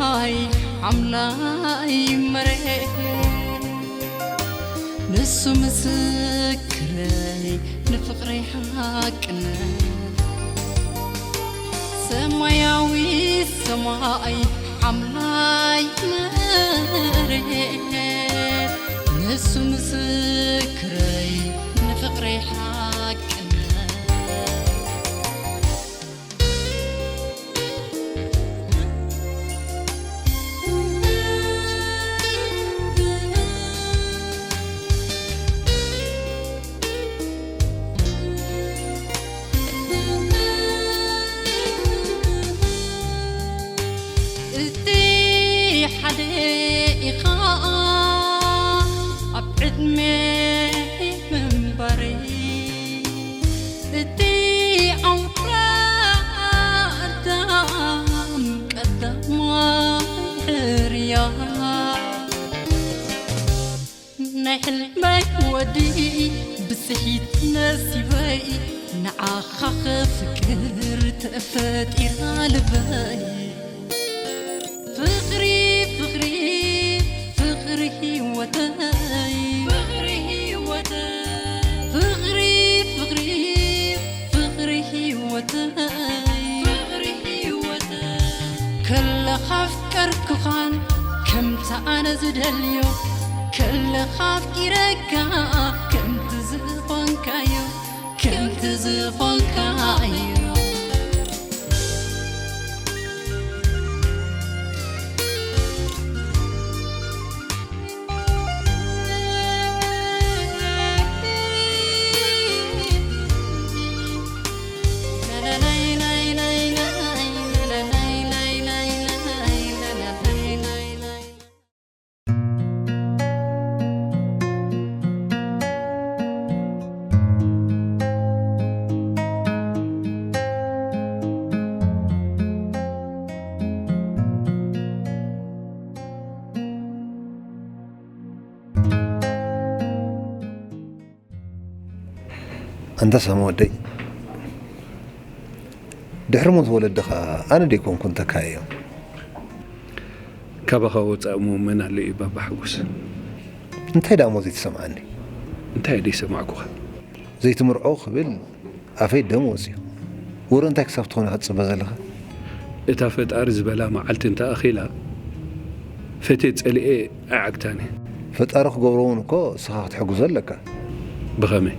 ኣይ ሓምላይ መሬት ንሱ ምስክረይ ንፍቕረይ ሓቅነት ሰማያዊ ሰማይ ሓምላይ መሬት ንሱ ምስክረይ ንፍቕረይ ሓቅነት እቲ ሓደ ኢኻ ኣብ ዕድመ ምንባረይ እቲ ኣውራ ኣዳም ቀዳማይ ሕርያ ናይ ሕልመይ ወዲ ብፅሒት ነሲበይ ንዓኻ ክፍቅር ተፈጢራ ልበይ ፍቕሪ ፍቕሪ ፍቕሪ ህይወተይ ፍቕሪ ህይወተይ ፍቕሪ ፍቕሪ ፍቕሪ ህይወተይ ፍቕሪ ህይወተይ ከለኻ ኣፍቀርኩኻን ከምቲ ኣነ ዝደልዮ ከለኻ ኣፍቂረካ ከምቲ ዝኾንካዮ ከምቲ ዝኾንካዮ ኣንታ ሳሚ ወደይ፣ ድሕሪ ሞት ወለድኻ ኣነ ደይኮንኩን ተካየዮም። ካባኻ ወጻእ እሞ መን ኣሎ እዩ ባባ ሓጎስ? እንታይ ደኣ እሞ ዘይትሰምዓኒ? እንታይ ደይሰማዕኩኻ? ዘይትምርዖ ክብል ኣፈይ ደም ወጽዩ። ወረ እንታይ ክሳብ ትኾነ ክትጽበ ዘለኻ? እታ ፈጣሪ ዝበላ መዓልቲ እንተ ኣኺላ፣ ፈትየ ጸሊኤ ኣይዓግታን እየ። ፈጣሪ ክገብሮ እውን እኮ እስኻ ክትሕግዞ ኣለካ። ብኸመይ?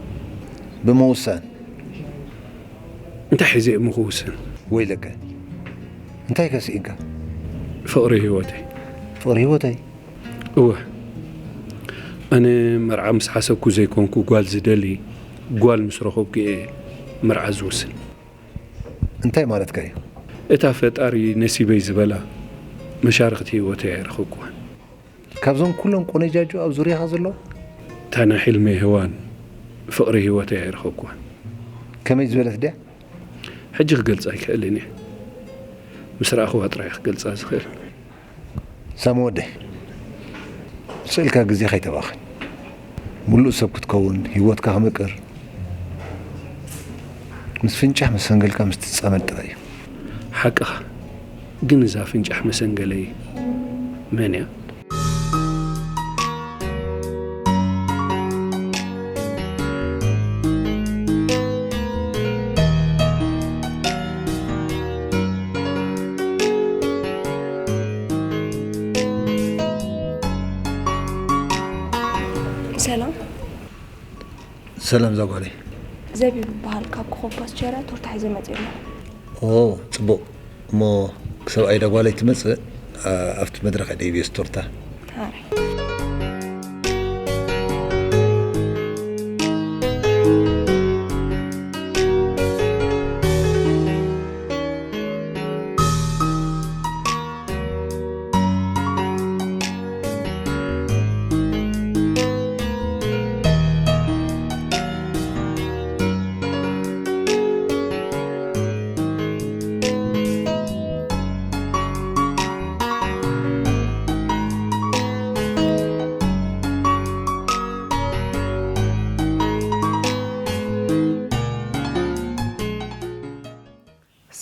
ብምውሳን። እንታይ ሒዘ እሞ ክውስን? ወይለከ። እንታይ ከ ስኢንካ? ፍቕሪ ህይወተይ። ፍቕሪ ህይወተይ? እወ። ኣነ መርዓ ምስ ሓሰብኩ ዘይኮንኩ ጓል ዝደሊ፣ ጓል ምስ ረኸብኩ እየ መርዓ ዝውስን። እንታይ ማለትካ እዩ? እታ ፈጣሪ ነሲበይ ዝበላ መሻርኽቲ ህይወተይ ኣይረኸብኩዋን። ካብዞም ኩሎም ቆነጃጁ ኣብ ዙርያኻ ዘለዋ? እታ ናይ ሕልመይ ሄዋን ፍቕሪ ህይወተይ ኣይረኸብኩዋን። ከመይ ዝበለት ድያ? ሕጂ ክገልጻ ኣይክእልን እየ። ምስ ረኣኽዋ ጥራይ ክገልጻ ዝኽእል። ሳሚ ወደይ፣ ስእልካ ግዜ ከይተባኽን። ምሉእ ሰብ ክትከውን፣ ህይወትካ ክምቅር፣ ምስ ፍንጫሕ መሰንገልካ ምስ ትጻመድ ጥራይ እዩ። ሓቅኻ። ግን እዛ ፍንጫሕ መሰንገለይ መን እያ? ሰላም። ሰላም ዛጓለይ። ዘቢብ ይበሃል። ካብ ኮኾብ ፓስቸርያ ቶርታ ሒዘ መጽእ ኣለኹ። ኦ፣ ጽቡቕ። እሞ ክሳብ ኣይዳ ጓለይ ትመጽእ፣ ኣ-፣ ኣብቲ መድረኽ እየ ደይብዮ ቶርታ። ሃራይ።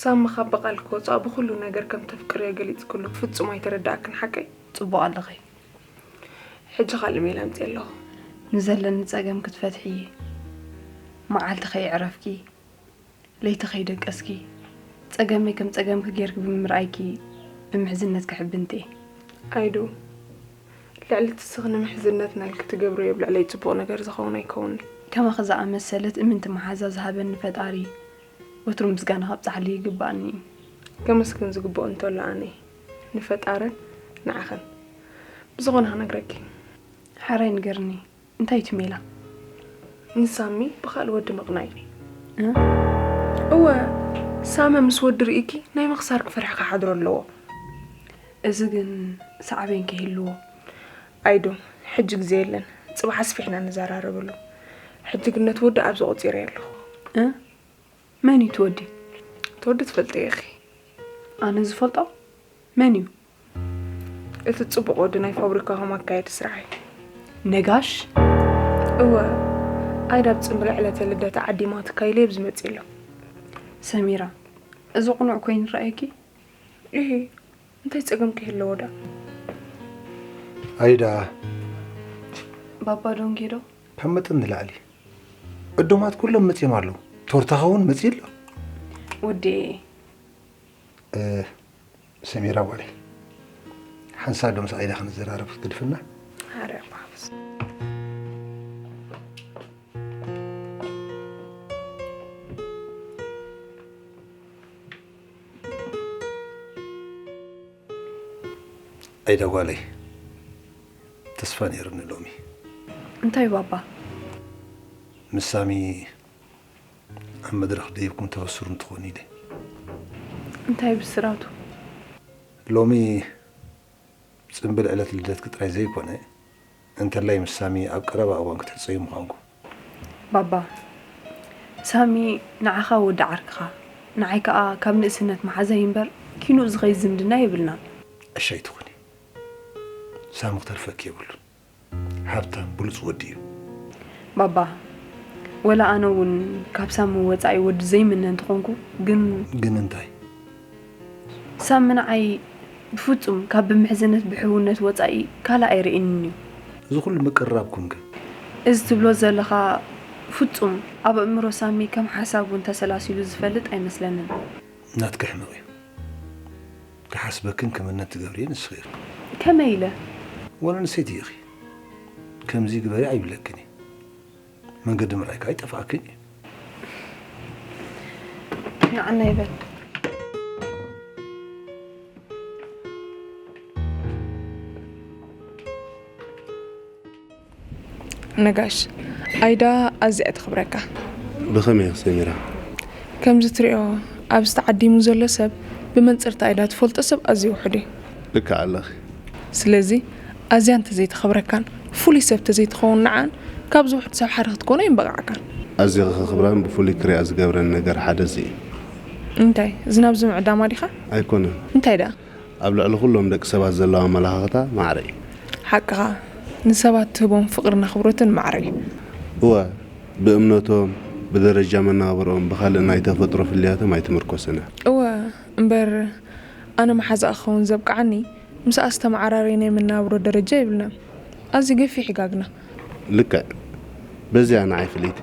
ሳሚ ካብ ብቓል ክወጻእ ብኹሉ ነገር ከም ተፍቅርዮ ገሊጽክሉ ፍጹም ኣይተረዳእክን ሓቀይ? ጽቡቕ ኣለኺ። ሕጂ ካልእ ሜላ ኣምጺኤ ኣለኹ። ንዘለኒ ጸገም ክትፈትሒ እየ። መዓልቲ ከይዕረፍኪ፣ ለይቲ ከይደቀስኪ፣ ጸገመይ ከም ጸገምኪ ጌርኪ ብምርኣይኪ ብምሕዝነት ክሕብንት እየ። ኣይዱ፣ ልዕሊ እቲ ስኽኒ ምሕዝነትና ኢልኪ ትገብርዮ ኣብ ልዕለይ ጽቡቕ ነገር ዝኸውን ኣይከውንን። ከማኺ ዝኣመሰለት እምንቲ መሓዛ ዝሃበኒ ፈጣሪ ወትሩ ምስጋና ከብጽሓሉ ይግባኣኒ እዩ። ከመስግን ዝግብኦ እንተሎ ኣነ ንፈጣርን ንዓኽን። ብዝኾነ ክነግረኪ። ሓራይ ንገርኒ፣ እንታይ እቲ ሜላ? ንሳሚ ብኻልእ ወዲ ምቕናይ። እ? እወ፣ ሳመ ምስ ወዲ ርኢኪ ናይ ምኽሳርኪ ፍርሒ ክሓድሮ ኣለዎ። እዚ ግን ሳዕቤን ከይህልዎ። ኣይዱ፣ ሕጂ ግዜ የለን። ጽባሕ ኣስፊሕና ንዘራረበሉ። ሕጂ ግን ነቲ ወዲ ኣብዚ ቆጺረዮ ኣለኹ። እ? መን እዩ እቲ ወዲ? እቲ ወዲ ትፈልጥዮ ኢኺ። ኣነ ዝፈልጦ? መን እዩ? እቲ ጽቡቕ ወዲ ናይ ፋብሪካኹም ኣካየዲ ስራሕ እዩ። ነጋሽ? እወ፣ ኣይዳ ኣብ ጽምብል ዕለተ ልደታ ዓዲማትካ ኢለ ኣብዚ መጺእ ኣሎ። ሰሚራ፣ እዚ ቅኑዕ ኮይኑ ይረኣየኪ? እሂ፣ እንታይ ጸገም ከ ይህለዎ ደኣ? ኣይዳ። ባባ ዶንጌ ዶ? ካብ መጠን ንላዕሊ። ዕዱማት ኩሎም መጺኦም ኣለዉ። ቶርታኻ እውን መጺኡ ኣሎ። ወዲ። እ፣ ሰሚራ ጓለይ፣ ሓንሳብ ዶ ምስ ኣይዳ ክንዘራረብ ክትገድፍና? ኣረ፣ ባብስ። ኣይዳ ጓለይ፣ ተስፋ ነይሩኒ ሎሚ። እንታይ ባባ? ምስ ሳሚ ኣብ መድረኽ ደይብኩም ተበስሩ እንትኾኑ ኢለ። እንታይ ብስራቱ? ሎሚ ጽምብል ዕለት ልደትኪ ጥራይ ዘይኮነ፣ እንተላይ ምስ ሳሚ ኣብ ቀረባ እዋን ክትሕጸዩ ምዃንኩ። ባባ፣ ሳሚ ንዓኻ ወዲ ዓርክኻ፣ ንዓይ ከኣ ካብ ንእስነት መሓዛይ እምበር ኪኑኡ ዝኸይድ ዝምድና የብልናን። እሺ ኣይትኹኒ። ሳሚ ክተርፈኪ የብሉን። ሃብታም ብሉጽ ወዲ እዩ። ባባ፣ ወላ ኣነ እውን ካብ ሳሚ ወጻኢ ወዲ ዘይምነ እንተኾንኩ፣ ግን ግን እንታይ? ሳሚ ንዓይ ብፍጹም ካብ ብምሕዝነት ብሕውነት ወጻኢ ካልእ ኣይርእየንን እዩ። እዚ ኩሉ ምቅርራብኩም ግን? እዚ ትብሎ ዘለኻ ፍጹም ኣብ ኣእምሮ ሳሚ ከም ሓሳብ እውን ተሰላሲሉ ዝፈልጥ ኣይመስለንን። ናትኪ ሕመቕ እዩ። ክሓስበክን ክምነት ትገብርዮ ንስኺ ኢኺ። ከመይ ኢለ? ጓል ኣንስተይቲ ኢኺ። ከምዚ ግበሪ ኣይብለክን እየ። መንገዲ ምርኣይ ከኣ ኣይጠፍኣክን እዩ። ንዓና ይበል። ነጋሽ፣ ኣይዳ ኣዝያ እያ ተኽብረካ። ብኸመይ ኢኺ ሰሚራ? ከምዚ ትሪኦ፣ ኣብዚ ተዓዲሙ ዘሎ ሰብ ብመንጽርታ ኣይዳ ትፈልጦ ሰብ ኣዝዩ ውሑድ እዩ። ልክዕ ኣለኺ። ስለዚ ኣዝያ እንተዘይተኽብረካን ፍሉይ ሰብ ተዘይትኸውን ንዓን ካብዚ ውሑድ ሰብ ሓደ ክትኮኖ ኣይምበቃዕካን። ኣዝየ ከኽብራን ብፍሉይ ክሪኣ ዝገብረን ነገር ሓደ እዚ እዩ። እንታይ፣ ዝናብ ዝምዕዳማ ዲኻ? ኣይኮነን። እንታይ ደኣ? ኣብ ልዕሊ ኩሎም ደቂ ሰባት ዘለዋ ኣመለኻኽታ ማዕረ እዩ። ሓቅኻ፣ ንሰባት ትህቦም ፍቕርን ኣኽብሮትን ማዕረ እዩ። እወ፣ ብእምነቶም፣ ብደረጃ መነባብርኦም፣ ብኻልእ ናይ ተፈጥሮ ፍልልያቶም ኣይትምርኮስን እያ። እወ፣ እምበር ኣነ መሓዛኣ ክኸውን ዘብቅዓኒ ምስኣ ዝተመዓራረየ ናይ መነባብሮ ደረጃ የብልናን። ኣዝዩ ገፊሕ እዩ ጋግና። ልክዕ። በዚኣ ንዓይ ፍልይቲ።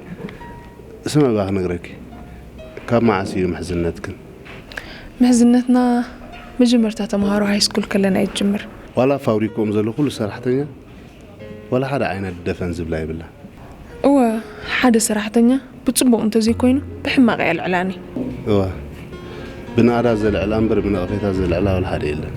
ስምዒ እባ ክነግረኪ። ካብ መዓስ እዩ ምሕዝነትክን? ምሕዝነትና መጀመርታ ተምሃሮ ሃይስኩል ከለና እዩ ዝጅምር። ዋላ ኣብ ፋብሪክኦም ዘሎ ኩሉ ሰራሕተኛ ዋላ ሓደ ዓይነት ደፈን ዝብላ የብላን። እወ፣ ሓደ ሰራሕተኛ ብጽቡቕ እንተዘይኮይኑ ብሕማቕ እያ ኣልዕላኒ። እወ፣ ብናእዳ ዘልዕላ እምበር ብነቐፌታ ዘልዕላ ዋላ ሓደ የለን።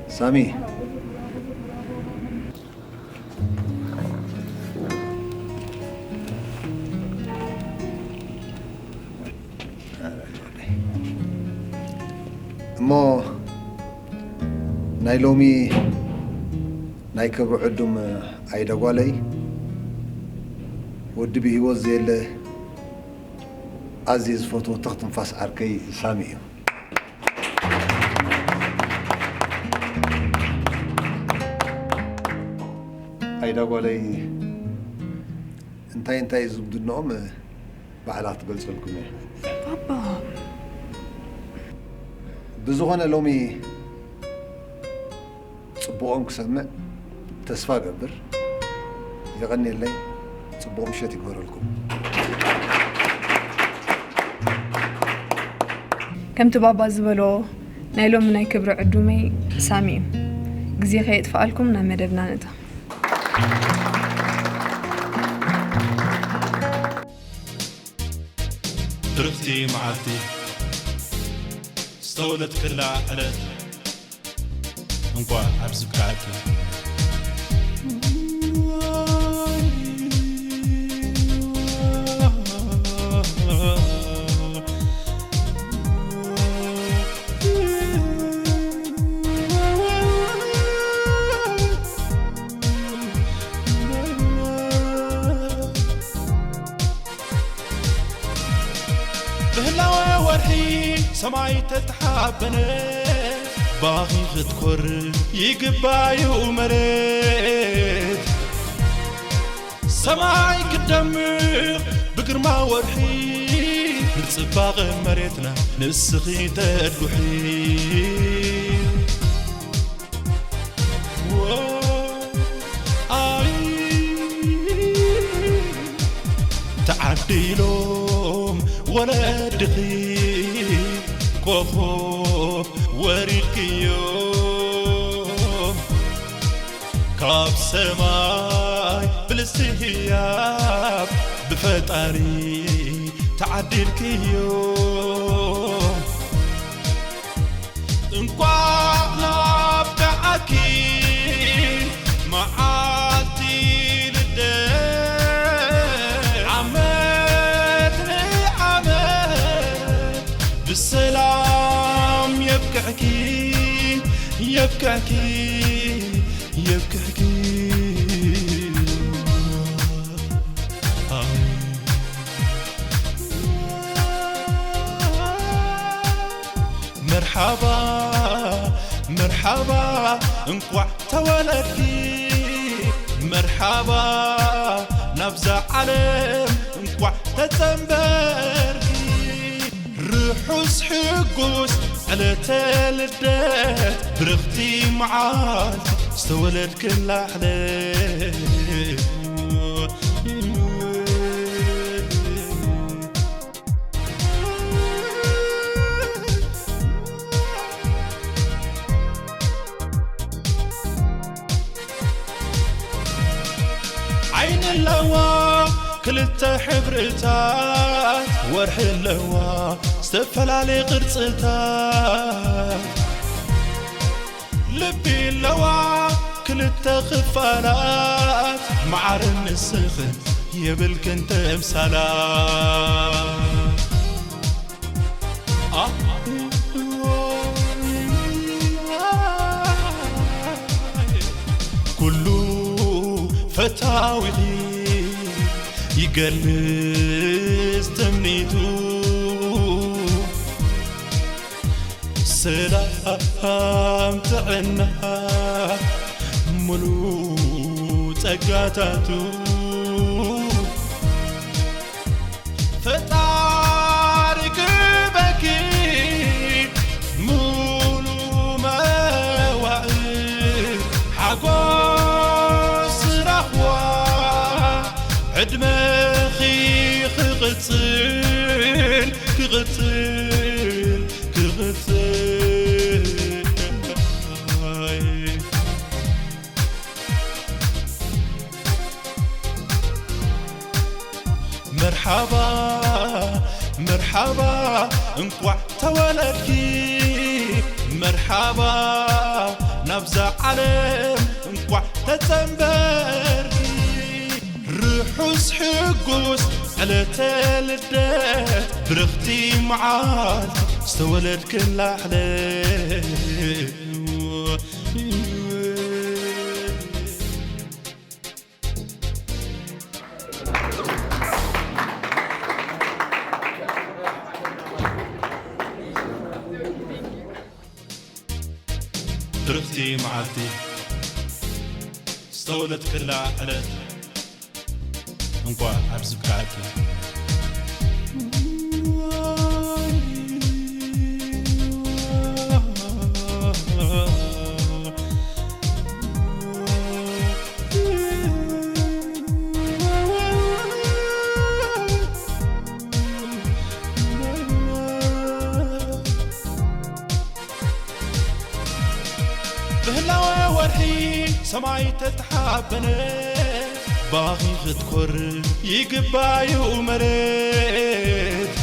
ሳሚ፣ እሞ ናይ ሎሚ ናይ ክብሪ ዕዱም ኣይደጓለይ፣ ወዲ ብህይወት ዘየለ ኣዝየ ዝፈትዎ ተኽ ትንፋስ ዓርከይ ሳሚ እዩ። ኣይደጓለይ እንታይ እንታይ ዝምድንኦም ባዕላ ክትገልጸልኩም እየ። ባባ ብዝኾነ ሎሚ ጽቡቖም ክሰምዕ ተስፋ እገብር። የቐንየለይ። ጽቡቕ ምሸት ይግበረልኩም። ከምቲ ባባ ዝበሎ ናይ ሎሚ ናይ ክብሪ ዕዱመይ ሳሚ እዩ። ግዜ ከየጥፍኣልኩም ናብ መደብና ንእቶ። ብርኽቲ መዓልቲ ዝተወለድክላ ዕለት እንኳዕ ኣብዚ ብቃዕኪ። ብህላወ ወርሒ ሰማይ ተተሓበነ፣ ባኺ ክትኮር ይግባዩ መሬት። ሰማይ ክደምቕ ብግርማ ወርሒ፣ ንጽባቐ መሬትና ንስኺ ተድጉሒ። ኣይ ተዓዲሎም ወለድኺ፣ ኮኾብ ወሪድክዮም ካብ ሰማይ ብልስቲ ህያብ፣ ብፈጣሪ ተዓዲልክዮም። እንቋዕ ናብቅዓኪ መዓልቲ ልደት፣ ዓመት ንዓመት ብሰላም የብቅዕኪ፣ የብቅዕኪ፣ የብቅዕኪ። መርሓባ መርሓባ እንቋዕ ተወለድኪ፣ መርሓባ ናብዛ ዓለም እንቋዕ ተጸንበርኪ። ርሑስ ሕጉስ ዕለተ ልደት፣ ብርኽቲ መዓልቲ ዝተወለድክላ ዕለት። ዓይኒ ኣለዋ ክልተ ሕብርታት፣ ወርሒ ኣለዋ ዝተፈላለየ ቅርጽታት። ልቢ ኣለዋ ክልተ ክፋላት፣ መዓርን ንስኽን የብልክን ተምሳላት። ኩሉ ፈታዊኺ ይገልጽ ትምኒቱ፣ ሰላም ጥዕና ምሉእ ጸጋታቱ። ፈጣሪ ክበኪ ሙሉ መዋእል ሓጎስ ራኽዋ፣ ዕድመኺ ክቕጽል ክቕጽል ክቕጽል። መርሓባ መርሓባ እንቋዕ ተወለድኪ፣ መርሓባ ናብዛ ዓለም እንቋዕ ተጸንበርኪ። ርሑስ ሕጉስ ዕለተ ልደት፣ ብርኽቲ መዓልቲ ዝተወለድክላ ዕለት። ብርኽቲ መዓልቲ ዝተወለድክላ ዕለት እንኳዕ ኣብዚ ብቃዕኪ። ብህላወ ወርሒ ሰማይ ተተሓበነ፣ ባኺ ክትኮር ይግባዩ መሬት።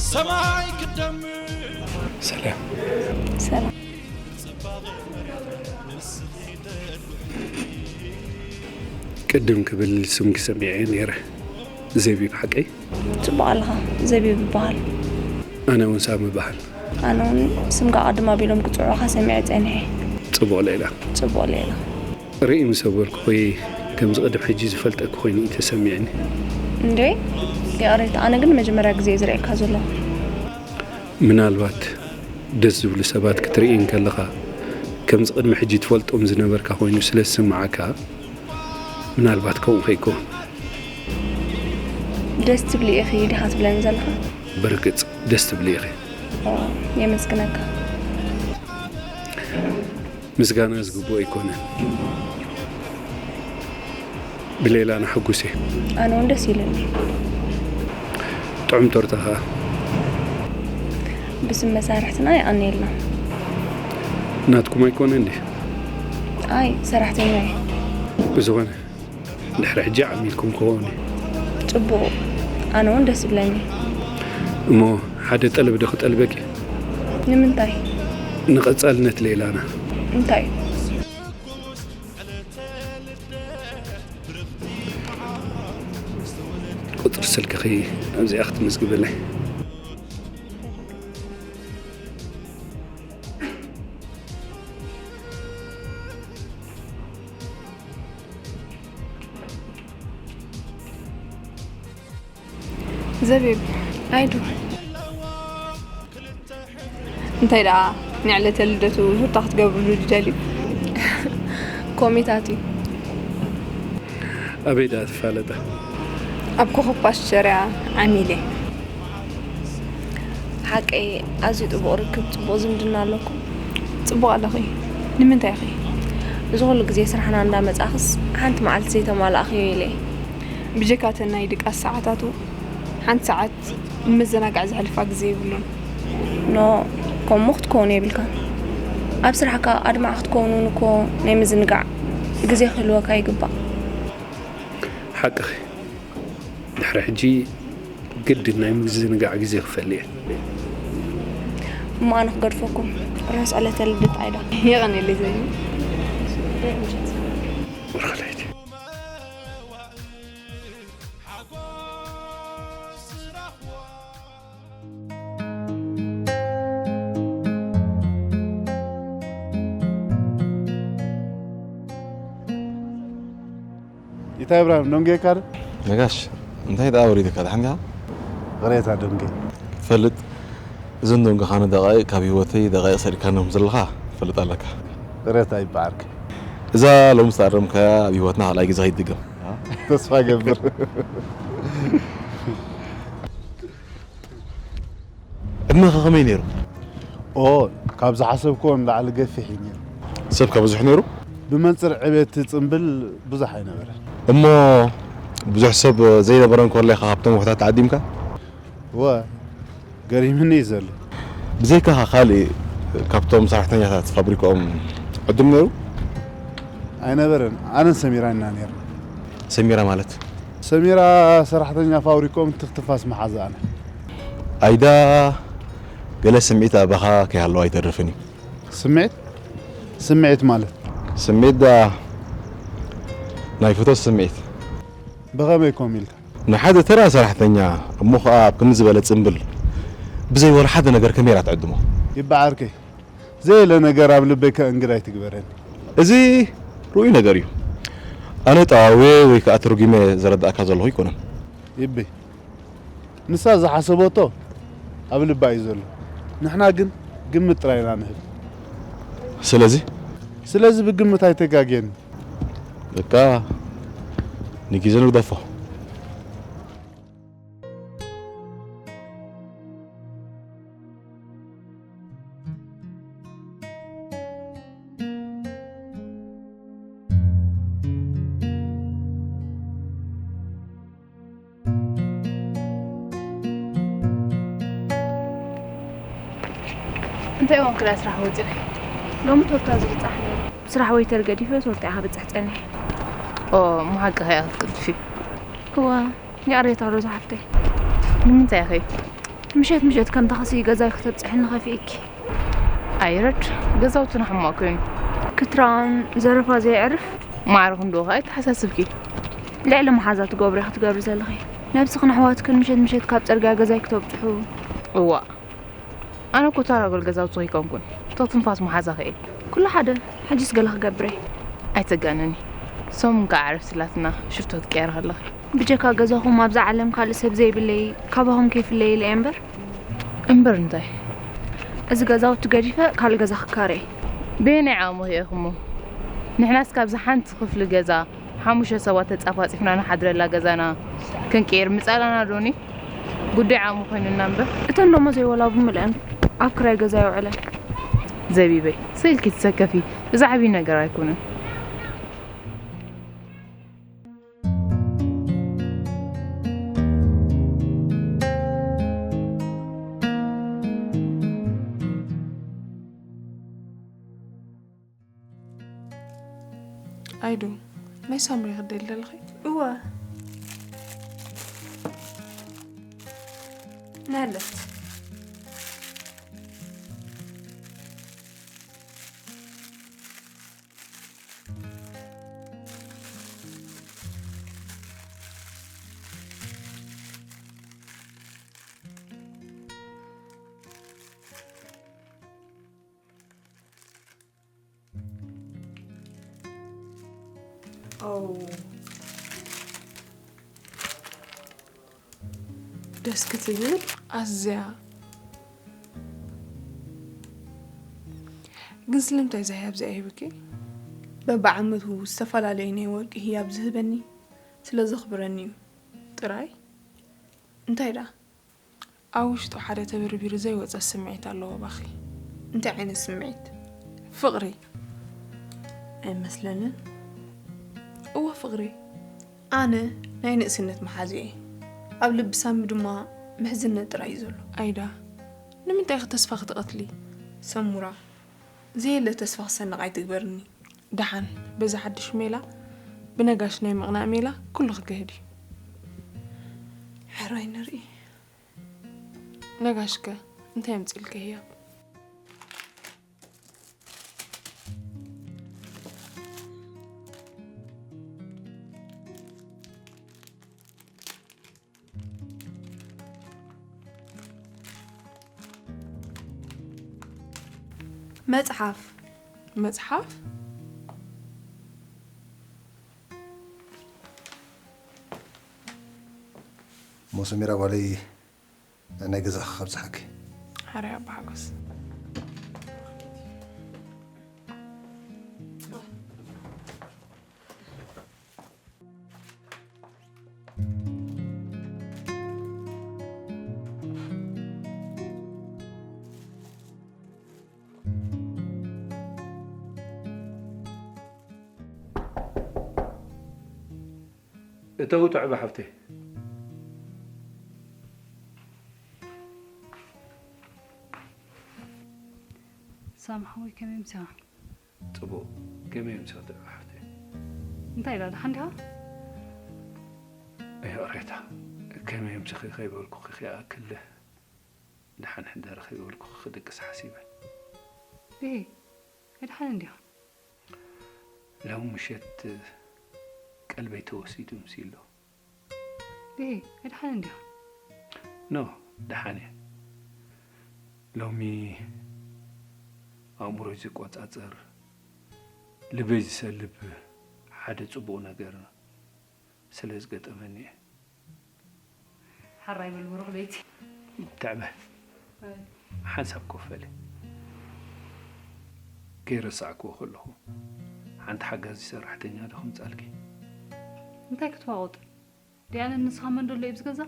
ሰማይ ክደምዕ ሰላም። ሰላም። ቅድም ክብል ስምኪ ሰሚዐ ነይረ። ዘቢብ ሓቀይ? ጽቡቕ ኣለኻ። ዘቢብ ይበሃል። ኣነ እውን ሳሚ ይበሃል። ኣነ እውን ስምካ ቅድም ኣቢሎም ክጽውዑኻ ሰሚዐ ጸኒሐ። ጽቡቕ ሌላ። ጽቡቕ ሌላ። ርእይ ምስ ኣበልኩኺ ከምዚ ቅድም ሕጂ ዝፈልጠኪ ኮይኑ እዩ ተሰሚዕኒ። እንድዒ ይቕሬታ፣ ኣነ ግን ንመጀመርያ ግዜ እየ ዝርእየካ ዘለኹ። ምናልባት ደስ ዝብሉ ሰባት ክትርኢ እንከለኻ ከምዚ ቅድሚ ሕጂ ትፈልጦም ዝነበርካ ኮይኑ ስለ ዝስምዓካ ምናልባት ከምኡ ከይከውን። ደስ ትብሊ ኢኺ ዲኻ ትብለኒ ዘለኻ? ብርግጽ ደስ ትብሊ ኢኺ። ኦ፣ የመስግነካ። ምስጋና ዝግብኦ ኣይኮነን። ብሌላና ሕጉስ እየ። ኣነ እውን ደስ ኢሉኒ። ጥዑም ቶርታ ኸኣ። ብስም መሳርሕትና የቐንየልና። ናትኩም ኣይኮነን ድዩ? ኣይ ሰራሕተኛ እየ። ብዝኾነ ድሕሪ ሕጂ ዓሚልኩም ክኸውን እዩ። ጽቡቕ፣ ኣነ እውን ደስ ይብለኒ። እሞ ሓደ ጠለብ ዶ ክጠልበኪ? ንምንታይ? ንቐጻልነት ሌላና። እንታይ? እዩ? ቁጽሪ ስልክኺ ኣብዚኣ ክትምዝግብለይ። ዘቢብ ኣይዱ እንታይ ደኣ ንዕለተ ልደቱ ሩታ ክትገብርሉ ድደልዩ? ኮሚታት እዩ። ኣበይ ደኣ ትፋለጣ? ኣብ ኮኾብ ፓስቸርያ ዓሚለ። ሓቀይ ኣዝዩ ጥቡቕ ርክብ፣ ጽቡቕ ዝምድና ኣለኩም። ጽቡቕ ኣለኺ። ንምንታይ ኢኺ? እዚ ኩሉ ግዜ ስራሕና እንዳመጻኽስ ሓንቲ መዓልቲ ዘይተማላእኽዮ ኢለ እየ። ብጀካ እተን ናይ ድቃስ ሰዓታቱ፣ ሓንቲ ሰዓት ንመዘናግዒ ዘሕልፋ ግዜ የብሉን። ኖ፣ ከምኡ ክትከውን የብልካን። ኣብ ስራሕካ ኣድማዒ ክትከውን እውን እኮ ናይ ምዝንጋዕ ግዜ ክህልወካ ይግባእ። ሓቅኺ። ድሕሪ ሕጂ ግድን ናይ ምዝንጋዕ ግዜ ክፈሊ እየ። እሞ ኣነ ክገድፈኩም። ርሑስ ዕለተ ልደት ኣይዳ። የቐንየለይ ዘዩ። ወርኸለይቲ። ኢታይ እብራሂም ዶንጌ ካር ነጋሽ እንታይ ደኣ ወሪድካ ደሓን ዲኻ? ቅሬታ ዶንጌ ትፈልጥ እዘን ዶንጌኻ ንደቓይቕ ካብ ህይወተይ ደቓይቕ ሰሪቕካኒ ከም ዘለኻ ትፈልጥ ኣለካ። ቅሬታ ይበዓርክ። እዛ ሎሚ ዝተኣረምካያ ኣብ ህይወትና ካልኣይ ግዜ ከይትድገም። ተስፋ ገብር። ዕድመኻ ከመይ ነይሩ? ኦ ካብ ዝሓሰብክዎ ንላዕሊ ገፊሕ እዩ ነይሩ። ሰብ ከ ብዙሕ ነይሩ? ብመንፅር ዕቤት ፅምብል ብዙሕ ኣይነበረን። እሞ ብዙሕ ሰብ ዘይነበረ እንከሎ ኢኻ ካብቶም ውሑዳት ተዓዲምካ? እወ ገሪሙኒ እዩ ዘሎ። ብዘይካኻ ካሊእ ካብቶም ሰራሕተኛታት ፋብሪክኦም ዕዱም ነይሩ? ኣይነበረን። ኣነን ሰሚራን ኢና ነይርና። ሰሚራ ማለት? ሰሚራ ሰራሕተኛ ፋብሪክኦም ትኽትፋስ መሓዛኣና። ኣይዳ ገለ ስምዒት ኣባኻ ከይሃለዋ ኣይተርፍን እዩ። ስምዒት? ስምዒት ማለት? ስምዒት ደኣ ናይ ፍቶት ስምዒት። ብኸመይ ከምኡ ኢልካ? ንሓደ ተራ ሰራሕተኛ እሞ ኸኣ ኣብ ከምዚ ዝበለ ጽምብል ብዘይ ወላ ሓደ ነገር ከመይ ኢላ ትዕድሞ? ይበዓርከይ ዘየለ ነገር ኣብ ልበይ ከእንግድ ኣይትግበረኒ። እዚ ርኡይ ነገር እዩ። ኣነ ጠዋውየ ወይ ከኣ ተርጒመ ዘረድኣካ ዘለኹ ኣይኮነን። ይበይ ንሳ ዝሓሰበቶ ኣብ ልባ እዩ ዘሎ። ንሕና ግን ግምት ጥራይ ኢና ንህብ። ስለዚ ስለዚ ብግምት ኣይተጋግየን። በቃ ንጊዜ ንግደፎ። እንታይ ኾንክላ ስራሕ ወፂኺ? ሎሚ ቶርታ ዝብፃሕ ነይሩ። ስራሕ ወይተር ገዲፈ ቶርታ እየ ክብፅሕ ፀኒሐ። ኦ፣ እሞ ሓቅኺ እያ ክትቅልጥፊ። እዋ፣ ይቕሬታ ሮዛ ሓፍተይ። ንምንታይ ኢኺ? ምሸት ምሸት ከም ታኽሲ ገዛይ ክተብፅሕኒ ከፊእኪ። ኣይረድ፣ ገዛውትና ሕማቕ ኮይኑ። ክትራን ዘረፋ ዘየዕርፍ። ማዕረ ክንድኡ ኸኣ ኣይተሓሳስብኪ። ልዕሊ መሓዛ ትገብሮ ክትገብሪ ዘለኺ። ነብስኽን ኣሕዋትክን ምሸት ምሸት ካብ ጽርግያ ገዛይ ክተብጽሑ። እዋእ፣ ኣነ እኮ ተራ ጓል ገዛውቲ ኣይኮንኩን። እቶ ትንፋስ መሓዛኺ እየ። ኩሉ ሓደ፣ ሕጅስ ገለ ክገብር እየ። ኣይተጋንኒ። ሰሙን ከኣ ዕረፍቲ ኣላትና፣ ሽፍቶ ትቀያየሪ ከለኺ። ብጀካ ገዛኹም ኣብዛ ዓለም ካልእ ሰብ ዘይብለይ፣ ካባኹም ከይፍለየ ኢለ እየ እምበር። እምበር እንታይ? እዚ ገዛውቲ ገዲፈ ካልእ ገዛ ክካረ እየ። በየናይ ዓቕምኺ ኢኺ እሞ? ንሕናስ ካብዛ ሓንቲ ክፍሊ ገዛ ሓሙሽተ ሰባት ተጻፋጺፍና ንሓድረላ ገዛና ክንቅይር ምጻላና ዶኒ? ጉዳይ ዓቕሚ ኮይኑና እምበር። እተን ደሞዘይ ወላ ብምልአን ኣብ ክራይ ገዛ የውዕለን። ዘቢበይ፣ ስኢልኪ ትሰከፊ። እዚ ዓብዪ ነገር ኣይኮነን። ኣይዱ፣ ናይ ሳምሪ ክደሊ ደለኺ? እወ። ናለት። ኦ፣ ደስ ክትብል ኣዝያ። ግን ስለምንታይ እዚ ህያብ እዚ ኣይህብኪ? በብዓመቱ ዝተፈላለዩ ናይ ወርቂ ህያብ ዝህበኒ ስለ ዘኽብረኒ እዩ። ጥራይ? እንታይ ደኣ? ኣብ ውሽጡ ሓደ ተበርቢሩ ዘይወጸ ስምዒት ኣለዎ ባኺ። እንታይ ዓይነት ስምዒት? ፍቕሪ። ኣይመስለንን። እወ ፍቕሪ። ኣነ ናይ ንእስነት መሓዙ እየ። ኣብ ልቢ ሳሚ ድማ ምሕዝነት ጥራይ እዩ ዘሎ። ኣይዳ፣ ንምንታይ ኢኺ ተስፋ ክትቐትሊ? ሰሙራ፣ ዘየለ ተስፋ ክሰንቕ ኣይትግበርኒ። ደሓን፣ በዚ ሓድሽ ሜላ፣ ብነጋሽ ናይ ምቕናእ ሜላ ኩሉ ክገህድ እዩ። ሕራይ ንርኢ። ነጋሽከ እንታይ ኣምጺእልኪ ህያብ? መጽሓፍ። መጽሓፍ? እሞ ሰሚራ ጓለይ፣ ናይ ገዛኺ ካብጽሓኪ። ሓራይ ኣባ ሓጎስ። እተው ጥዕበ ሓፍተይ። ሳሚ ሓወይ ከመይ ምሳኻ? ጽቡቕ። ከመይ ምሳኻ ጥዕበ ሓፍተይ? እንታይ ኢላ ደሓን ዲኻ? ይቕሬታ፣ ከመይ ምሳኺ ከይበልኩኺ ክኣክል ደሓን ሕደሪ ከይበልኩኺ ክድቅስ ሓሲበ። እሂ፣ ኣይደሓንን ዲኻ? ሎሚ ምሸት ቀልበይ ተወሲዱ ምሲሎ። እሂ፣ ኣይደሓንን ዲኻ? ኖ፣ ደሓን እየ። ሎሚ ኣእምሮይ ዝቆጻጸር፣ ልበይ ዝሰልብ ሓደ ጽቡቕ ነገር ስለ ዝገጠመኒ እየ። ሓራይ በል ብሩኽ ለይቲ። ትዕበ። ሓንሳብ ኮፍ በሊ። ከይረሳዕክዎ ከለኹ፣ ሓንቲ ሓጋዚ ሰራሕተኛ ዶ ከምጻልኪ? እንታይ ክትዋቑጥ? ዲኣነ ንስኻ መን ደሎ እዩ ኣብዚ ገዛ?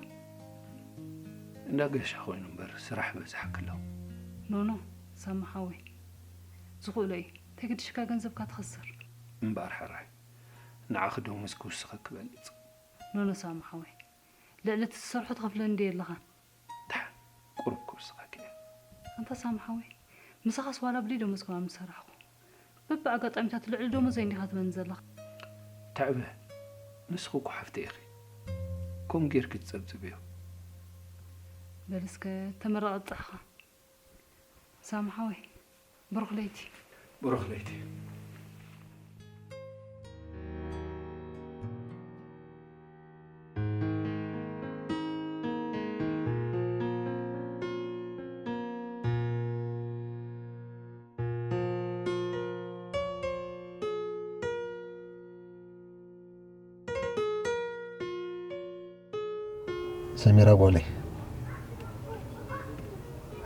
እንዳ ገሻ ኮይኑ እምበር ስራሕ በዝሓክሎ። ኖኖ፣ ሳሚ ሓወይ፣ ዝኽእሎ እዩ። ተገድሽካ ገንዘብካ ትኸስር። እምበኣር ሕራይ፣ ንዓኺ ደሞዝ ክውስኸኪ በልጽ። ኖኖ ሳሚ ሓወይ፣ ልዕሊ እቲ ትሰርሖ ትኸፍለኒ ድየ ኣለኻ? ደሓን፣ ቁሩብ ክውስኸኪ እየ። ኣንታ ሳሚ ሓወይ፣ ምሳኻስ ዋላ ብደይ ደሞዝ ከማን ምሰራሕኹ። በብኣጋጣሚታት ልዕሊ ደሞዘይ እንዲኻ ትበኒ ዘለኻ። ተዕበ፣ ንስኺ እኮ ሓፍተይ ኢኺ። ከምኡ ጌርኪ ትጸብጽብዮ። በል እስከ ተመረቐ ጻሕኻ። ሳሚ ሓወይ፣ ብሩኽ ለይቲ። ብሩኽ ለይቲ። ሰሚራ ጓለይ፣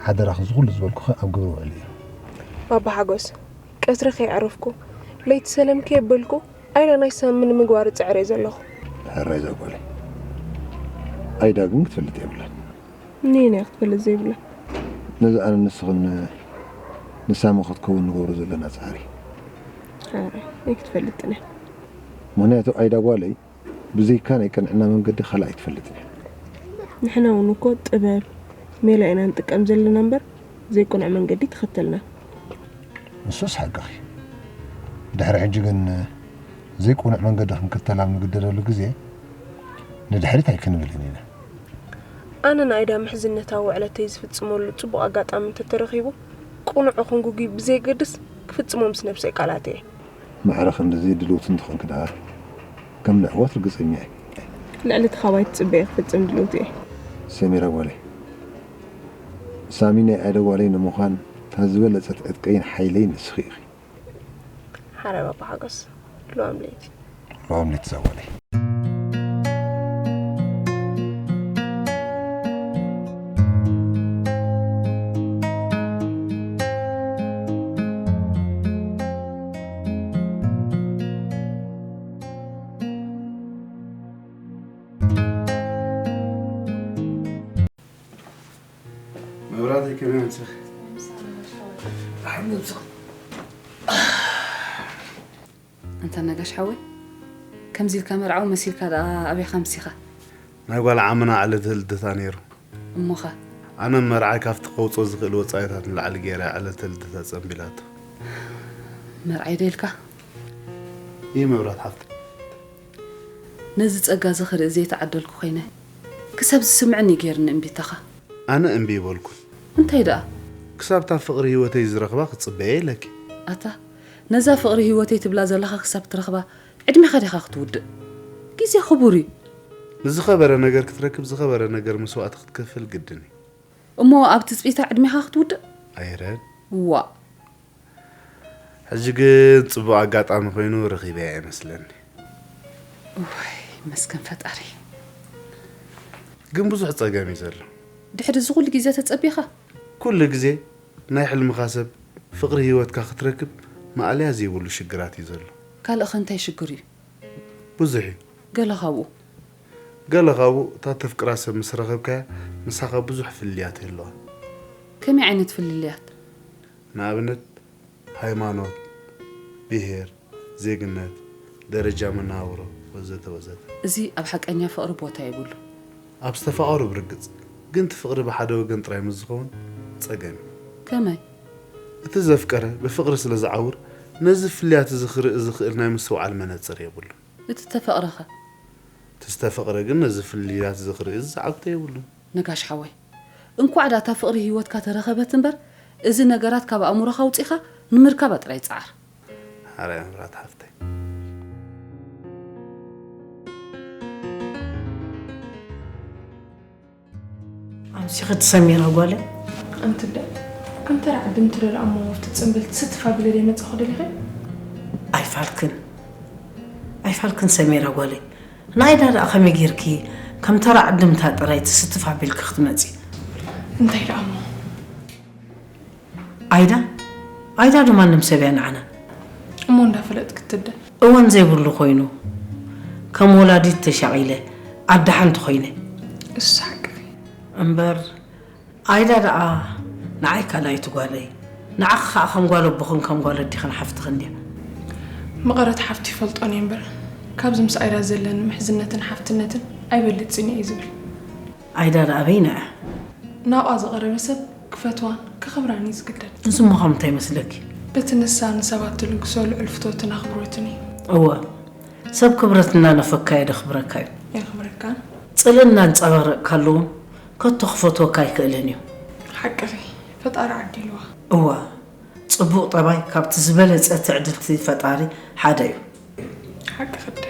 ሓደራኺ እዚ ኩሉ ዝበልኩኺ ኣብ ግብሪ ውዕሊ እዩ። ባባ ሓጎስ፣ ቀትሪ ከይዓረፍኩ ለይቲ ሰለም ከየበልኩ ኣይዳ ናይ ሳሚ ንምግባር እጽዕር እየ ዘለኹ። ሕራይ እዛ ጓለይ፣ ኣይዳ ግን ክትፈልጥ የብላን። ንየን እያ ክትፈልጥ ዘይብላ? ነዚ ኣነ ንስኽን ንሳሚ ክትከውን ንገብሮ ዘለና ጻዕሪ። ሕራይ ኣይክትፈልጥን እያ። ምኽንያቱ ኣይዳ ጓለይ ብዘይካ ናይ ቅንዕና መንገዲ ካልእ ኣይትፈልጥን እያ። ንሕና እውን እኮ ጥበብ ሜላ ኢና ንጥቀም ዘለና እምበር ዘይቅኑዕ መንገዲ ኣይተኸተልናን። ንሱስ ሓቅኺ። ድሕሪ ሕጂ ግን ዘይቅኑዕ መንገዲ ክንክተል ኣብ ንግደደሉ ግዜ ንድሕሪት ኣይክንብልን ኢና። ኣነ ንኣይዳ ምሕዝነታዊ ውዕለተይ ዝፍጽመሉ ጽቡቕ ኣጋጣሚ እንተተረኺቡ ቅኑዕ ይኹን ግጉይ ብዘየገድስ ክፍጽሞ ምስ ነብሰይ ቃል ኣትየ። ማዕረ ክንድዚ ድልውቲ እንተኾንኪ ደኣ ከም ንዕወት ርግጸኛ እየ። ልዕሊ እቲ ካባይ ትጽበዮ ክፍጽም ድልውቲ እየ። ሰሚራ ጓለይ፣ ሳሚ ናይ ኣደ ጓለይ ንምዃን እታ ዝበለጸት ዕጥቀይን ሓይለይን ንስኺ ኢኺ። ሓራይ ባባ ሓጎስ፣ ሉዋም ለይቲ። ሎሚ ለይቲ እዛ ጓለይ። መብራተይ ከመይ ኣምሲኺ? ደሓን ምምሳኺ። ኣንታ ነጋሽ ሓወይ፣ ከምዚ ኢልካ መርዓዊ መሲልካ ደኣ ኣበይ ኢኻ ኣምሲኻ? ናይ ጓል ዓምና ዕለተ ልደታ ነይሩ። እሞኸ? ኣነ መርዓይ ካብቲ ከውፅኦ ዝኽእል ወፃኢታት ንላዕሊ ገይረ እያ ዕለተ ልደታ ፀምቢላቶ። መርዓይ ዶ ኢልካ? ይህ መብራት ሓፍተይ። ነዚ ጸጋ እዚ ክርኢ ዘይተዓደልኩ ኮይነ፣ ክሳብ ዝስምዐኒ እዩ ገይሩኒ እምቢታኻ። ኣነ እምቢ ኣይበልኩን። እንታይ ደኣ? ክሳብ እታ ፍቕሪ ህይወተይ ዝረኽባ ክጽበየ ኢለኪ። ኣታ፣ ነዛ ፍቕሪ ህይወተይ ትብላ ዘለኻ ክሳብ ትረኽባ ዕድሜኻ ዲኻ ክትውድእ? ግዜ ክቡር እዩ። ንዝኸበረ ነገር ክትረክብ ዝኸበረ ነገር መስዋእቲ ክትከፍል ግድን እዩ። እሞ ኣብ ትጽቢታ ዕድሜኻ ክትውድእ? ኣይረን። ዋእ። ሕጂ ግን ጽቡቕ ኣጋጣሚ ኮይኑ ረኺበያ እየ መስለኒ። እዋይ መስገን ፈጣሪ። ግን ብዙሕ ጸገም እዩ ዘሎ። ድሕሪ እዚ ኩሉ ግዜ ተጸቢኻ? ኩሉ ግዜ ናይ ሕልምኻ ሰብ ፍቕሪ ህይወትካ ክትረክብ ማእለያ ዘይብሉ ሽግራት እዩ ዘሎ። ካልእኸ እንታይ ሽግር እዩ? ብዙሕ እዩ። ገለ ካብኡ። ገለ ካብኡ እታ ተፍቅራ ሰብ ምስ ረኸብካያ ምሳኻ ብዙሕ ፍልልያት ይህልዋ። ከመይ ዓይነት ፍልልያት? ንኣብነት ሃይማኖት፣ ብሄር፣ ዜግነት፣ ደረጃ መነባብሮ ወዘተ ወዘተ። እዚ ኣብ ሓቀኛ ፍቕሪ ቦታ የብሉን። ኣብ ዝተፋቐሩ ብርግጽ፣ ግን እቲ ፍቕሪ ብሓደ ወገን ጥራይ ምስ ዝኸውን ጸገም እዩ። ከመይ? እቲ ዘፍቀረ ብፍቕሪ ስለ ዝዓውር ነዚ ፍልልያት እዚ ክርኢ ዝኽእል ናይ ምስትውዓል መነጽር የብሉን። እቲ ተፈቕረኸ? እቲ ዝተፈቕረ ግን ነዚ ፍልልያት እዚ ክርኢ ዝዓግቶ የብሉን። ነጋሽ ሓወይ፣ እንኳዕ ደኣ እታ ፍቕሪ ህይወትካ ተረኸበት እምበር፣ እዚ ነገራት ካብ ኣእምሮኻ ኣውጺእኻ ንምርካባ ጥራይ ጽዓር። ሓራይ መብራት ሓፍተይ። ኣምሲኺ ትሰሚራ ጓለይ። ኣንቲ ኣደ፣ ከም ተራ ዕድምቲ ዶ ደኣ እሞ ኣብቲ ጽምብል ትስትፍ ኣቢለ ደይመጻኹ ደሊኺ? ኣይፋልክን፣ ኣይፋልክን ሰሚራ ጓለይ። ንኣይዳ ደኣ ከመይ ጌርኪ ከም ተራ ዕድምታ ጥራይ ትስትፍ ኣቢልኪ ክትመጺ? እንታይ ደኣ እሞ? ኣይዳ ኣይዳ ዶ ማንም ሰብ እያ ንዓና? እሞ እንዳፈለጥክ ትደ እዋን ዘይብሉ ኮይኑ ከም ወላዲት ተሻቒለ ኣደ ሓንቲ ኮይነ እሱ ሓቂ እምበር ኣይዳ ደኣ ንዓይ ካልኣይቲ ጓለይ ንዓኺ ከዓ ከም ጓል ኣቦኽን ከም ጓል ኣዴኽን ሓፍትኽን ድያ። መቐረት ሓፍቲ ይፈልጦን እየ እምበር ካብዚ ምስ ኣይዳ ዘለኒ ምሕዝነትን ሓፍትነትን ኣይበልፅን እየ ዝብል። ኣይዳ ደኣ በይና እያ። ናብኣ ዝቐረበ ሰብ ክፈትዋን ክኽብራን እዩ ዝግደድ። እዚ ምዃኑ እንታይ ይመስለኪ? በቲ ንሳ ንሰባት ትልግሶ ልዑል ፍቶትን ኣኽብሮትን እዩ። እወ፣ ሰብ ክብረት እናነፈካ የደኽብረካ እዩ። የኽብረካን ጽልኢ እናንጸባረቕካሉ እውን ከቶ ክፈትወካ ኣይክእልን እዩ። ሓቅኺ ፈጣሪ ዓዲልዋ። እወ፣ ጽቡቕ ጠባይ ካብቲ ዝበለጸ ትዕድልቲ ፈጣሪ ሓደ እዩ። ሓቂ ክደ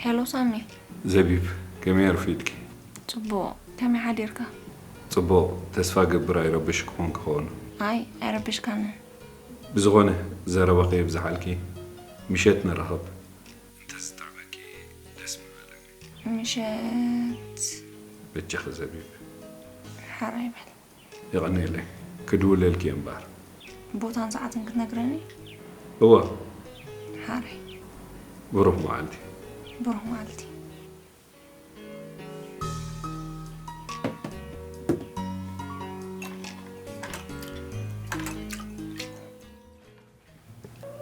ሄሎ ሳሚ። ዘቢብ፣ ከመይ ኣርፊድኪ? ጽቡቕ። ከመይ ሓዲርካ? ጽቡቕ፣ ተስፋ ገብር ኣይረብሽኩኹን ክኸውን። ኣይ ኣይረብሽካንን። ብዝኾነ፣ ዘረባ ከየብዝሓልኪ፣ ምሸት ንራኸብ። እንተዝጥዕመኪ ደስ ምበለኒ። ምሸት። በጃኺ ዘቢብ። ሓራይ በል። የቐንየለይ። ክድውለልኪ እየ እምበኣር። ቦታን ሰዓትን ክትነግረኒ? እወ። ሓራይ። ብሩኽ መዓልቲ። ብሩኽ መዓልቲ።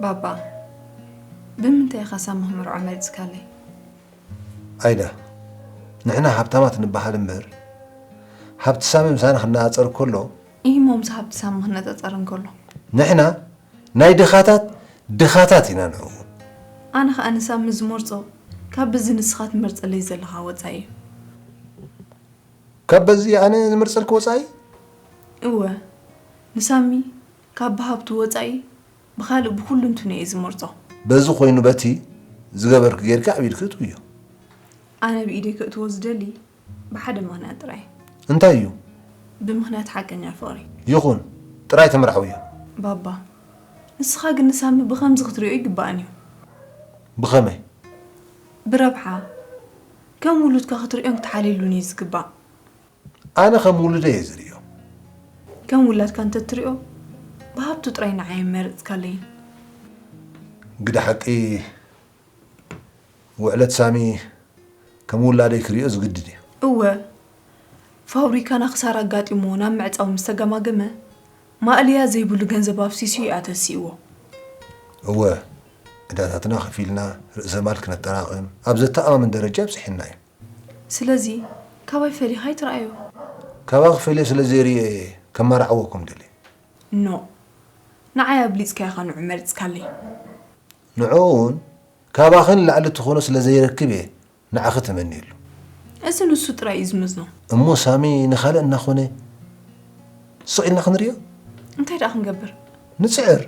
ባባ፣ ብምንታይ ኢኻ ሳሚ ክምርዖ መሪጽካለይ? ኣይዳ፣ ንሕና ሃብታማት ንበሃል እምበር፣ ሃብቲ ሳሚ ምሳና ክነጻጸር ከሎ፣ ኢሞ ምስ ሃብቲ ሳሚ ክነጻጸር እንከሎ። ንሕና ናይ ድኻታት ድኻታት ኢና ንዕኡ። ኣነ ኸኣ ንሳሚ ዝመርጾ ካብ በዚ ንስኻ ትመርጸለይ ዘለኻ ወጻኢ እዩ። ካብ በዚ ኣነ ዝመርጸልኪ ወጻኢ? እወ፣ ንሳሚ ካብ ብሃብቱ ወጻኢ ብኻልእ ብኹሉ እንትኑ እየ ዝመርጾ። በዚ ኮይኑ በቲ ዝገበርኪ ጌርኪ ኣብ ኢድኪ እትውዮ። ኣነ ብኢደይ ከእትዎ ዝደሊ ብሓደ ምኽንያት ጥራይ። እንታይ እዩ? ብምኽንያት ሓቀኛ ፍቕሪ። ይኹን፣ ጥራይ ተመርዓውዮ። ባባ፣ ንስኻ ግን ንሳሚ ብኸምዚ ክትሪኦ ይግባእን እዩ። ብኸመይ? ብረብሓ። ከም ውሉድካ ክትሪኦን ክትሓልየሉን እዩ ዝግባእ። ኣነ ከም ውሉደይ እየ ዝርእዮ። ከም ውላድካ እንተትሪኦ ብሃብቱ ጥራይ ንዓይ ኣይመረጽካለይን። ግደ ሓቂ ውዕለት ሳሚ ከም ውላደይ ክርእዮ ዝግድድ እዩ። እወ፣ ፋብሪካና ክሳራ ኣጋጢምዎ ናብ ምዕጻው ምስ ተገማገመ ማእለያ ዘይብሉ ገንዘብ ኣፍሲሱ እዩ ኣተሲእዎ። እወ፣ ዕዳታትና ከፊልና ርእሰ ማል ክነጠራቕም ኣብ ዘተኣማምን ደረጃ ኣብጺሑና እዩ። ስለዚ ካባይ ፈሊኻ ኣይትርኣዮ። ካባኺ ፈልየ ስለ ዘይርእዮ እየ ከመርዓወኩም ደልየ። ኖእ፣ ንዓይ ኣብሊጽካ ኢኻ ንዑ መሪጽካለይ። ንዑ እውን ካባኺ ንላዕሊ ትኾኖ ስለ ዘይረክብ እየ ንዓኺ ተመንየሉ። እዚ ንሱ ጥራይ እዩ ዝመዝኖ። እሞ ሳሚ ንኻልእ እናኾነ ስቕ ኢልና ክንሪኦ? እንታይ ደኣ ክንገብር? ንጽዕር።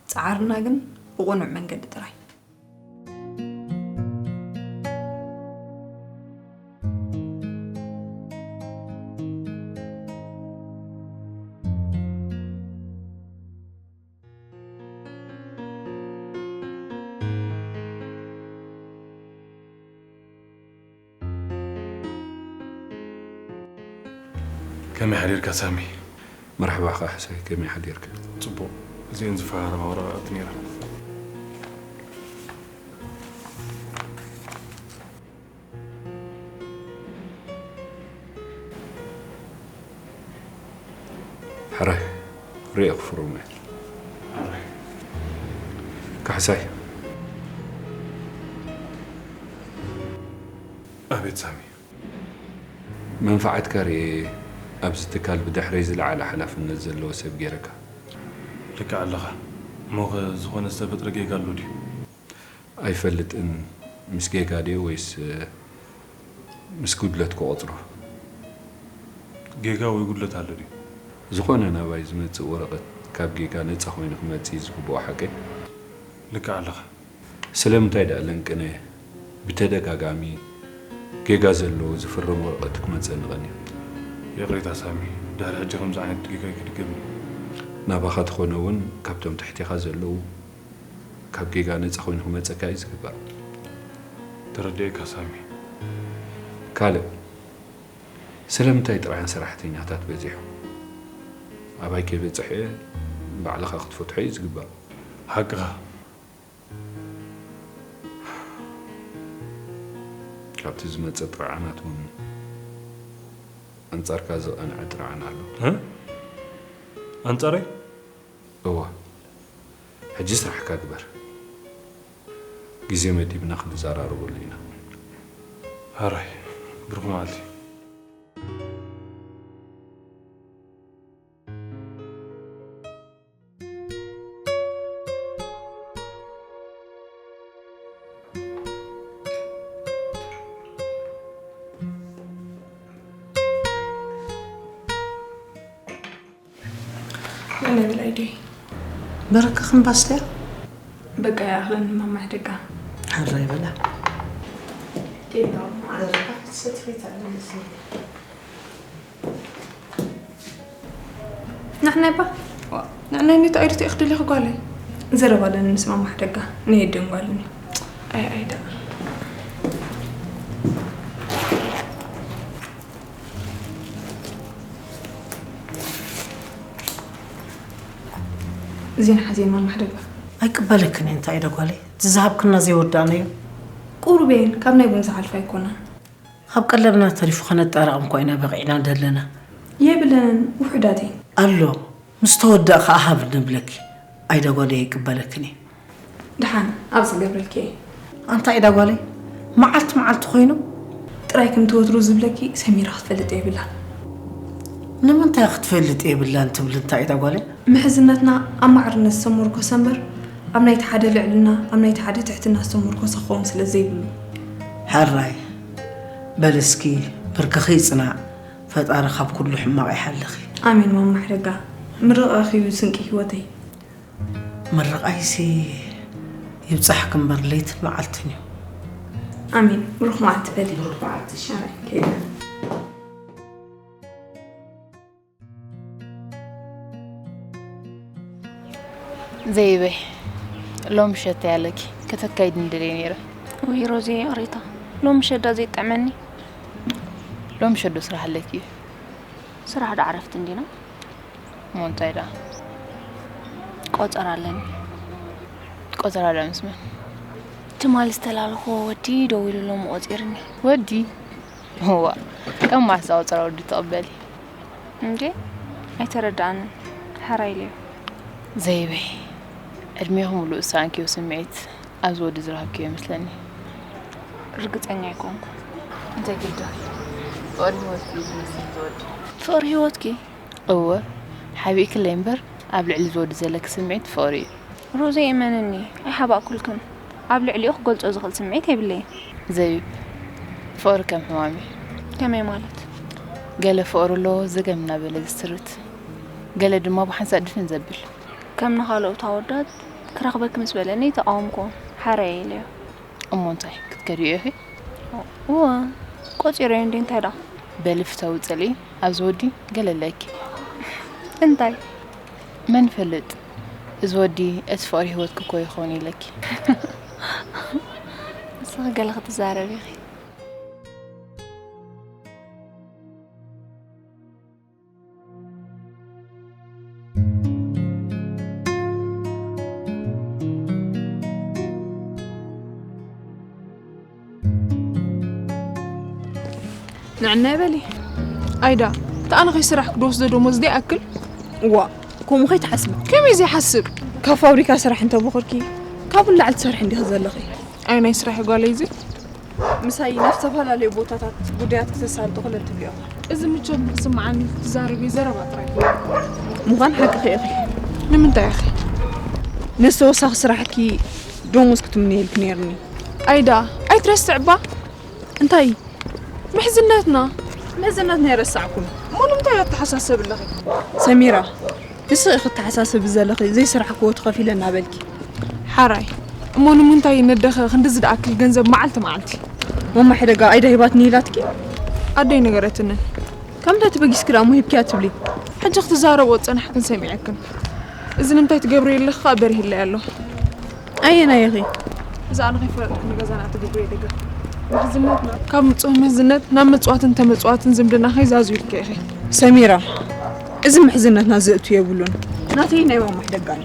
ጻዕርና ግን ብቕኑዕ መንገዲ ጥራይ። ከመይ ሓዲርካ ሳሚ? መርሓባ ካሕሳይ፣ ከመይ ሓዲርካ? ጽቡቕ። እዚኤን ዝፈራረማ ወረቓቕቲ ነይረን። ሕራይ ርእየ ክፍርሞ እየ። ካሕሳይ። ኣቤት ሳሚ። መንፍዓትካ ርእየ ኣብዚ ትካል ብድሕረይ ዝለዓለ ሓላፍነት ዘለዎ ሰብ ገይረካ። ልክዕ ኣለኻ። እሞኸ ዝኾነ ዝተፈጥረ ጌጋ ኣሎ ድዩ? ኣይፈልጥን። ምስ ጌጋ ድዩ ወይስ ምስ ጉድለት ክቖጽሮ? ጌጋ ወይ ጉድለት ኣሎ ድዩ? ዝኾነ ናባይ ዝመጽእ ወረቐት ካብ ጌጋ ነጻ ኮይኑ ክመጽእ እዩ ዝግብኦ፣ ሓቀይ? ልክዕ ኣለኻ። ስለምንታይ ደኣ ለንቅነ ብተደጋጋሚ ጌጋ ዘለዎ ዝፍረም ወረቐት ክመጸኒ ቀንዩ? ይቕሬታ ሳሚ፣ ድሕሪ ሕጂ ከምዚ ዓይነት ጌጋ ኣይክድገምን እዩ። ናባኻ ተኾነ እውን ካብቶም ትሕቴኻ ዘለዉ ካብ ጌጋ ነጻ ኮይኑ ክመጸካ እዩ ዝግባእ። ተረዲኤካ ሳሚ። ካልእ፣ ስለምንታይ ጥርዓን ሰራሕተኛታት በዚሑ? ኣባይ ከይበጽሐ ባዕልኻ ክትፈትሖ እዩ ዝግባእ። ሓቅኻ። ካብቲ ዝመጸ ጥርዓናት እውን ኣንጻርካ ዝቐንዐ ጥርዓን ኣሎ። እ? ኣንጻረይ? እወ። ሕጂ ስራሕካ ግበር። ግዜ መዲብና ክንዘራረበሉ ኢና። ሕራይ፣ ብሩኽ መዓልቲ። ኣነ ብላይ ዶይ በረካ ክምባስ ድያ? በቃ ይኣኽለኒ ማማ ሕደጋ። ሕራይ በላ። ንሕና ይባ ንሕና ኒቶ ኣይድቲ እኽድሊ ክጓለይ ዘረባ ኣለኒ ምስ ማማ ሓደጋ ንየድን ጓልኒ ኣይ ኣይዳ እዚን ሓዜን ማማ ሓደጋ ኣይቅበለክን እየ እንታይ ኢደ ጓለይ እቲ ዝሃብክና ዘይወዳእናዮ ቁሩብ እየን ካብ ናይ ቡን ዝሓልፋ ኣይኮናን ካብ ቀለብና ተሪፉ ከነጣርቕም እኳ ኢና በቒዕና ደለና የብለንን ውሑዳት እየን ኣሎ ምስ ተወዳእ ከኣ ሃብ ንብለኪ ኣይደ ጓለይ ኣይቅበለክን እየ ደሓን ኣብዚ ገብረልኪ እየ ኣንታ ኢዳ ጓለይ መዓልቲ መዓልቲ ኮይኑ ጥራይ ከምቲ ወትሩ ዝብለኪ ሰሚራ ክትፈልጥ የብላ ንምንታይ ክትፈልጥ የብላን ትብል እንታይ ኢዳ ጓለይ ምሕዝነትና ኣብ ማዕርነት ዝተመርኮሰ እምበር ኣብ ናይቲ ሓደ ልዕልና ኣብ ናይቲ ሓደ ትሕትና ዝተመርኮሰ ክኸውን ስለ ዘይብሉ ሕራይ በል እስኪ ብርክኺ ይጽናዕ ፈጣሪ ካብ ኩሉ ሕማቕ ይሓልኺ ኣሜን ማማ ሕደጋ ምርቓኺ እዩ ስንቂ ህይወተይ ምርቓይሲ ይብጻሕኪ እምበር ለይትን መዓልትን እዩ ኣሜን ብሩኽ መዓልቲ በሊ ብሩኽ መዓልቲ ሻራይ ከይዳ ዘይበይ ሎም ሸታ ያለኪ ከተካይድ እንደለይ ነይረ ወይ ሮዚ ይቕሬታ ሎም ሸዳ ዘይጠመኒ ሎም ሸዶ ስራሕ ኣለኪ እዩ ስራሕ ዶ ዓረፍቲ እንዲና እሞ እንታይ ደኣ ቆጸራ ኣለኒ ቆጸራ ደኣ ምስ መን ትማሊ ዝተላለኽዎ ወዲ ደዊሉ ሎም ቆጺርኒ ወዲ እዋ ከም ማስታ ቆጸራ ወዲ ትቕበሊ እንዴ ኣይተረዳኣንን ሓራይ ኢለዮ ዘይበይ ዕድሜኹም ሙሉእ ዝሰኣንክዮ ስምዒት ኣብዚ ወዲ ዝረኸብክዮ ይመስለኒ ርግጸኛ ኣይኮንኩ እንታይ ግዳ ፍቕሪ ህይወትኪ እዩ ዝመስል ዝወዲ ፍቕሪ ህይወትኪ እወ ሓቢእክለይ እምበር ኣብ ልዕሊ ዝወዲ ዘለኪ ስምዒት ፍቕሪ እዩ ሮዘ እመንኒ ኣይሓባእኩልክን ኣብ ልዕሊኡ ክገልጾ ዝኽእል ስምዒት የብለይን ዘቢብ ፍቕሪ ከም ሕማም እዩ ከመይ ማለት ገለ ፍቕሪ ኣለዎ ዘገም እናበለ ዝስርት ገለ ድማ ብሓንሳእ ድፍን ዘብል ከም ንኻልኦት ኣወዳት ክረኽበኪ ምስ በለኒ ተቓወምኩዎ ሓራየ ኢለዮ እሞ እንታይ ክትከድዮ ኢኺ እወ ቆጺረዮ እንዴ እንታይ ደኣ በሊ ፍተዊ ጽልኢ ኣብዚ ወዲ ገለ ኣለኪ እንታይ መን ይፈልጥ እዚ ወዲ እቲ ፍቕሪ ህይወትኪ እኮ ይኸውን ኢለኪ ንስኺ ገለ ክትዛረቢ ኢኺ ንዕናይ በሊ ኣይዳ ተኣነ ከይሰራሕኩ ድወስዶ ደሞዝ ዘይኣክል እዋ ከምኡ ከይትሓስቢ ከመይ ዘይሓስብ ካብ ፋብሪካ ስራሕ እንተቦኸርኪ ካብኡ ንላዕሊ ትሰርሒ እንዲኺ ዘለኺ ኣይ ናይ ስራሕ ጓለይ እዚ ምሳይ ናብ ዝተፈላለዩ ቦታታት ጉዳያት ክተሳልጡ ክለት ትብልዮ እዚ ምቾት ንክስምዓኒ ክትዛረቢ ዘረባ ጥራይ ምዃን ሓቅኺ ኢኺ ንምንታይ ኢኺ ንዝተወሳኺ ስራሕኪ ደሞዝ ክትምነየልኪ ነይርኒ ኣይዳ ኣይትረስዕ እባ እንታይ ምሕዝነትና ምሕዝነትና የረሳዕኩም እሞ ንምንታይ ኣተሓሳሰብ ኣለኺ ሰሚራ ንስኺ ኢኺ ተሓሳስቢ ዘለኺ ዘይስራሕክዎ ትኸፊለ እናበልኪ ሓራይ እሞ ንምንታይ ነደኸ ክንድዚ ደኣክል ገንዘብ መዓልቲ መዓልቲ ማማ ሕደጋ ኣይዳ ሂባትኒ ኢላትኪ ኣደይ ነገረትንን ካብ ምንታይ ተበጊስኪ ደኣ እሞ ሂብኪያ ትብሊ ሕጂ ክትዛረብኦ ዝጸናሕክን ሰሚዐክን እዚ ንምንታይ ትገብርዮ ኣለኺ ከኣ በሪህለይ ኣሎ ኣየናይ ኢኺ እዛ ኣነ ከይፈለጥኩ ንገዛና ትገብርዮ ደገፍ ምሕዝነትና ካብ ንጹህ ምሕዝነት ናብ ምጽዋትን ተመጽዋትን ዝምድና ከይዛዝዩልኪ ኢኺ ሰሚራ እዚ ምሕዝነትና ዘእቱ የብሉን ናተይ ናይ ማማ ሕደጋን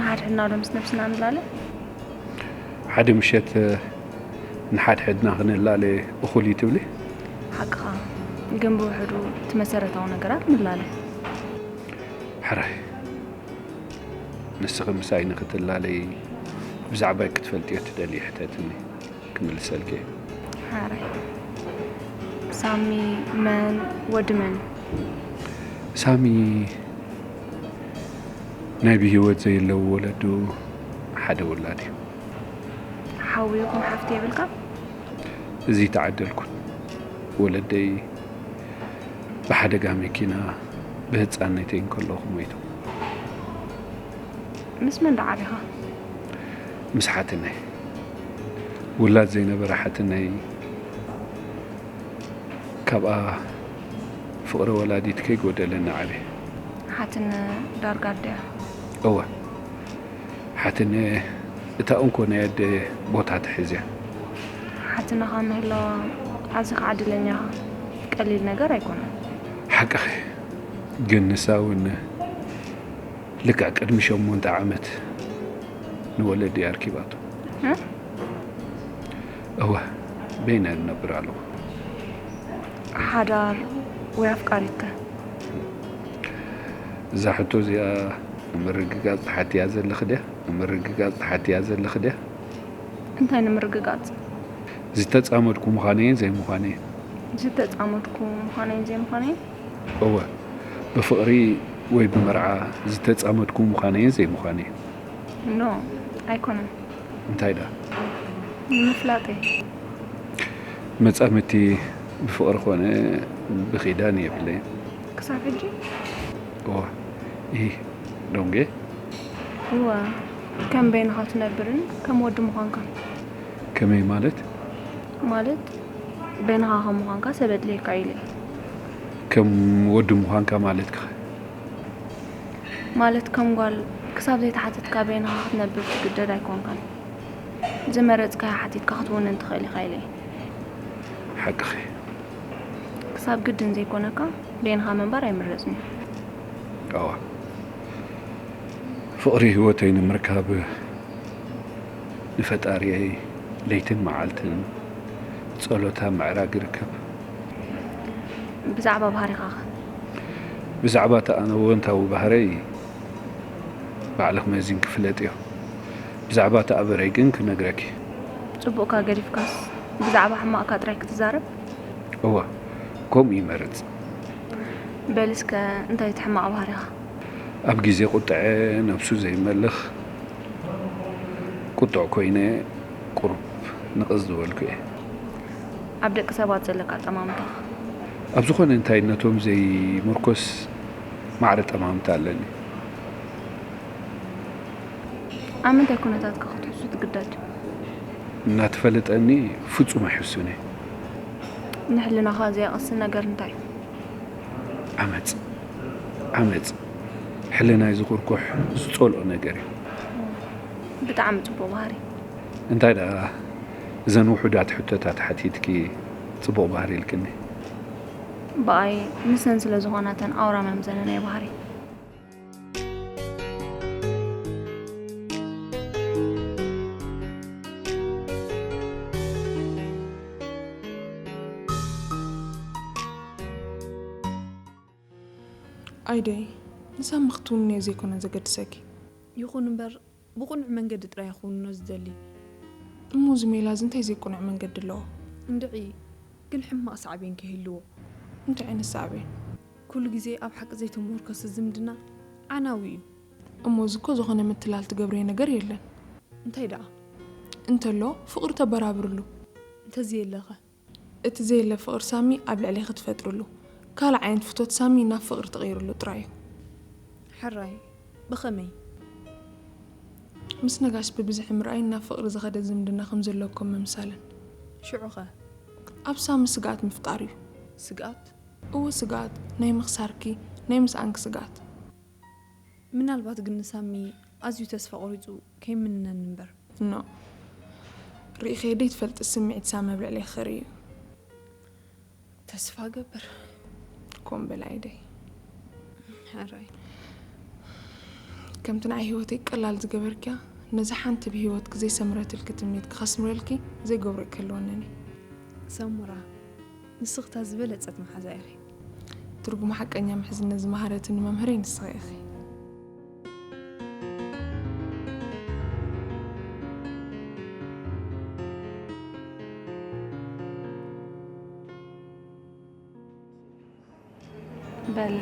ሓድሕድና ዶ ምስ ነብስና ንላለ? ሓደ ምሸት ንሓድሕድና ክንላለ እኹል እዩ ትብሊ? ሓቅኻ፣ ግን ብውሕዱ እቲ መሰረታዊ ነገራት ንላለ። ሕራይ፣ ንስኺ ምሳይ ንክትላለይ ብዛዕባይ ክትፈልጥዮ ትደልይ? ሕተትኒ፣ ክምልሰልኪ እየ። ሓራይ፣ ሳሚ መን? ወዲ መን? ሳሚ ናይ ብህይወት ዘየለዉ ወለዱ ሓደ ውላድ እዩ። ሓው ይኹን ሓፍቲ የብልካ? እዚ ተዓደልኩን። ወለደይ ብሓደጋ መኪና ብህፃንነተይ እንከለኹ ሞይቶም። ምስ መን ደኣ ዓቢኻ? ምስ ሓትነይ። ውላድ ዘይነበራ ሓትነይ፣ ካብኣ ፍቕሪ ወላዲት ከይጎደለኒ ዓብየ። ሓትነ ዳርጋ ኣደያ? እወ፣ ሓትነ እታ እንኮ ናይ ኣደ ቦታ ትሕዝ እያ። ሓትነኻ ምህላዋ ኣዚኻ ዕድለኛ ኢኻ። ቀሊል ነገር ኣይኮነን። ሓቅኺ፣ ግን ንሳ እውን ልክዕ ቅድሚ ሸሞንተ ዓመት ንወለዲ ኣርኪባቶ። እ? እወ፣ በይነ ንነብር ኣለኹ። ሓዳር ወይ ኣፍቃሪትከ? እዛ ሕቶ እዚኣ ንምርግጋፅ ትሓትያ ዘለኺ ድያ? ንምርግጋፅ ትሓትያ ዘለኺ ድያ? እንታይ ንምርግጋፅ? ዝተፃመድኩ ምዃነይን ዘይምዃነይን። ዝተፃመድኩ ምዃነይን ዘይምዃነይን? እወ፣ ብፍቕሪ ወይ ብመርዓ ዝተፃመድኩ ምዃነይን ዘይምዃነይን። ኖ፣ ኣይኮነን። እንታይ ደኣ? ንምፍላጠይ። መፃምድቲ ብፍቕሪ ኮነ ብኺዳን የብለይን። ክሳብ ሕጂ? እዋ፣ ኢ ዶንጌ? እዋ፣ ከም በይንኻ ትነብርን ከም ወዲ ምዃንካ። ከመይ ማለት? ማለት በይንኻ ከም ምዃንካ ሰብ ኣድልየካ ኢለ። ከም ወዲ ምዃንካ ማለት ከ? ማለት ከም ጓል ክሳብ ዘይተሓተትካ በይንኻ ክትነብር ትግደድ ኣይኮንካን። ዝመረፅካዮ ሓቲትካ ክትውንን ትኽእል ኢኻ ኢለ። ሓቅኺ። ክሳብ ግድን ዘይኮነካ በይንኻ ምንባር ኣይምረፅን እዩ። እዋ፣ ፍቕሪ ህይወተይ ንምርካብ ንፈጣሪየይ ለይትን መዓልትን ጸሎት ኣብ ምዕራግ ይርከብ። ብዛዕባ ባህሪኻ ኸ? ብዛዕባ እቲ ኣነ ወንታዊ ባህረይ ባዕልኽ መዚንኪ ፍለጥዮ። ብዛዕባ እቲ ኣበረይ ግን ክነግረኪ። ጽቡቕካ ገዲፍካስ ብዛዕባ ሕማቕካ ጥራይ ክትዛረብ? እወ፣ ከምኡ ይመርጽ። በል እስከ እንታይ እቲ ሕማቕ ባህሪኻ? ኣብ ግዜ ቁጥዐ ነብሱ ዘይመልኽ ቁጡዕ ኮይነ ቁሩብ ንቕጽ ዝበልኩ እየ። ኣብ ደቂ ሰባት ዘለካ ኣጠማምታ። ኣብ ዝኾነ እንታይነቶም ዘይምርኮስ ማዕረ ጠማምታ ኣለኒ። ኣብ ምንታይ ኩነታትካ ክትሕሱ ትግደድ? እናተፈለጠኒ ፍጹም ኣይሕሱን እየ። ንሕልናኻ ዘየቕስን ነገር እንታይ? ዓመጽ። ዓመጽ። ሕልናይ ዝኹርኩሕ ዝጸልኦ ነገር እዩ። ብጣዕሚ ጽቡቕ ባህሪ። እንታይ ደኣ እዘን ውሑዳት ሕቶታት ሓቲትኪ ጽቡቕ ባህሪ ኢልክኒ? ብኣይ ንሰን ስለ ዝኾናተን ኣውራ መምዘኒ ናይ ባህሪ። ኣይደይ፣ ንሳሚ ክትውንንዮ ዘይኮነ ዘገድሰኪ። ይኹን እምበር ብቕኑዕ መንገዲ ጥራይ ክውንኖ ዝደሊ። እሞ እዚ ሜላዚ እንታይ ዘይቅኑዕ መንገዲ ኣለዎ? እንድዒ፣ ግን ሕማቕ ሳዕቤን ከይህልዎ። እንታይ ዓይነት ሳዕቤን? ኩሉ ግዜ ኣብ ሓቂ ዘይተመርኮሰ ዝምድና ዓናዊ እዩ። እሞ እዚ እኮ ዝኾነ ምትላል ትገብርዮ ነገር የለን። እንታይ ደኣ? እንተሎ ፍቕሪ ተበራብርሉ። እንተዘየለኸ? እቲ ዘየለ ፍቕሪ ሳሚ ኣብ ልዕሌኺ ትፈጥርሉ ካልእ ዓይነት ፍቶት ሳሚ ናብ ፍቕሪ ትቕይርሉ ጥራይ እዩ። ሕራይ፣ ብኸመይ? ምስ ነጋሽ ብብዝሒ ምርኣይን ናብ ፍቕሪ ዝኸደ ዝምድና ከም ዘለኩም ምምሳልን። ሽዑኸ? ኣብ ሳሚ ስግኣት ምፍጣር እዩ። ስግኣት? እወ ስግኣት፣ ናይ ምኽሳርኪ፣ ናይ ምስኣንኪ ስግኣት። ምናልባት ግን ንሳሚ ኣዝዩ ተስፋ ቆሪጹ ከይምንነኒ እምበር። ኖ። ርኢኸዮ ደይትፈልጢ ስምዒት ሳሚ ኣብ ልዕሌኺ ክርኢ እዩ። ተስፋ ገብር። ኮን በል ኣይደይ። ሕራይ። ከምቲ ንዓይ ህይወተይ ቀላል ዝገበርክያ፣ ነዛ ሓንቲ ብህይወትኪ ዘይሰምረትልኪ ትምኒትኪ ከስምረልኪ ዘይገብሮ ኣይክህልወንን እዩ። ሰሙራ፣ ንስኽታ ዝበለጸት መሓዛ ኢኺ። ትርጉም ሓቀኛ ምሕዝነት ዝመሃረትኒ መምህረይ ንስኺ ኢኺ። በል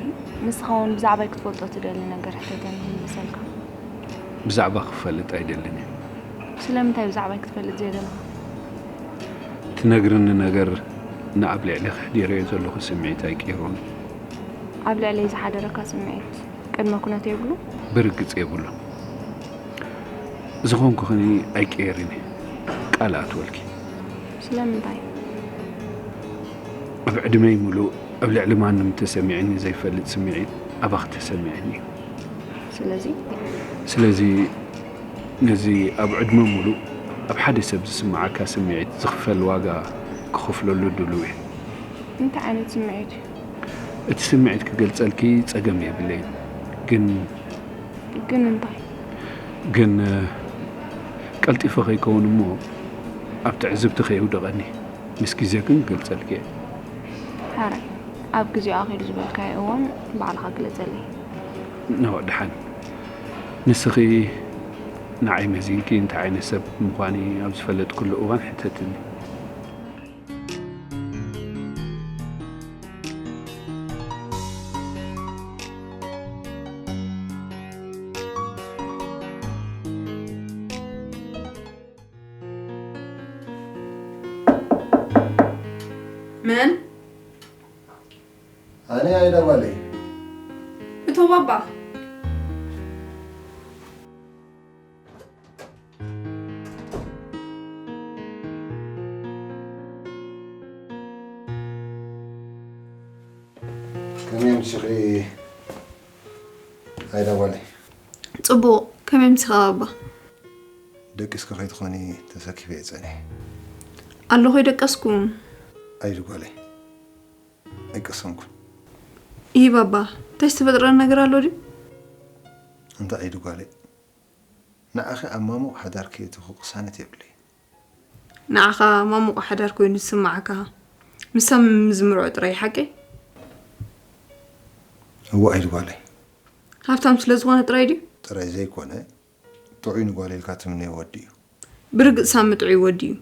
ንስኻ እውን ብዛዕባይ ክትፈልጦ ትደሊ ነገር ሕተተኒ ክምልሰልካ። ብዛዕባ ክፈልጥ ኣይደልን እየ። ስለምንታይ ብዛዕባይ ክትፈልጥ ዘይደለኻ? ትነግርኒ ነገር ንኣብ ልዕሊ ክሕዲረዮ ዘለኹ ስምዒት ኣይቀይሮን። ኣብ ልዕለይ ዝሓደረካ ስምዒት ቅድመ ኩነት የብሉ? ብርግጽ የብሉ። ዝኾንኩ ኸኒ ኣይቀየርን እየ። ቃል ኣትወልኪ። ስለምንታይ? ኣብ ዕድመይ ሙሉእ ኣብ ልዕሊ ማንም ተሰሚዕኒ ዘይፈልጥ ስምዒት ኣባኺ ተሰሚዕኒ እዩ። ስለዚ ስለዚ ነዚ ኣብ ዕድመ ሙሉእ ኣብ ሓደ ሰብ ዝስምዓካ ስምዒት ዝኽፈል ዋጋ ክኸፍለሉ ድሉው እየ። እንታይ ዓይነት ስምዒት እዩ? እቲ ስምዒት ክገልጸልኪ ጸገም የብለይን። ግን ግን እንታይ? ግን ቀልጢፈ ከይከውን እሞ ኣብ ትዕዝብቲ ከየውድቐኒ ምስ ግዜ ግን ክገልጸልኪ እየ። ሕራይ ኣብ ግዜኡ ኣኺሉ ዝበልካዮ እዋን ባዕልኻ ግለጸለይ። እነሆ ደሓን። ንስኺ ንዓይ መዚንኪ እንታይ ዓይነት ሰብ ምዃኒ ኣብ ዝፈለጥክሉ እዋን ሕተትኒ። መን? ኣነ ኣይዳ ጓለይ። እቶ ባባ። ከመይ ኣምሲኺ ኣይዳ ጓለይ? ጽቡቕ፣ ከመይ ኣምሲኻ ባባ? ደቂስኪ ከይትኾኒ ተሰኪፈ እየ ጸኒሐ። ኣለኹ ኣይደቀስኩን። ኣይዱ ጓለይ ኣይቀሰንኩን። ይህ ባባ፣ እንታይ ዝተፈጥረ ነገር ኣሎ ድዩ? እንታይ ኣይዱ ጓለይ? ንዓኺ ኣብ ማሙቕ ሓዳር ከየእትኹ ቅሳነት የብለይ። ንዓኻ ማሙቕ ሓዳር ኮይኑ ዝስምዓካ ምሳም ዝምርዖ ጥራይ ሓቂ? እወ ኣይዱ ጓለይ። ሃብታም ስለ ዝኾነ ጥራይ ድዩ? ጥራይ ዘይኮነ ጥዑይ ንጓል ኢልካ ትምነዮ ወዲ እዩ። ብርግጽ ሳሚ ጥዑይ ወዲ እዩ።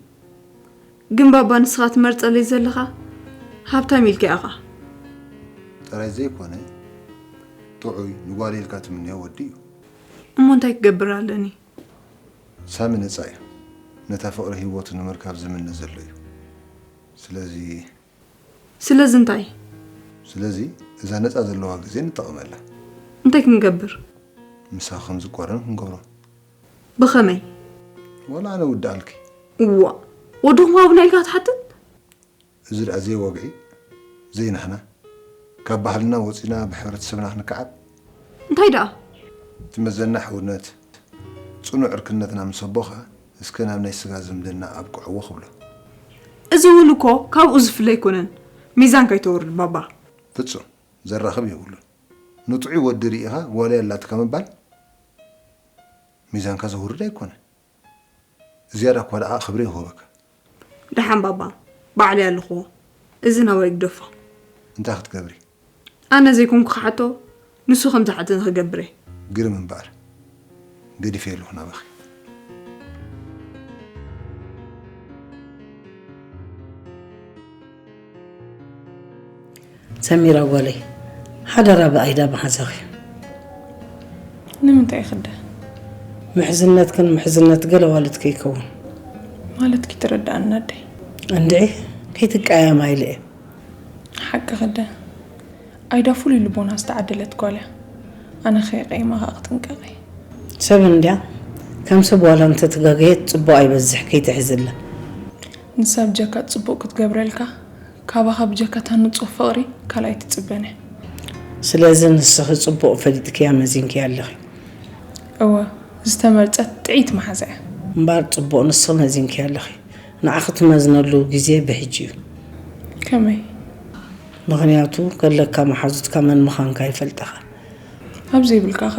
ግን ባባ ንስኻ ትመርጸለይ ዘለኻ ሃብታም ኢልካ ኢኻ። ጥራይ ዘይኮነ ጥዑይ ንጓል ኢልካ ትምነዮ ወዲ እዩ። እሞ እንታይ ክገብር ኣለኒ? ሳሚ ነጻ እዩ። ነታ ፍቕሪ ህይወቱ ንምርካብ ዝምነ ዘሎ እዩ። ስለዚ ስለዚ እንታይ? ስለዚ እዛ ነጻ ዘለዋ ግዜ ንጠቐመላ። እንታይ ክንገብር? ምሳኺ ከም ዝቋረን ክንገብሮ። ብኸመይ? ወላ ኣነ ውድኣልኪ። እዋ ወድኹም ሃቡና ኢልካ ትሓትት? እዚ ደኣ ዘይወግዒ ዘይናህና ካብ ባህልና ወጺና ብሕብረተሰብና ክንከዓብ እንታይ ደኣ? እቲ መዘና ሕውነት ጽኑዕ ዕርክነትና ምስ ኣቦኻ እስከ ናብ ናይ ስጋ ዝምድና ኣብቅዕዎ ክብሎ። እዚ እውን እኮ ካብኡ ዝፍለ ኣይኮነን። ሚዛን ከይተወርድ ባባ። ፍጹም ዘራኽብ የብሉን። ንጥዑይ ወዲ ርኢኻ ጓለይ ኣላትካ ምባል ሚዛንካ ዘውርድ ኣይኮነን። ዝያዳ እኳ ደኣ ክብሪ ይህበካ። ደሓን ባባ ባዕለይ ኣለኽዎ። እዚ ናባይ ግደፎ። እንታይ ክትገብሪ? ኣነ ዘይኮንኩ ክሓቶ ንሱ ከም ዝሓተኒ ክገብር እየ። ግርም እምበኣር ገዲፈ ኣለኹ ናባኺ። ሰሚራ ጓለይ ሓደራ ብኣይዳ መሓዛኺ። ንምንታይ ክደ? ምሕዝነትክን ምሕዝነት ገለ ዋልድ ከይከውን። ማለት ኪትረዳእና ኣደይ። እንድዒ ከይትቀያየማ ኢለ እየ። ሓቂ ክደ። ኣይዳ ፍሉይ ልቦና ዝተዓደለት ጓል እያ። ኣነ ከይቀይማ ከኣ ክጥንቀቕ እየ። ሰብ እንድያ ከም ሰብ ዋላ እንተተጋገየት ጽቡቕ ኣይበዝሕ ከይትሕዝላ። ንሳ ብጀካ ጽቡቕ ክትገብረልካ ካባኻ ብጀካ እታ ንጹህ ፍቕሪ ካልእ ኣይትጽበን እያ። ስለዚ ንስኺ ጽቡቕ ፈሊጥክያ መዚንክያ ኣለኺ። እወ ዝተመርጸት ጥዕይቲ መሓዛ እያ። እምበኣር ጽቡቕ ንስኺ መዚንክያ ኣለኺ። ንዓኺ ትመዝነሉ ግዜ ብሕጂ እዩ። ከመይ? ምኽንያቱ ከለካ መሓዙትካ መን ምዃንካ ይፈልጣኻ። ኣብ ዘይብልካኸ?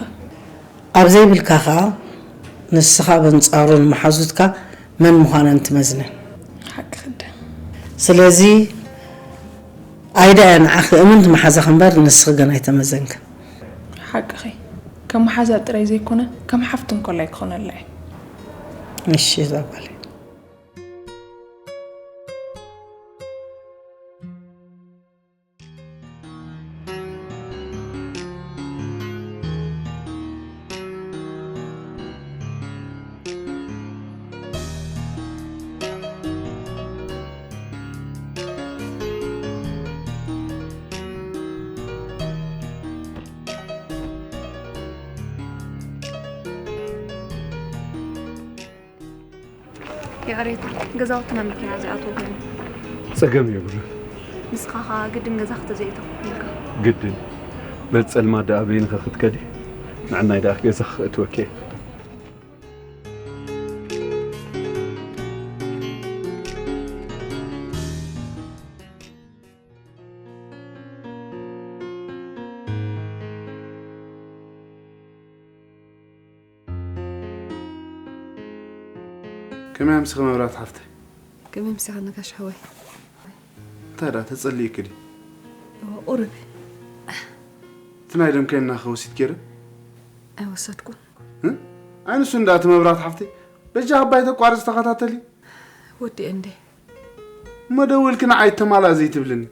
ኣብ ዘይብልካ ኸኣ ንስኻ በንጻሩ ንመሓዙትካ መን ምዃነን ትመዝነን። ሓቂ ክደ ስለዚ ኣይዳ እያ ንዓኺ እምንቲ መሓዛኺ እምበር ንስኺ ግን ኣይተመዘንክን። ሓቅኺ ከም መሓዛ ጥራይ ዘይኮነ ከም ሓፍቲ እንኮላይ ክኾነላ እየ። እሺ እዛ ጓለይ። ይቕሬታ፣ ገዛውትና መኪና ዘይኣትዎ ኮይኑ። ጸገም የብሉን። ንስኻ ኸኣ ግድን ገዛ ክተዘይእተው ኢልካ። ግድን። በቲ ጸልማት ደኣ በይንኺ ክትከዲ፣ ንዕናይ ደኣ ገዛኺ ከእትወኪ እየ። ከመይ ኣምሲኺ መብራት ሓፍተይ? ከመይ ኣምሲኻ ነጋሽ ሓወይ? እንታይ ደኣ ተጸሊእኪ ድዩ? እወ፣ ቁሩብ። እቲ ናይ ደም ከይንና ከ ወሲድኪ ዶ? ኣይወሰድኩን። እ? ኣይ ንሱ እንዳ እቲ መብራት ሓፍተይ። በጃ ኣባይ ተቋርጽ ተኸታተሊ። ወዲኤ እንዴ? እሞ ደዊልኪ ንዓይ ተማላእ ዘይትብልኒ?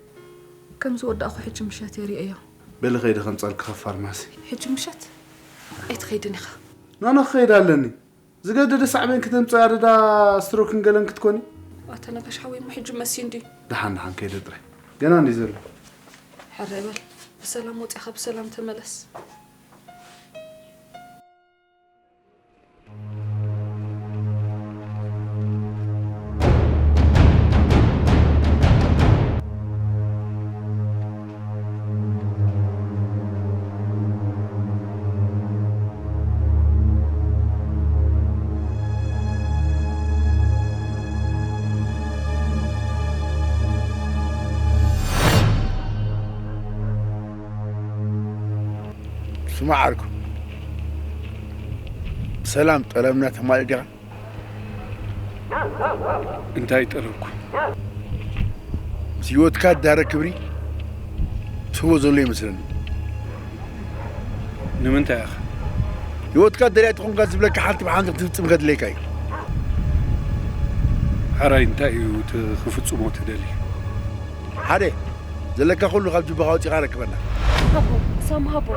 ከም ዝወዳእኹ ሕጂ ምሸት የርእዮ። በሊ ከይደ ከምጻልኪ ካብ ፋርማሲ። ሕጂ ምሸት ኣይትኸይድን ኢኻ። ኖኖ ክኸይድ ኣለኒ። ዝገደደ ሳዕቤን ክተምጽእ ኣደዳ ስትሮክን ገለን ክትኮኒ። ኣታ ነጋሽ ሓወይ እሞ ሕጂ መሲ እንዲ። ደሓን ደሓን ከይደ ጥራይ። ገና እንዲ ዘሎ። ሕረ በል። ብሰላም ወጺኻ ብሰላም ተመለስ። ስማዕ ዓርኩ፣ ብሰላም ጠለብና ተማልእ ዲኻ? እንታይ ጠለብኩ? ምስ ህይወትካ ዝዳረግ ክብሪ ትህቦ ዘሎ ይመስለኒ። ንምንታይ ኢኻ? ህይወትካ ደልያ ተኾንካ ዝብለካ ሓንቲ ብሓንቲ ክትፍጽም ከድለየካ እዩ። ሓራይ እንታይ እዩ እቲ ክፍጽሞ ትደሊ? ሓደ ዘለካ ኩሉ ካብ ጁባኻ ኣውጺኻ ረክበና። ሃቦ፣ ሳም ሃቦ።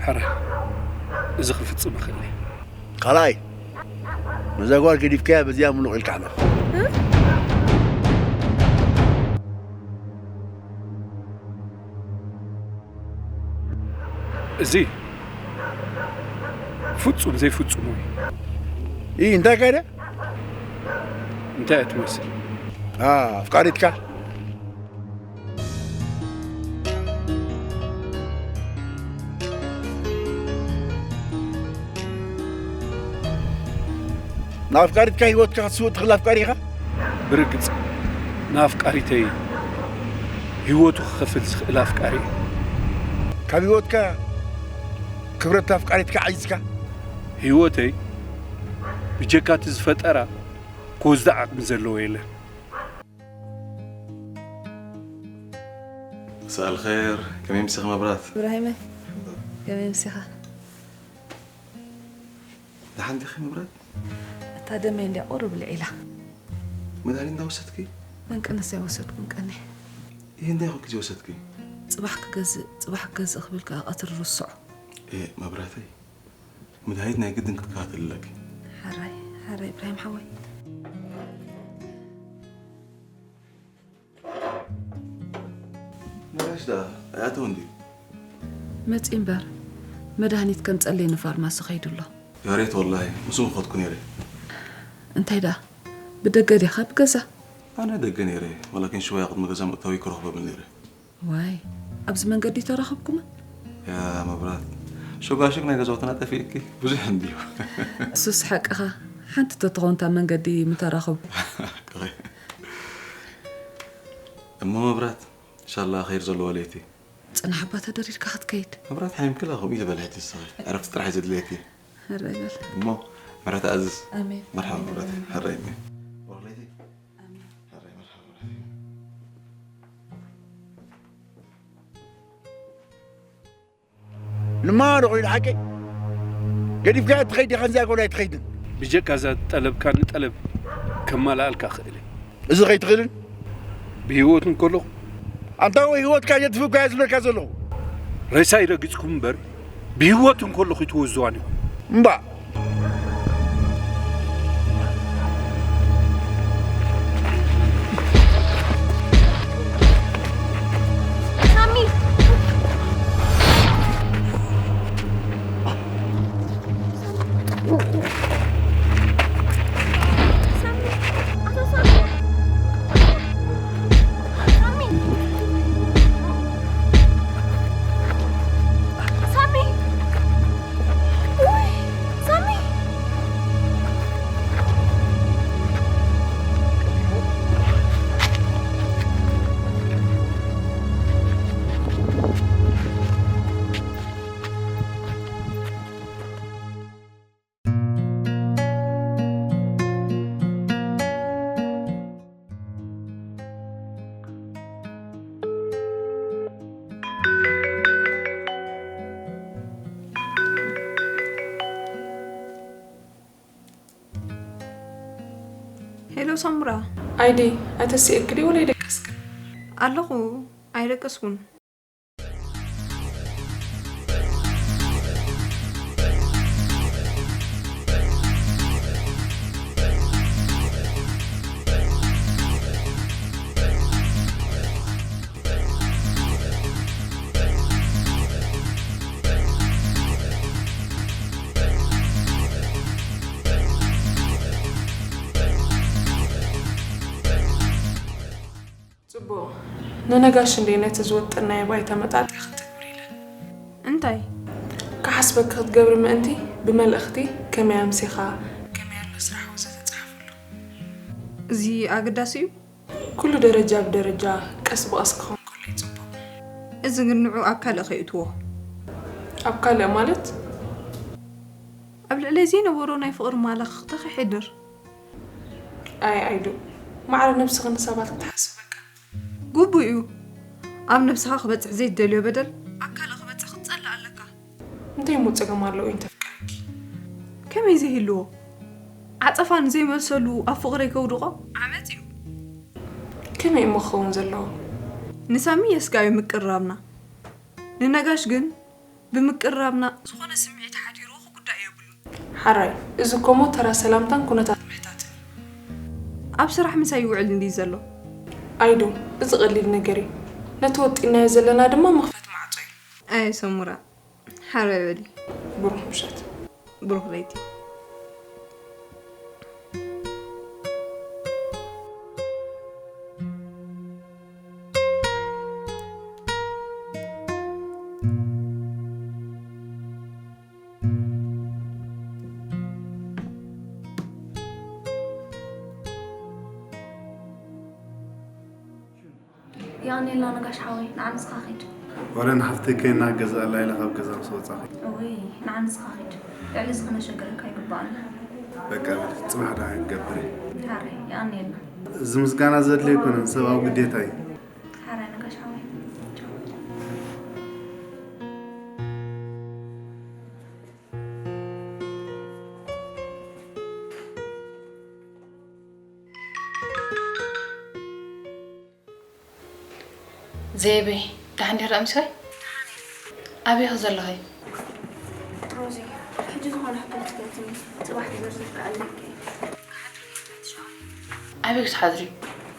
ሓራይ እዚ ክፍጽም እኽእል እየ። ካልኣይ ነዛ ጓል ገዲፍካያ በዚኣ ምኑቕ ኢልካ ሕለፍ። እዚ ፍጹም ዘይፍጹም እዩ። ይህ እንታይ ካይደ? እንታይ እያ ትመስል? ኣፍቃሪትካ ንኣፍቃሪትካ ህይወትካ ክትስውእ ትኽእል ኣፍቃሪ ኢኻ? ብርግጽ ንኣፍቃሪተይ ህይወቱ ክኸፍል ዝኽእል ኣፍቃሪ እዩ። ካብ ህይወትካ ክብረት ኣፍቃሪትካ ዓይዝካ? ህይወተይ ብጀካ እቲ ዝፈጠራ ክወስዳ ዓቕሚ ዘለዎ የለን። مساء الخير، ከመይ ምሲኺ መብራት? ኢብራሂመይ፣ ከመይ ምሲኻ? ደሓን ዲኺ መብራት? እታ ደመይ እንድያ ቁሩብ ልዒላ። መድሃኒት እንዳወሰድኪ? መንቀነስ ኣይወሰድኩን ቀኒ። ይህ እንታይ ኮንኪ ዘይወሰድኪ? ጽባሕ ክገዝእ፣ ጽባሕ ክገዝእ ክብል ከኣ ቀትሪ ርስዖ። ኤ መብራተይ፣ መድሃኒት ናይ ግድን ክትከታተሊ ኣለኪ። ሓራይ፣ ሓራይ ኢብራሂም ሓወይ። ነጋሽ ደኣ ኣይኣተወን ድዩ? መጺ እምበር፣ መድሃኒት ከምጸለይ ንፋርማሲ ከይዱ ኣሎ። ያሬት ወላሂ፣ ምስኡ ምኸድኩ ነይረ። እንታይ ደኣ? ብደገ ዲኻ ብገዛ? ኣነ ደገ ነይረ፣ ወላኪን ሽወያ ቅድሚ ገዛ ምእታዊ ክረኽቦ ብል ነይረ። ዋይ፣ ኣብዚ መንገዲ ተራኸብኩማ? ያ መብራት፣ ሸጓሽግ ናይ ገዛውትና ጠፊእኪ ብዙሕ እንድዩ። እሱስ ሓቅኻ፣ ሓንቲ ተትኸውን እታ መንገዲ ምተራኸቡ። እሞ መብራት፣ ኢንሻላህ ኸይር ዘለዎ ለይቲ። ጽናሕ እባ ተደሪርካ ክትከይድ። መብራት ሓይምክላ ከምኡ እዩ ዝበልሐት ንስኺ። ዕረፍቲ ጥራሕ እዩ ዘድልየኪ። ሕራይ በል። እሞ ምሕረት ኣዝዝ። ኣሜን። መርሓባ ኣሜን። ምሕረት። ሕራይ እሞ። ወክለይቲ። ኣሜን። ሕራይ መርሓባ ምሕረት። ንማዶ ኮይኑ ሓቀይ ገዲፍካ ትኸይድ ዲኻ? እዚኣ ጎላይ ትኸይድን? ብጀካ እዛ ጠለብካ ንጠለብ ከማልኣልካ ክእል እየ። እዚ ከይትኽእልን? ብህይወት እንከለኹ። ኣንታ ወይ ህይወትካ የጥፍእካ እየ ዝብለካ ዘለኹ። ሬሳይ ረጊጽኩም እምበር፣ ብህይወት እንከለኹ ይትወዝዋን ኢኹም። እምባ። ሳሚ! ሳሚ! ኣቶ ሳሚ! ሳሚ! ሳሚ! ውይ! ሳሚ! ሄሎ ሳምራ። ኣይዲ፣ ኣይተስእክዲ ወላ ኣይደቀስክን? ኣለኹ፣ ኣይደቀስኩን። ጽቡቕ። ንነጋሽ እንድየ ነቲ ዝወጠናዮ ባይታ መጣጥሒ ክትግብሪ ኢለ። እንታይ? ክሓስበኪ ክትገብሪ ምእንቲ ብመልእኽቲ ከመይ ኣምሲኻ፣ ከመይ ኣሎ ስራሕ ወዘተ ጸሓፍሉ። እዚ ኣገዳሲ እዩ? ኩሉ ደረጃ ብደረጃ ቀስ ብቐስ ክኸውን ከሎ እዩ ጽቡቕ። እዚ ግን ንዑ ኣብ ካልእ ከይእትዎ። ኣብ ካልእ ማለት? ኣብ ልዕለይ ዘይነበሮ ናይ ፍቕሪ ማላ ክኽተኽ ይሕድር። ኣይ ኣይዱ፣ ማዕረ ነብስኺ ንሰባት ክትሓስቢ በቃ። ግቡእ እዩ። ኣብ ነብስኻ ክበጽሕ ዘይትደልዮ በደል ኣብ ካልእ ክበጽሕ ክትጸልእ ኣለካ። እንታይ እሞ ጸገም ኣለዎ እንተፍቅረኪ? ከመይ ዘይህልዎ? ዓጸፋ ንዘይመልሰሉ ኣብ ፍቕረይ ከውድቖ ዓመጽ እዩ። ከመይ እሞ ክኸውን ዘለዎ? ንሳሚ የስጋዩ ምቅርራብና። ንነጋሽ ግን ብምቅርራብና ዝኾነ ስምዒት ሓዲሩ ክጉዳእ የብሉን። ሓራይ፣ እዚ እኮ እሞ ተራ ሰላምታን ኩነታት ምሕታትን እዩ። ኣብ ስራሕ ምሳይ ይውዕል እንድዩ ዘሎ። ኣይዱ፣ እዚ ቀሊል ነገር እዩ። ነቲ ወጢናዮ ዘለና ድማ መኽፈቲ ማዕጾ እዩ። ኣየ ሰሙራ፣ ሓራይ በሊ። ብሩኽ ምሸት። ብሩኽ ለይቲ። የቐንየልና ነጋሽ ሓወይ፣ ንዓ ንስኻ ኺድ። ወረ ንሓፍተይ ከይና ገዝኣላ ኢለ ካብ ገዛ ምስ ወጻኺ። እውይ፣ ንዓ ንስኻ ኺድ። ልዕሊ እዚ ክነሸግረካ ኣይግባእን። በቃ በል፣ ጽባሕ ደሓን ክገብር እየ። ሓራይ፣ የቐንየልና። እዚ ምስጋና ዘድልዮ ኣይኮነን፣ ሰብኣዊ ግዴታ እዩ። ሓራይ ነጋሽ ሓወይ። ዜበይ፣ ደሓን ዲኺ ኣምስዋይ? ኣበይ ኢኺ ዘለኺ? ሮዚ፣ ሕጂ ዝኾነ ሕቶ ክትፈልጥኒ፣ ጽባሕ ብዝርዝር ክኣልለኪ እየ። ኣበይ ክትሓድሪ?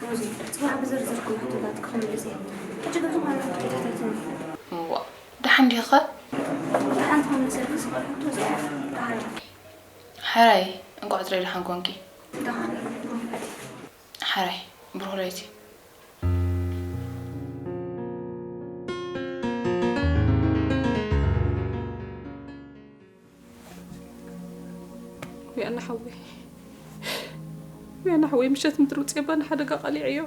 ሮዚ፣ ጽባሕ ብዝርዝር ኩሉ ሕቶታትኪ ክምልስ እየ። ሕጂ ግን ዝኾነ ሕቶ ተሕተትኒ። እዋ፣ ደሓን ዲኺ ኸ? ደሓን ክምልሰልኪ ዝኽእል ሕቶ እዚ እዩ። ደሓን ዲኺ? ሓራይ፣ እንቋዕ ጥራይ ደሓን ኮንኪ። ደሓን፣ ብሩኽ ለይቲ። ሓራይ፣ ብሩኽ ለይቲ። ውያነ ሓወይ፣ ውያነ ሓወይ፣ ምሸት ምድሪ ውፅኤባ ንሓደጋ ቃሊዐዮ።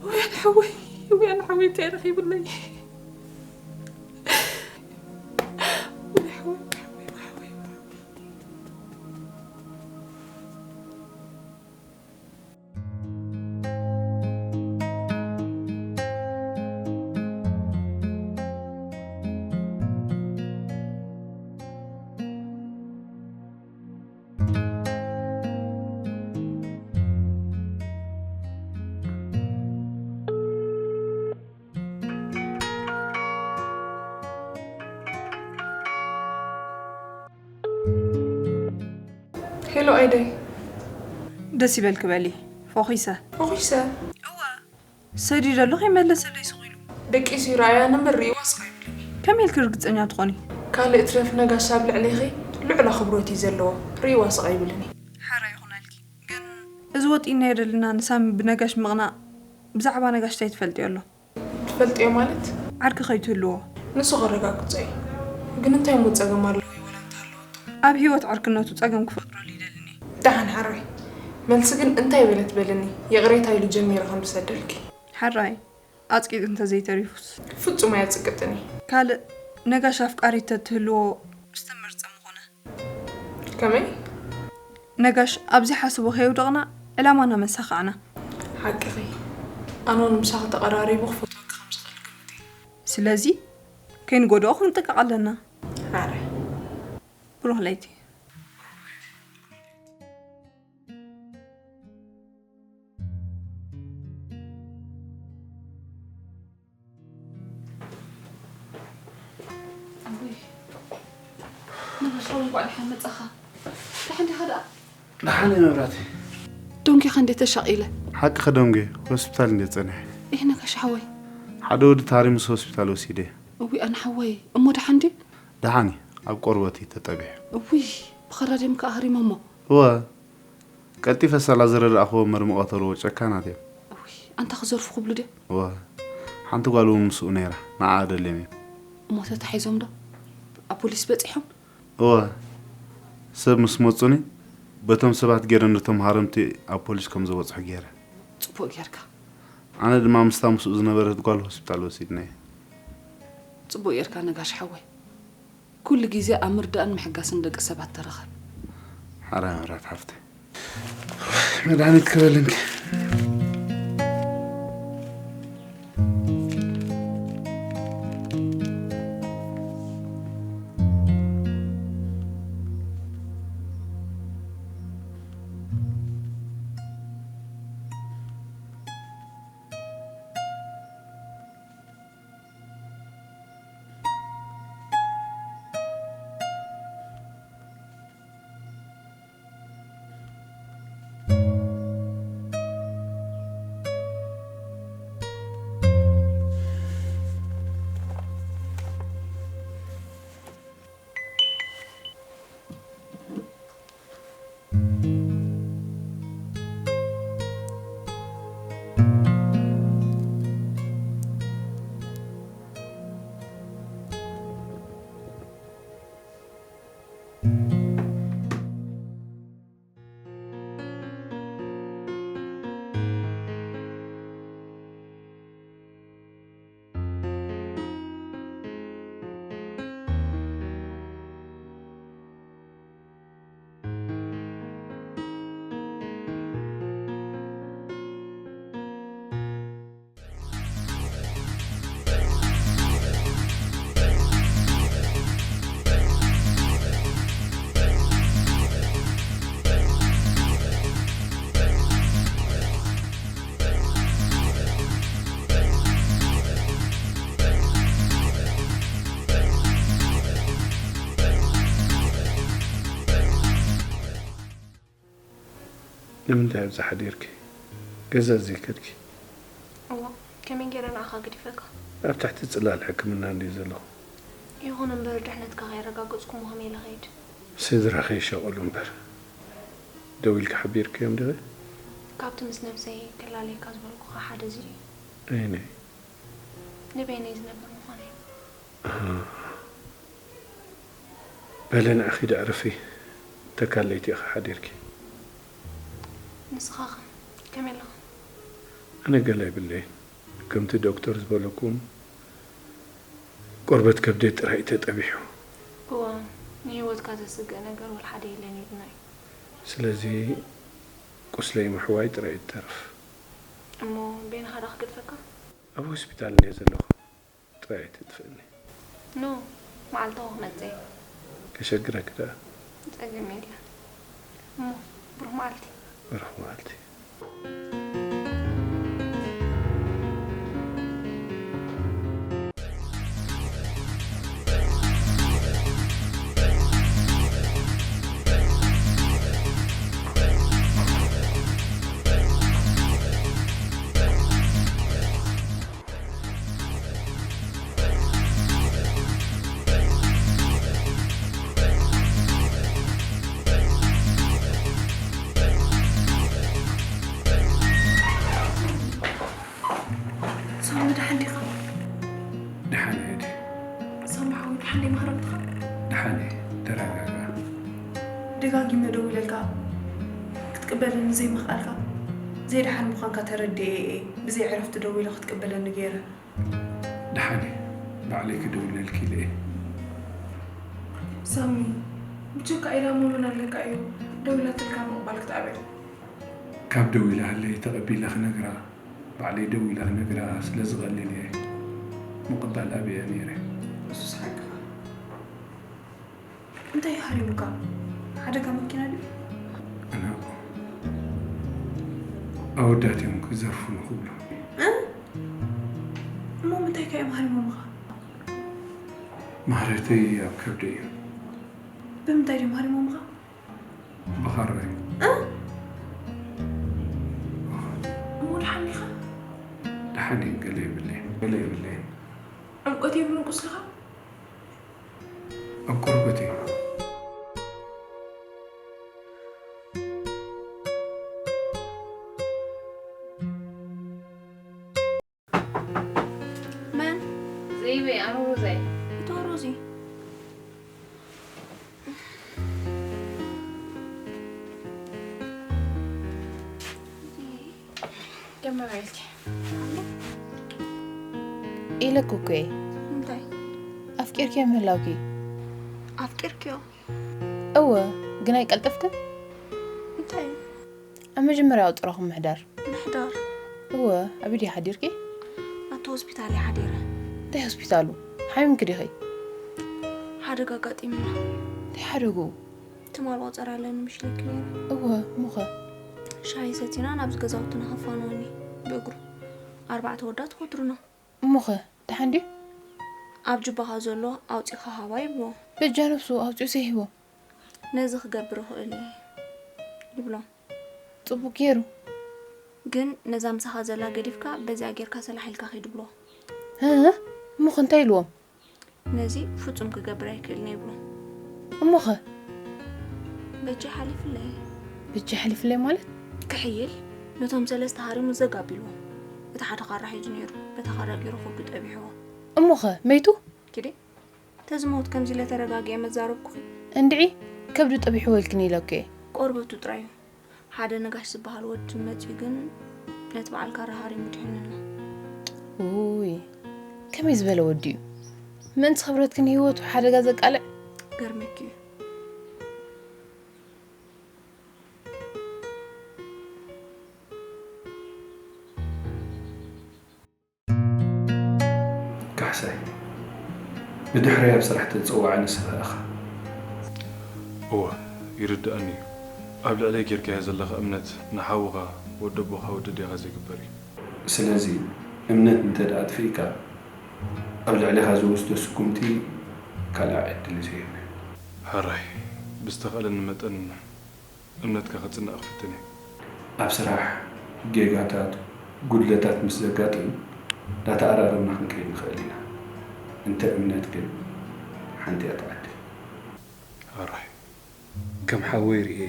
ውያነ ሓወይ፣ ውያነ ሓወይ፣ እንታይ ረኺቡለይ? ሄሎ ኣይደይ። ደስ ይበልኪ በሊ። ፎኺሰ። ፎኺሰ? እወ። ሰዲደሉ ከይመለሰለይ ስቕ ኢሉ። ደቂሱ ይረኣያ እምበር ርእይዋ ስቕ ኣይብልን እዩ። ከመይ ኢልኪ ርግጸኛ ትኾኒ? ካልእ ትረፍ ነጋሽ ኣብ ልዕሌኺ ልዑል ኣኽብሮት እዩ ዘለዎ። ርእይዋ ስቕ ኣይብልን እዩ። ሓራ ይኹነልኪ። ግን እዚ ወጢእናዮ ዘለና ንሳሚ ብነጋሽ ምቕናእ ብዛዕባ ነጋሽ እንታይ ትፈልጥዮ ኣሎ? ትፈልጥዮ ማለት? ዓርኪ ከይትህልዎ። ንሱ ከረጋግጾ እዩ። ግን እንታይ እሞ ጸገም ኣለዎ እዩ ወላ እንተሃለወቶ? ኣብ ህይወት ዓርክነቱ ጸገም ክፈጥረሉ ይደልን እዩ። ደሓን ሓራይ። መልሲ ግን እንታይ በለት በልኒ። ይቕሬታ ኢሉ ጀሚሩ ከም ዝሰደልኪ። ሓራይ፣ ኣጽቂጡ እንተዘይተሪፉስ? ፍጹም ኣየጽቅጥን እዩ። ካልእ ነጋሽ ኣፍቃሪት ተትህልዎ ምስተመርጸ ምኾነ። ከመይ? ነጋሽ ኣብዚ ሓስቦ ከየውደቕና ዕላማና መሳኻዕና። ሓቅኺ። ኣነ እውን ምሳኺ ተቐራሪቡ ክፈትወኪ ከም ዝኽእል ግምት እየ። ስለዚ ከይንጎድኦ ክንጥንቀቕ ኣለና። ኣረ። ብሩኽ ለይቲ። ኣቦይ፣ ነጋሽ ሓወይ እንኳዕ ደሓን መጻኻ። ደሓን ዲኻ ደኣ? ደሓን እየ መብራህቲ። ደንጉየኻ እንዴ ተሻቒለ? ሓቅኺ ደንጉየ፣ ሆስፒታል እንዴ ጸኒሐ። እህ ነጋሽ ሓወይ። ሓደ ወዲ ታሪ ምስ ሆስፒታል ወሲደ። እውይ ኣነ ሓወይ፣ እሞ ደሓን ድዩ? ደሓን እዩ፣ ኣብ ቆርበት እዩ ተጠቢሑ። እውይ፣ ብኸራድዮም ከኣ ሃሪሞሞ። እወ፣ ቀልጢፈ ሳላ ዝረዳእኽዎ መርምቐ ተልዎ ጨካናት እዮም። እውይ፣ ኣንታ ክዘርፉ ክብሉ ድዮም? እወ፣ ሓንቲ ጓል እውን ምስኡ ነይራ፣ ንዓኣ ደልዮም እዮም። እሞ ተታሒዞም ዶ? ኣብ ፖሊስ በጺሖም? እወ፣ ሰብ ምስ መጹኒ፣ በቶም ሰባት ገይረ ነቶም ሃረምቲ ኣብ ፖሊስ ከም ዝበጽሑ ገይረ። ጽቡቕ ጌርካ። ኣነ ድማ ምስታ ምስኡ ዝነበረት ጓል ሆስፒታል ወሲድናየ። ጽቡቕ ጌርካ ነጋሽ ሓወይ። ኩሉ ግዜ ኣብ ምርዳእን ምሕጋስን ደቂ ሰባት ተረኸብ። ሓራይ መብራት ሓፍተይ። መድሃኒት ክበልንኪ። ንምንታይ ኣብዚ ሓዲርኪ? ገዛ ዘይከድኪ? እዋ፣ ከመይ ገይረ ንዓኻ ገዲፈካ? ኣብ ትሕቲ ጽላል ሕክምና እንድየ ዘለኹ። ይኹን እምበር ድሕነትካ ከየረጋገጽኩ እሞ ከመይ ኢለ ኸይድ? ስድራኺ ይሻቐሉ እምበር። ደዊልኪ ሓቢርክዮም ዲኺ? ካብቲ ምስ ነብሰይ ክላለየካ ዝበልኩኻ ሓደ እዚ እዩ። ኣየናይ? ንበይነይ ዝነብር ምዃነይ። ኣሃ። በሊ ንዕኺ ዶ ዕረፊ፣ ተካል ለይቲ ኢኺ ሓዲርኪ። ንስኻኸ ከመይ ኣለኻ? ኣነ ገለ የብለይን። ከምቲ ዶክተር ዝበለኩም ቆርበት ከብደይ ጥራይ እዩ ተጠቢሑ። እዋ፣ እስካ ዘስግእ ነገር ወላ ሓደ የለን ኢሉና እዩ። ስለዚ ቁስለይ ምሕዋይ ጥራይ እዩ ዝተርፍ። እሞ በይንኻ ዶ ክገድፈካ? ኣብ ሆስፒታል እንድየ ዘለኹ ጥራይ ኣይተጥፍእኒ። ኖ፣ መዓልታዊ ክመጽእ እየ። ከሸግረኪ ደኣ። ጸገም የለን። እሞ ብሩኽ መዓልቲ። ብሩኽ መዓልቲ። ሳሚ፣ ደሓን ዲኻ? ደሓን እየ ድየ? ሳሚ ሓወይ፣ ደሓን ዶ ይምህረልካ? ደሓን እየ፣ ተረጋጋ። ደጋጊመ ደዊለልካ ክትቅበለኒ ዘይምኽኣልካ፣ ዘይደሓን ምዃንካ ተረዲኤ እየ ብዘይ ዕረፍቲ ደዊለ ክትቅበለኒ ገይረ። ደሓን እየ፣ ባዕለይ ክድውለልኪ ኢለ እየ። ሳሚ፣ ብጀካ ኢላ መመን ኣለካ እዩ ደዊላትልካ ምቕባል ክትኣብያ። ካብ ደዊላትለይ ተቐቢለ ክነግራ፣ ባዕለይ ደዊለ ክነግራ ስለ ዝቐልል እየ ምቕባል ኣብየ ነይረ። እሱስ ሓቅኻ። እንታይ እዩ ሃሪሙካ? ሓደጋ መኪና ድዩ? ኣና ኣወዳት እዮም ክዘርፉኒ ክብሉ። እ? እሞ ምንታይ ከ እዮም ሃሪሞምኻ? ማህረተይ ኣብ ከብደይ እዩ። ብምንታይ ድዮም ሃሪሞምኻ? ብኻራ እዩ። እ? እሞ ደሓን ዲኻ? ደሓን እዩ፣ ገለ የብለይ፣ ገለ የብለይ። ዕምቆት የብሉን ቁስልኻ? ኣብ ቆርበት እዩ። መን? ዘይበይ ኣነ ሮዛይ። እቶ ሮዚ። ደመበልኪ ኢለኩ እኮ እየ። እንታይ? ኣፍቂርኪዮ ምህላውኪ። ኣፍቂርኪዮ? እወ፣ ግን ኣይቀልጠፍክን። እንታይ? ኣብ መጀመርያ ኣውጥራኹም ምሕዳር። ምሕዳር? እወ፣ ኣበይ ድዩ ሓዲርኪ? ኣብቲ ሆስፒታል እየ ሓዲረ። እንታይ ሆስፒታሉ? ሓሚምኪ ዲኺ? ሓደጋ ኣጋጢሙና። እንታይ ሓደጉ? ትማል ቆጸራ ኣለኒ ምሽ ኢለኪ ነይረ። እወ፣ እሞኸ? ሻሂ ሰቲና ናብዚ ገዛውትና ከፋንወኒ ብእግሩ። ኣርባዕተ ወዳት ወትሩና። እሞኸ? ደሓን ድዩ? ኣብ ጅባኻ ዘሎ ኣውጺኻ ሃባ ይብልዎ። በጃ ነብሱ ኣውጺኡስ ይህቦ። ነዚ ክገብር እኽእል እየ ይብሎ። ጽቡቅ ገይሩ። ግን ነዛ ምሳኻ ዘላ ገዲፍካ በዚኣ ጌርካ ሰላሕ ኢልካ ኺድ ይብልዎ። ህ? እሞኸ እንታይ ኢልዎም? ነዚ ፍጹም ክገብር ኣይክእልን እየ ይብሎ። እሞኸ? በጃ ሓሊፍለይ። በጃ ሓሊፍለይ ማለት? ክሕይል ነቶም ሰለስተ ሃሪሙ ዘግ ኣቢልዎም። እቲ ሓደ ካራ ሒዙ ነይሩ። በታ ካራ ገይሩ ከብዱ ጠቢሕዎ። እሞኸ መይቱ? ኪዲ ተዝሞት ከምዚ ኢለ ተረጋጊኤ መዛረብኩኺ። እንድዒ ከብዱ ጠቢሕዎ ኢልክኒ ኢለኩ እየ። ቆርበቱ ጥራይ እዩ። ሓደ ነጋሽ ዝበሃል ወዲ መጺኡ ግን ነቲ በዓል ካራ ሃሪሙ ድሒኑና። ውይ ከመይ ዝበለ ወዲ እዩ? ምእንቲ ክብረትክን ህይወቱ ሓደጋ ዘቃልዕ? ገርመኪ እዩ። ካሕሳይ፣ ብድሕረይ ኣብ ስራሕ ተጸዋዕ ንስኻ ኢኻ። እወ፣ ይርድኣኒ እዩ። ኣብ ልዕለይ ጌርካዮ ዘለኻ እምነት ንሓውኻ፣ ወዲ ኣቦኻ፣ ወዲ ኣዴኻ ዘይግበር እዩ። ስለዚ እምነት እንተ ደኣ ኣጥፊእካ፣ ኣብ ልዕሌኻ ዝወስዶ ስጉምቲ ካልእ ዕድል ዘይብሉ። ሕራይ፣ ብዝተኻእለኒ መጠን እምነትካ ከጽንዕ ክፍትን እየ። ኣብ ስራሕ ጌጋታት፣ ጉድለታት ምስ ዘጋጥም፣ እንዳተኣራረምና ክንከይድ ንኽእል ኢና። እንተ እምነት ግን ሓንቲ እያ ትዓድል። ሕራይ። ከም ሓወይ ርእየ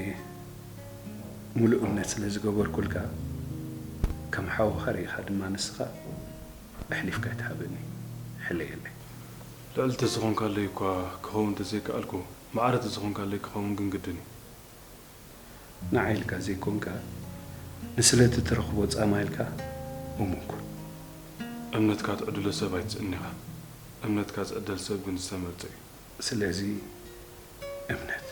ምሉእ እምነት ስለ ዝገበርኩልካ፣ ከም ሓውኻ ርኢኻ ድማ ንስኻ ኣሕሊፍካ ኣይትሃበኒ። ሕለየለይ። ልዕሊ ተዝኾንካለይ እኳ ክኸውን ተዘይከኣልኩ፣ ማዕረ ተዝኾንካለይ ክኸውን ግን ግድን እዩ። ንዓይ ኢልካ ዘይኮንካ፣ ንስለ እቲ ትረኽቦ ጻማ ኢልካ እሙን ኩን። እምነትካ ትዕድሎ ሰብ ኣይትስእን ኢኻ። እምነትካ ዝዕደል ሰብ ግን ዝተመርጸ እዩ። ስለዚ እምነት።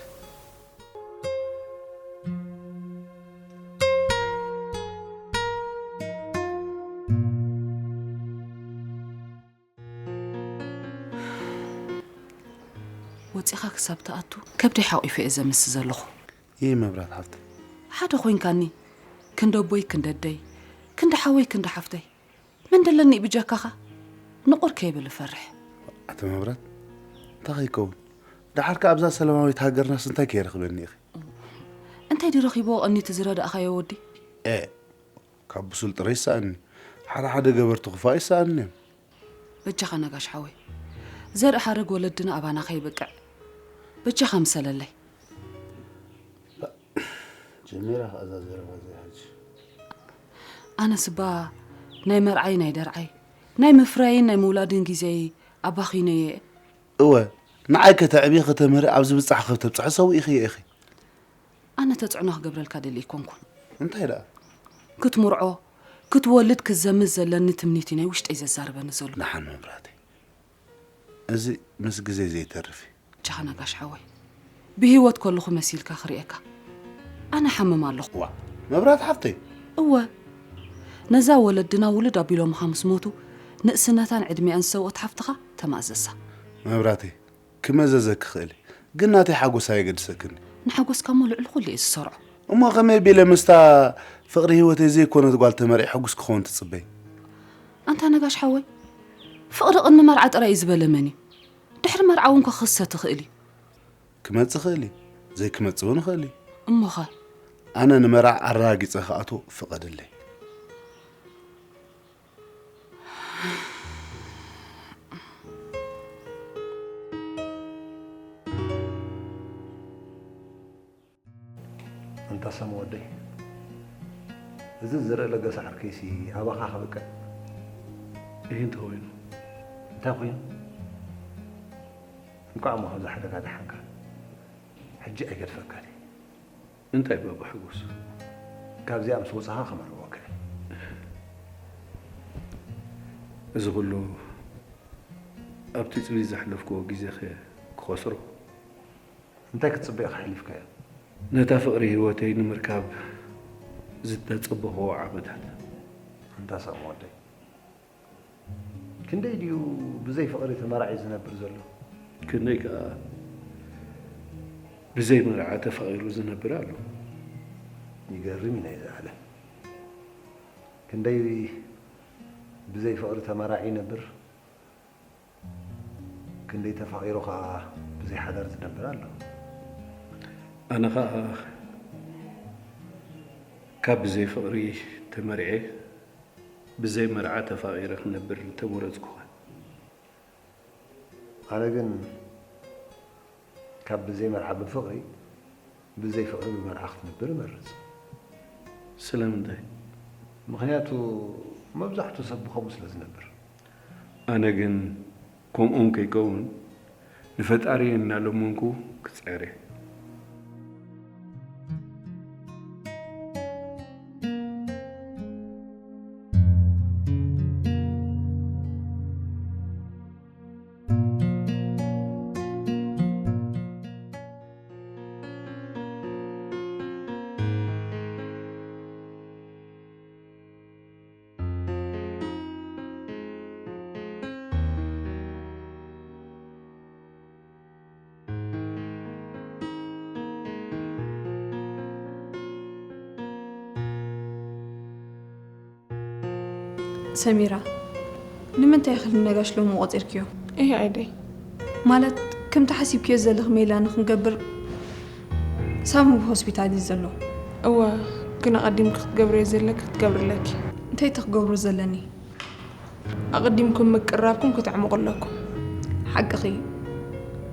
ወፂኻ ክሳብ ትኣቱ ከብደይ ሓቂፈ እየ ዘምስ ዘለኹ። ይህ መብራት ሓፍተይ። ሓደ ኮይንካኒ፣ ክንዲ ኣቦይ ክንዲ ኣደይ፣ ክንዲ ሓወይ ክንዲ ሓፍተይ፣ መን ደለኒ ብጀካኻ? ንቑር ከይብል እፈርሕ። ኣቲ መብራት፣ እንታይ ከይከውን? ደሓር ከኣ ኣብዛ ሰላማዊት ሃገርናስ እንታይ ከይረኽበኒ ኢኺ? እንታይ ድረኺብዎ ቀኒቲ ዝረዳእኻዮ ወዲ? ኤ፣ ካብ ብሱል ጥረ ይሰኣኒ። ሓደ ሓደ ገበርቲ ክፋእ ይሰኣኒ እዮም። በጃኻ ነጋሽ ሓወይ፣ ዘርኢ ሓረግ ወለድና ኣባና ከይበቅዕ በጃኻ ምሰለለይ። ጀሚራ ከኣ እዛ ዘረባ እዚኣ ሕጂ። ኣነስ እባ ናይ መርዓይ ናይ ደርዓይ ናይ ምፍራይን ናይ ምውላድን ግዜይ ኣባኺነዮ እየ። እወ፣ ንዓይ ከተዕብዪ ከተምህሪ ኣብ ዝብጻሕ ከተብጽሒ ሰው ኢኺ ኢኺ። ኣነ ተጽዕኖ ክገብረልካ ደሊ ኣይኮንኩን። እንታይ ደኣ? ክትምርዖ ክትወልድ ክትዘምት ዘለኒ ትምኒት ናይ ውሽጠይ ዘዛርበኒ ዘሎ። ደሓን መብራህተይ፣ እዚ ምስ ግዜ ዘይተርፍ እዩ። ጃኻ ነጋሽ ሓወይ፣ ብህይወት ከለኹ መሲልካ ክርእየካ ኣነ ሓምም ኣለኹ። ዋ፣ መብራት ሓፍተይ። እወ፣ ነዛ ወለድና ውሉድ ኣቢሎምኻ ምስ ሞቱ ንእስነታን ዕድሚኣን ዝሰውኦት ሓፍትኻ ተማእዘሳ። መብራተይ፣ ክመዘዘኪ ክእል እየ፣ ግን ናተይ ሓጎስ ኣየገድሰክን። ንሓጎስካ እሞ ልዕሊ ኩሉ እየ ዝሰርዖ። እሞ ከመይ ቢለ ምስታ ፍቕሪ ህይወተይ ዘይኮነት ጓል ተመርዒ ሕጉስ ክኸውን ትጽበይ? ኣንታ ነጋሽ ሓወይ፣ ፍቕሪ ቅድሚ መርዓ ጥራይ እዩ ዝበለ መን እዩ? ድሕሪ መርዓ እውን ክኽሰት ይኽእል እዩ። ክመጽእ ይኽእል እዩ፣ ዘይክመጽእ እውን ይኽእል እዩ። እሞኸ? ኣነ ንመርዓ ኣረጋጊጸ ክኣትዎ ፍቐድለይ። ኣንታ ሰም ወደይ፣ እዚ ዝርእ ለገሰ ዓርከይሲ ኣባኻ ክብቅዕ። እሂ እንተኾይኑ። እንታይ ኮይኑ? እንቋዕ እሞ ካብዚ ሓደጋ ደሓንካ። ሕጂ ኣይገድፈካን እየ። እንታይ ባባ ሓጎስ? ካብዚኣ ምስ ወጻኻ ከመርዕወካ እየ። እዚ ኩሉ ኣብቲ ጽቢት ዘሕለፍክዎ ግዜኸ ክኸስሮ? እንታይ ክትጽበ ኢኻ ሓሊፍካዮ? ነታ ፍቕሪ ህይወተይ ንምርካብ ዝተጸበኽዎ ዓመታት። ኣንታ ሳሚ ወደይ፣ ክንደይ ድዩ ብዘይ ፍቕሪ ተመራዒ ዝነብር ዘሎ? ክንደይ ከኣ ብዘይ መርዓ ተፋቒሩ ዝነብር ኣሎ? ይገርም እዩ ናይዚ ዓለም። ክንደይ ብዘይ ፍቕሪ ተመራዒ ይነብር? ክንደይ ተፋቒሩ ኸኣ ብዘይ ሓዳር ዝነብር ኣሎ። ኣነ ኸኣ ካብ ብዘይ ፍቕሪ ተመርዔ ብዘይ መርዓ ተፋቒረ ክነብር ተመረጽኩኸ። ኣነ ግን ካብ ብዘይ መርዓ ብፍቕሪ ብዘይ ፍቕሪ ብመርዓ ክትነብር እመርጽ። ስለምንታይ? ምኽንያቱ መብዛሕትኡ ሰብ ብኸምኡ ስለ ዝነብር። ኣነ ግን ከምኦም ከይከውን ንፈጣሪየ እናለመንኩ ክጽዕር እየ። ሰሚራ፣ ንምንታይ ኢኺ ንነጋሽ ሎሚ ቆጺርክዮ? እሂ ኣይደይ። ማለት ከምቲ ሓሲብክዮ ዘለኺ ሜላ ንኽንገብር ሳሚ ብሆስፒታል እዩ ዘሎ። እወ፣ ግን ኣቐዲምኪ ክትገብርዮ ዘለኪ ክትገብሪ ኣለኪ። እንታይ እቲ ክገብሮ ዘለኒ? ኣቐዲምኩም ምቅርራብኩም ክተዕምቑ ኣለኩም። ሓቅኺ።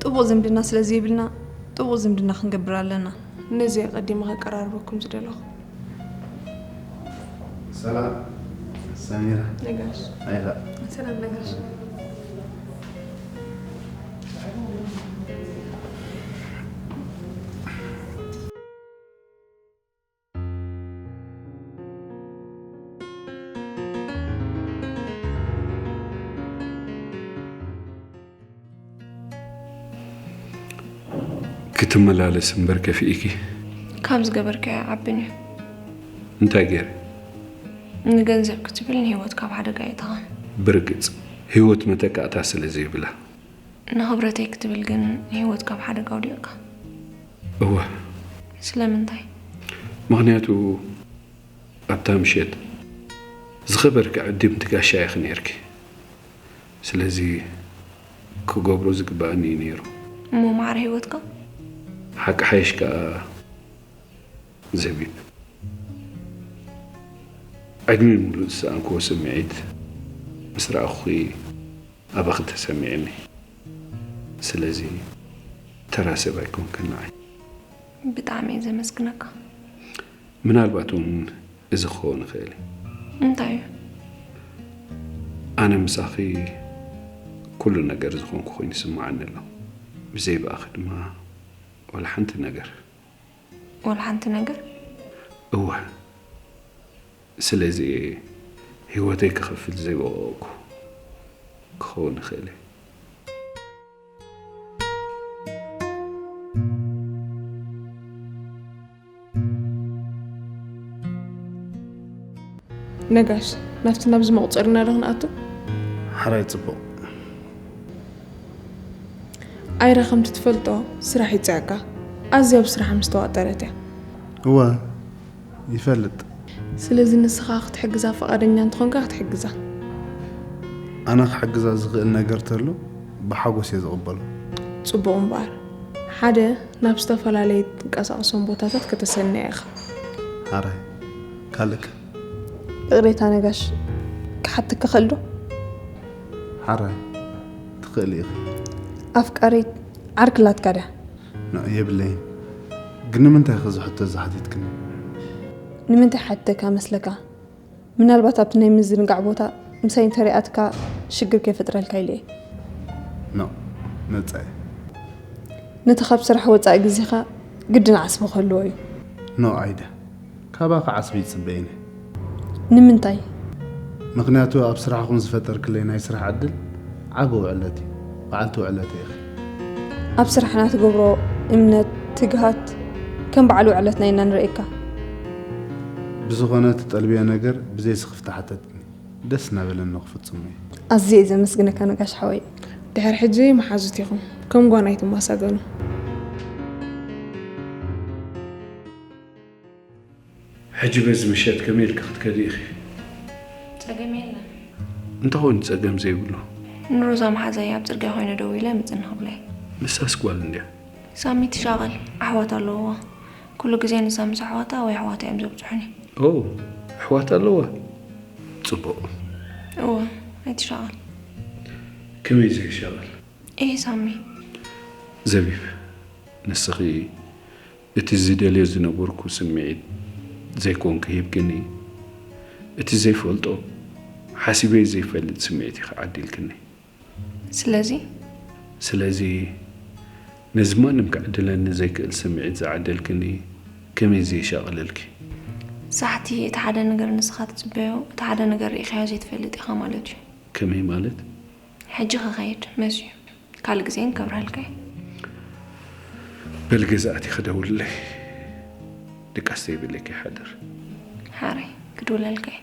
ጥቡቕ ዝምድና ስለ ዘይብልና ጥቡቕ ዝምድና ክንገብር ኣለና። ነዚ ኣቐዲመ ከቀራርበኩም ዝደለኹ። ሰላም ሰሚራ። ነጋሽ። ኣይላ። ሰላም ነጋሽ። ክትመላለስ እምበር ከፊእኪ። ካብ ዝገበርካዮ ዓብን እዩ። እንታይ ገይረ? ንገንዘብ ክትብል ንህይወት ካብ ሓደጋ የእትኻ። ብርግጽ ህይወት መተካእታ ስለ ዘይብላ። ንኽብረተይ ክትብል ግን ንህይወት ካብ ሓደጋ ኣውዲቕካ። እወ። ስለምንታይ? ምኽንያቱ ኣብታ ምሸት ዝኸበርኪ ዕድምቲ ጋሻ ኢኺ ነይርኪ። ስለዚ ክገብሮ ዝግባኣኒ እዩ ነይሩ። እሞ ማዕረ ህይወትካ? ሓቂ ሓይሽ ከኣ ዘቢብ። ዕድመ ሙሉእ ዝሰኣንክዎ ስምዒት ምስ ረኣኹኺ ኣባኺ ተሰሚዕኒ። ስለዚ ተራ ሰብ ኣይኮንክን ንዓይ። ብጣዕሚ እየ ዘመስግነካ። ምናልባት እውን እዚ ክኸውን ይኽእል እዩ። እንታይ እዩ? ኣነ ምሳኺ ኩሉ ነገር ዝኾንኩ ኮይኑ ይስምዓኒ ኣሎ። ብዘይ ብኣኺ ድማ ወላ ሓንቲ ነገር። ወላ ሓንቲ ነገር? እወ። ስለዚ ህይወተይ ክኸፍል ዘይበቐቕኩ ክኸውን ይኽእል እየ። ነጋሽ፣ ናብቲ ናብዚ መቑጸርና ዶ ክንኣቱ? ሓራይ ጽቡቕ። ኣይራ ከምቲ ትፈልጦ ስራሕ ይጽዕቃ። ኣዝያ ብስራሓ ምስ ተዋጠረት እያ። እወ ይፈልጥ። ስለዚ ንስኻ ክትሕግዛ ፈቓደኛ እንተኾንካ ክትሕግዛ። ኣነ ክሕግዛ ዝኽእል ነገር ተሎ ብሓጎስ እየ ዝቕበሎ። ጽቡቕ እምበኣር ሓደ ናብ ዝተፈላለየ ትንቀሳቐሶም ቦታታት ከተሰንያ ኢኻ። ሓራይ ካልክ ይቕሬታ ነጋሽ ክሓትክ ክኽእል ዶ? ሓራይ ትኽእል ኢኺ። ኣፍቃሪት ዓርኪ ላትካ ድያ? ኖ የብለይን። ግን ንምንታይ ኢኺ እዚ ሕቶ እዚ ሓቲትክኒ? ንምንታይ ሓተካ መስለካ? ምናልባት ኣብቲ ናይ ምዝንጋዕ ቦታ ምሳይ እንተሪኣትካ ሽግር ከይፈጥረልካ ኢለ እየ። ኖ መጻኢ። ነቲ ካብ ስራሕ ወጻኢ ግዜኻ ግድን ዓስቢ ክህልዎ እዩ። ኖ ኣይደ ካባኺ ዓስቢ ይጽበየኒ። ንምንታይ? ምኽንያቱ ኣብ ስራሕኹም ዝፈጠርክለይ ናይ ስራሕ ዕድል ዓቢ ውዕለት እዩ። በዓልቲ ውዕለተይ ኢኺ። ኣብ ስራሕና ትገብሮ እምነት፣ ትግሃት ከም በዓል ውዕለትና ኢና ንርእየካ። ብዝኾነ ትጠልብዮ ነገር ብዘይ ስኽፍታ ሓተትኒ። ደስ እናበለኒ ክፍጽሞ እየ። ኣዝየ እየ ዘመስግነካ ነጋሽ ሓወይ። ድሕሪ ሕጂ መሓዙት ኢኹም። ከም ጓና ኣይትመሳገኑ። ሕጂ በዚ ምሸት ከመይ ኢልኪ ክትከዲ ኢኺ? ጸገም የለን። እንተኾይኑ ጸገም ዘይብሉ። ንሮዛ መሓዛይ ኣብ ጽርግያ ኮይነ ደው ኢለ ምጽን ክብለይ። ንሳስ ጓል እንድያ። ሳሚ ትሻቐል ኣሕዋት ኣለውዋ። ኩሉ ግዜ ንሳ ምስ ኣሕዋታ ወይ ኣሕዋታ እዮም ዘብጽሑኒ። ኦ ኣሕዋት ኣለዋ። ጽቡቕ። እወ ኣይትሻቐል። ከመይ ዘይሻቐል? እይ ሳሚ። ዘቢብ ንስኺ እቲ ዝደልዮ ዝነበርኩ ስምዒት ዘይኮንኪ ሂብክኒ። እቲ ዘይፈልጦ ሓሲበ ዘይፈልጥ ስምዒት ኢኺ ዓዲልክኒ። ስለዚ ስለዚ ነዚ ማንም ክዕድለኒ ዘይክእል ስምዒት ዝዓደልክኒ ከመይ ዝየሻቕለልኪ? ሳሕቲ እቲ ሓደ ነገር ንስኻ ትጽበዮ እቲ ሓደ ነገር ርኢኻዮ ዘይትፈልጥ ኢኻ ማለት እዩ። ከመይ ማለት? ሕጂ ክኸይድ መስዩ ካልእ ግዜ ንከብረልካ እየ። በል ገዛእቲ ክደውልለይ ድቃስ ዘይብለኪ ይሓድር። ሓራይ ክድውለልካ እየ።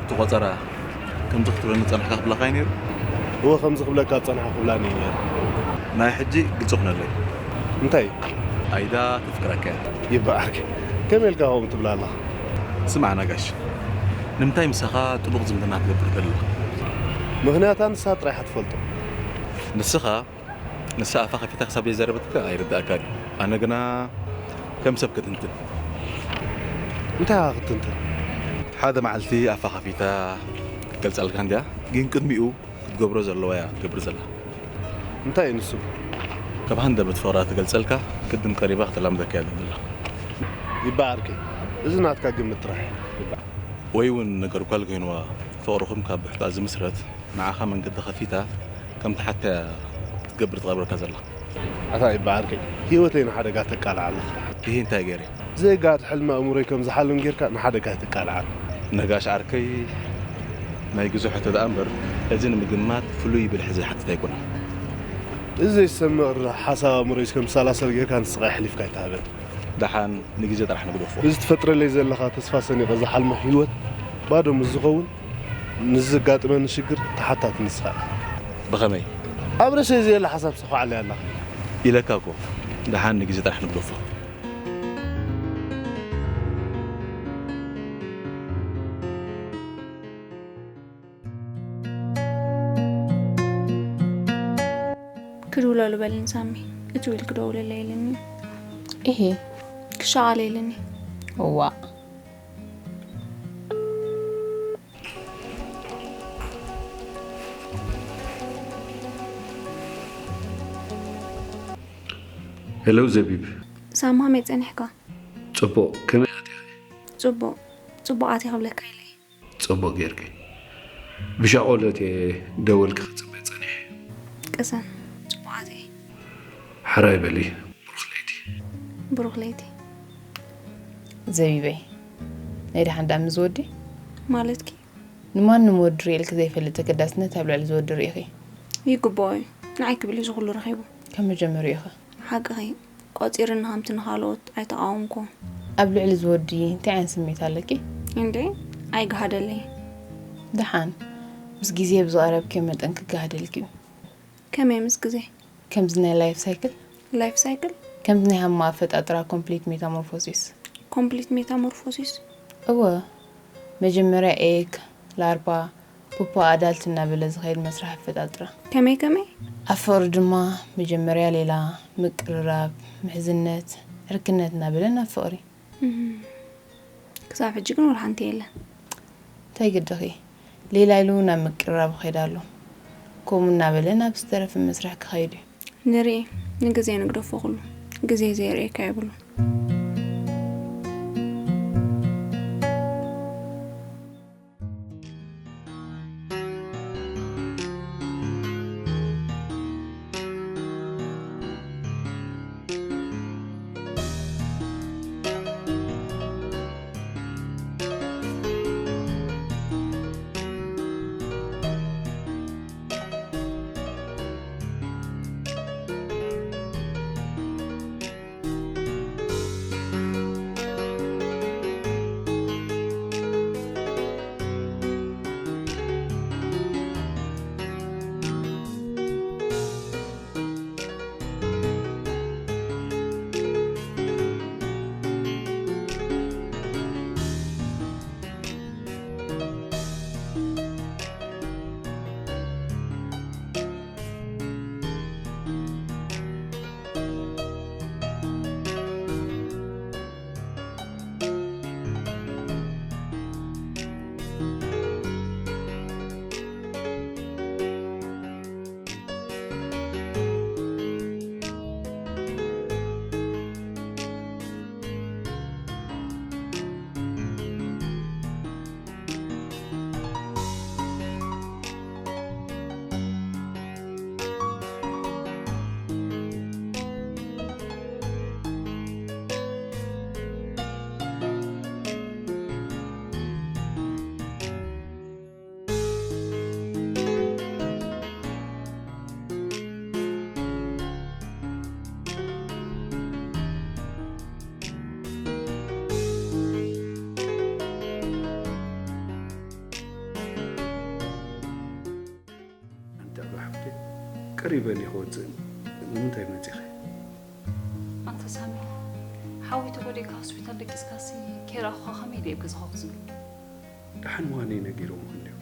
እቲ ቆጸራ ከምዚ ክትብለኒ ጸኒሕካ ክብለካ እዩ ነይሩ። እወ ከምዚ ክብለካ ጸንሐ ክብላኒ እዩ ነይሩ። ናይ ሕጂ ግልጺ ኩነለይ። እንታይ እዩ? ኣይዳ ተፍቅረካ እያ። ይበኣክ ከመይ ኢልካ ከምኡ ትብላ ኣለኻ? ስማዕ ነጋሽ፣ ንምንታይ ምሳኻ ጥቡቕ ዝምድና ትገብር ዘለኻ? ምኽንያታ ንሳ ጥራይ እያ ትፈልጦ። ንስኻ ንሳ ኣፋ ከፊታ ክሳብ ዘይዘረበትካ ኣይርድኣካን እዩ። ኣነ ግና ከም ሰብ ክትንትን። እንታይ ኢኻ ክትንትን? ሓደ መዓልቲ ኣፋ ከፊታ ክትገልጸልካ እንድያ፣ ግን ቅድሚኡ ክትገብሮ ዘለዋ እያ ትገብር ዘላ። እንታይ እዩ ንሱ? ካብ ሃንደበት ፍቕራ ትገልጸልካ፣ ቅድም ቀሪባ ክተላምደካ እያ ዘላ። ይበዓርከይ፣ እዚ ናትካ ግምት ጥራሕ እዩ። ይበዓር። ወይ እውን ነገር ጓል ኮይንዋ ፍቕርኹም ካብ ብሕታኣ ዝምስረት ንዓኻ መንገዲ ከፊታ፣ ከምቲ ሓታ ክትገብር ትቐብረካ ዘላ። ኣታ ይበዓርከይ፣ ህይወተይ ንሓደጋ ተቃልዓ ኣለኻ። ይሄ እንታይ ገይረ? ዜጋ ሕልሚ ኣእምሮይ ከም ዝሓልም ጌርካ ንሓደጋ ተቃልዓ። ነጋሽ ዓርከይ፣ ናይ ግዙሕ ሕቶ ደኣ እምበር፣ እዚ ንምግማት ፍሉይ ብልሒ ዝሓትት ኣይኮነን። እዚ ዘይሰምር ሓሳብ ኣእምሮይ ከም ሰላሰል ጌርካ ንስኻ ኣሕሊፍካ ኣይትሃበኒ። ደሓን ንግዜ ጥራሕ ንግደፎ። እዚ ትፈጥረለይ ዘለኻ ተስፋ ሰኒቐ ዝሓልሞ ህይወት ባዶ ምስ ዝኸውን፣ ንዘጋጥመኒ ሽግር ተሓታቲ ንስኻ ኢኻ። ብኸመይ? ኣብ ርእሰይ ዘየለ ሓሳብ ሰኹዓለይ ኣለኻ። ኢለካ እኮ፣ ደሓን ንግዜ ጥራሕ ንግደፎ። ክድውለሉ በልኒ ሳሚ፣ እቲ ዊል ክደውለለይ ኢልኒ። እሂ። ክሸቓለ ኢልኒ። እዋእ። ሄሎ ዘቢብ። ሳሚ፣ ከመይ ጸኒሕካ? ጽቡቕ፣ ከመይ ኣቲኻ? ጽቡቕ፣ ጽቡቕ ኣቲኻ ክብለካ ኢለ። ጽቡቕ ጌርኪ። ብሻቖሎት እየ ደወልኪ ክጽበ ጸኒሐ። ቅሰን፣ ጽቡቕ ኣቲኻ። ሕራይ በሊ፣ ብሩኽ ለይቲ። ብሩኽ ለይቲ። ዘቢበይ፣ ናይ ደሓን ደኣ ምስ ወዲ? ማለትኪ? ንማንም ወዲ ርእየልኪ ዘይፈልጥ ተገዳስነት ኣብ ልዕሊ ዝወዲ ርኢኺ? ይግብኦ እዩ። ንዓይ ክብል እዩ እዚ ኩሉ ረኺቡ። ካብ መጀመሪያኡ ኢኻ። ሓቅኺ። ቆጺርኒ ከምቲ ንኻልኦት ኣይተቓወምኩዎን። ኣብ ልዕሊ ዝወዲ እንታይ ዓይነት ስምዒት ኣለኪ? እንዴ፣ ኣይግሃደለይን። ደሓን፣ ምስ ግዜ ብዝቐረብክዮ መጠን ክገሃደልኪ እዩ። ከመይ ምስ ግዜ? ከምዚ ናይ ላይፍ ሳይክል። ላይፍ ሳይክል? ከምዚ ናይ ሃማ ኣፈጣጥራ ኮምፕሊት ሜታሞርፎሲስ። ኮምፕሊት ሜታሞርፎሲስ? እወ፣ መጀመርያ ኤግ፣ ላርቫ፣ ፑፓ፣ ኣዳልት እናበለ ዝኸይድ መስርሕ ኣፈጣጥራ። ከመይ ከመይ? ኣብ ፍቕሪ ድማ መጀመርያ ሌላ፣ ምቅርራብ፣ ምሕዝነት፣ ዕርክነት እናበለ ናብ ፍቕሪ። እም፣ ክሳብ ሕጂ ግን ወላ ሓንቲ የለን። እንታይ ግድኺ? ሌላ ኢሉ ናብ ምቅርራብ ይኸይድ ኣሎ። ከምኡ እናበለ ናብ ዝተረፈ መስርሕ ክኸይድ እዩ። ንርኢ፣ ንግዜ ንግደፎ ኩሉ። ግዜ ዘየርእየካ የብሉን። ኣንቲ ዓቢ ሓፍተይ፣ ቀሪበ እየ ክወጽእ። ንምንታይ መጺኺ? ኣንታ ሳሚ፣ ሓወይ ተጎዲእካ ሆስፒታል ደቂስካሲ፣ ኬራ ኣኹኻ ከመይ ድየ ኣብ ገዛኻ ክዝሉ? ደሓን ምዃነይ ነጊሮምኺ እንድዮም።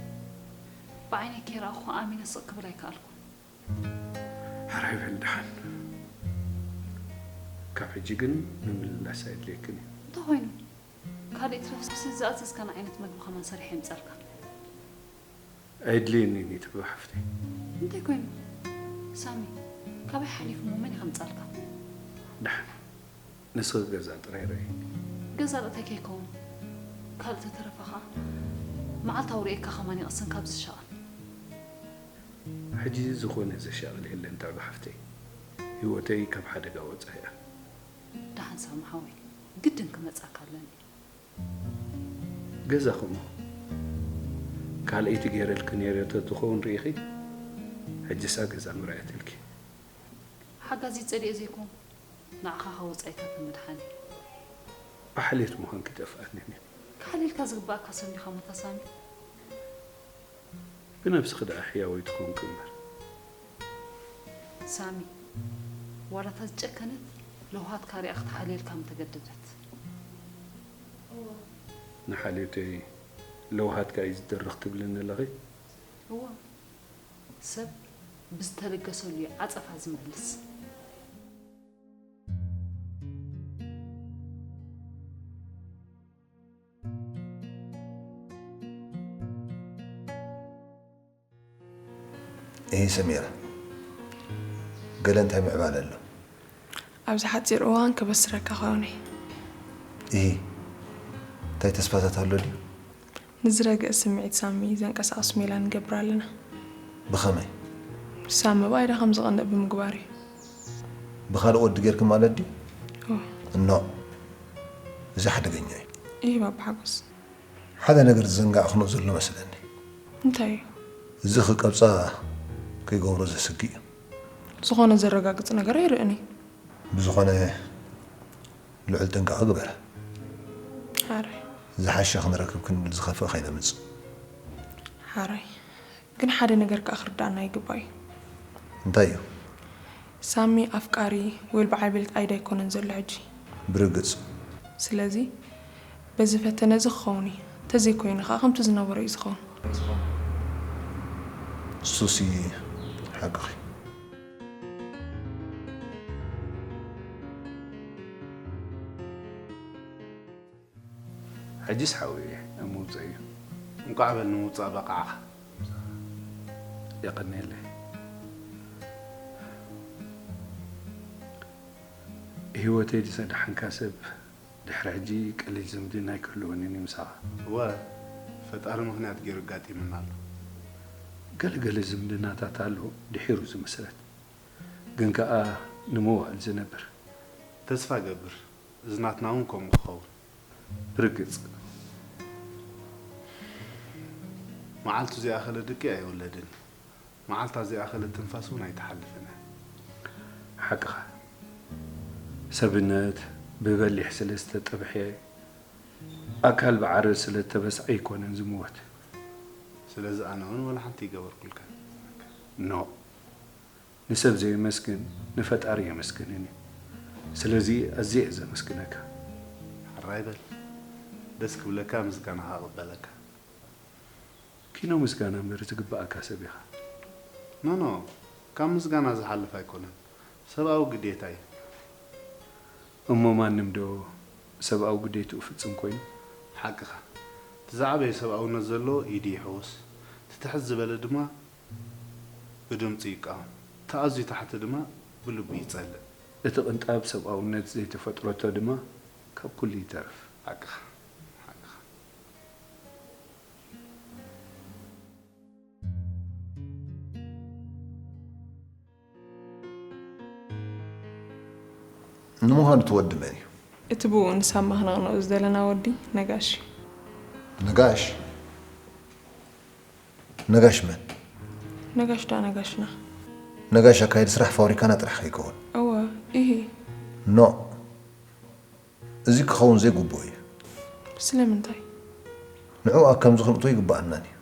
ብዓይነይ ኬራ ኣኹኻ ኣሚነ ስቕ ክብል ኣይከኣልኩን። ሕራይ በሊ ደሓን። ካብ ሕጂ ግን ምምልላስ ኣየድልየክን እዩ። እንተኾይኑ፣ ካልእ ይትረፍሲ ዝኣዘዝካኒ ዓይነት መግቢ ከማን ሰሪሐ የምጻልካ። ኣየድልየንን እዩ ትብሎ ሓፍተይ። እንታይ ኮይኑ? ሳሚ፣ ካባይ ሓሊፉ እሞ መን እዩ ከምጻልካ? ደሓን፣ ንስኺ ገዛ ጥራይ ርኣይ። ገዛ ርእተይ ከይከውን፣ ካልእ ተተረፈ ኸኣ መዓልታዊ ርእየካ ከማን ይቕስን ካብ ዝሻቐል። ሕጂ ዝኾነ ዘሻቕል የለን ጣዕባ ሓፍተይ። ህይወተይ ካብ ሓደጋ ወጻ እያ። ደሓን ሳሚ ሓወይ፣ ግድን ክመጻካ ኣለኒ። ገዛኹም ካልኣይቲ ገይረልኪ ነይረ ተትኸውን ርኢኺ፣ ሕጅሳ ገዛ ምርኣየትልኪ። ሓጋዚ ጸሊኤ ዘይኮንኩ፣ ንዓኻ ካብ ወጻኢታት ንምድሓን እየ። ብሓልየት ምዃንኪ ጠፍኣትኒ። ክሓልየልካ ዝግባኣካ ሰብ እንዲኻ መታ ሳሚ። ብነብስኺ ደኣ ሕያወይ ትኾንኪ እምበር። ሳሚ፣ ዋላ እታ ዝጨከነት ለውሃትካ ሪኣ ክትሓልየልካ ምተገደደት። ንሓልዮተይ ለውሃትካ እዩ ዝደርኽ ትብልኒ ኣለኺ? እዋ፣ ሰብ ብዝተለገሰሉ እዩ ዓጸፋ ዝመልስ። እሂ ሰሚራ፣ ገለ እንታይ ምዕባለ ኣሎ? ኣብዚ ሓጺር እዋን ከበስረካ ክኸውን እየ። እሂ፣ እንታይ ተስፋታት ኣሎ ድዩ? ንዝረግእ ስምዒት ሳሚ ዘንቀሳቕስ ሜላ ንገብር ኣለና። ብኸመይ? ሳሚ ብኣይዳ ከም ዝቐንእ ብምግባር እዩ። ብኻልእ ወዲ ጌርኪ ማለት ድዩ? እወ። እኖ፣ እዚ ሓደገኛ እዩ። እሂ ባባ ሓጎስ። ሓደ ነገር ዝዘንጋዕክንኦ ዘሎ መስለኒ። እንታይ እዩ? እዚ ክቀብጻ ከይገብሮ ዘስግእ እዩ። ዝኾነ ዘረጋግጽ ነገር ኣይርእን እዩ። ብዝኾነ ልዑል ጥንቃቐ ግበረ። ሓራይ። ዝሓሸ ክንረክብ ክንብል ዝኸፍእ ከይነምጽእ። ሓራይ። ግን ሓደ ነገር ከኣ ክርዳኣና ይግባእ እዩ። እንታይ እዩ? ሳሚ ኣፍቃሪ ወይ በዓል ቤት ኣይዳ ኣይኮነን ዘሎ ሕጂ። ብርግጽ። ስለዚ በዚ ፈተነ እዚ ክኸውን እዩ። ተዘይኮይኑ ከኣ ከምቲ ዝነበሮ እዩ ዝኸውን። እሱሲ ሓቅኺ። ሕጅስ ሓውየ ኣብ ምውፀእ እዩ። እንቋዕ በል ንምውፃእ በቃዕኻ። የቐንየለይ። ህይወተይ ዝሰደሓንካ ሰብ ድሕሪ ሕጂ ቀሊል ዝምድና ኣይክህልወንን እዩ ምሳኻ። እወ፣ ፈጣሪ ምኽንያት ገይሩ ኣጋጢሙና ኣሎ። ገለገለ ዝምድናታት ኣሎ ድሒሩ ዝምስረት፣ ግን ከኣ ንመዋእል ዝነብር። ተስፋ ገብር፣ እዚ ናትና እውን ከምኡ ክኸውን። ብርግጽ። መዓልቱ ዘይኣኸለ ድቂ ኣይውለድን። መዓልታ ዘይኣኸለት ትንፋስ እውን ኣይትሓልፍን እያ። ሓቅኻ። ሰብነት ብበሊሕ ስለ ዝተጠብሐ፣ ኣካል ብዓረር ስለ እተበስዐ ኣይኮነን ዝምወት። ስለዚ ኣነ እውን ወላ ሓንቲ ይገበርኩልካ። ኖ። ንሰብ ዘየመስግን ንፈጣሪ የመስግንን እዩ። ስለዚ ኣዝየ እየ ዘመስግነካ። ሕራይ በል። ደስ ክብለካ ምስጋናኻ እቕበለካ። ኪኖ ምስጋና እምበር ዝግበኣካ ሰብ ኢኻ። ኖ ኖ፣ ካብ ምስጋና ዝሓልፍ ኣይኮነን። ሰብኣዊ ግዴታ እዩ። እሞ ማንም ዶ ሰብኣዊ ግዴትኡ ፍጽም ኮይኑ? ሓቅኻ። እቲ ዝዓበየ ሰብኣውነት ዘለዎ ኢዱ ይሕውስ። እቲ ትሕት ዝበለ ድማ ብድምጹ ይቃወም። እቲ ኣዝዩ ታሕቲ ድማ ብልቡ ይጸልእ። እቲ ቅንጣብ ሰብኣውነት ዘይተፈጥረቶ ድማ ካብ ኩሉ ይተርፍ። ሓቅኻ። ሓቅኻ። ንምዃኑ እቲ ወዲ መን እዩ? እቲ ብኡ ንሳማ ክነቕንኦ ዝደለና ወዲ ነጋሽ እዩ። ነጋሽ? ነጋሽ መን? ነጋሽ ደኣ ነጋሽና። ነጋሽ ኣካየዲ ስራሕ ፋብሪካና ጥራሕ ከይከውን። እወ፣ ኢሂ። ኖ፣ እዚ ክኸውን ዘይግብኦ እዩ። ስለምንታይ? ንዕኡ ኣካም ዝኽንእቶ ይግብኣናን እዩ።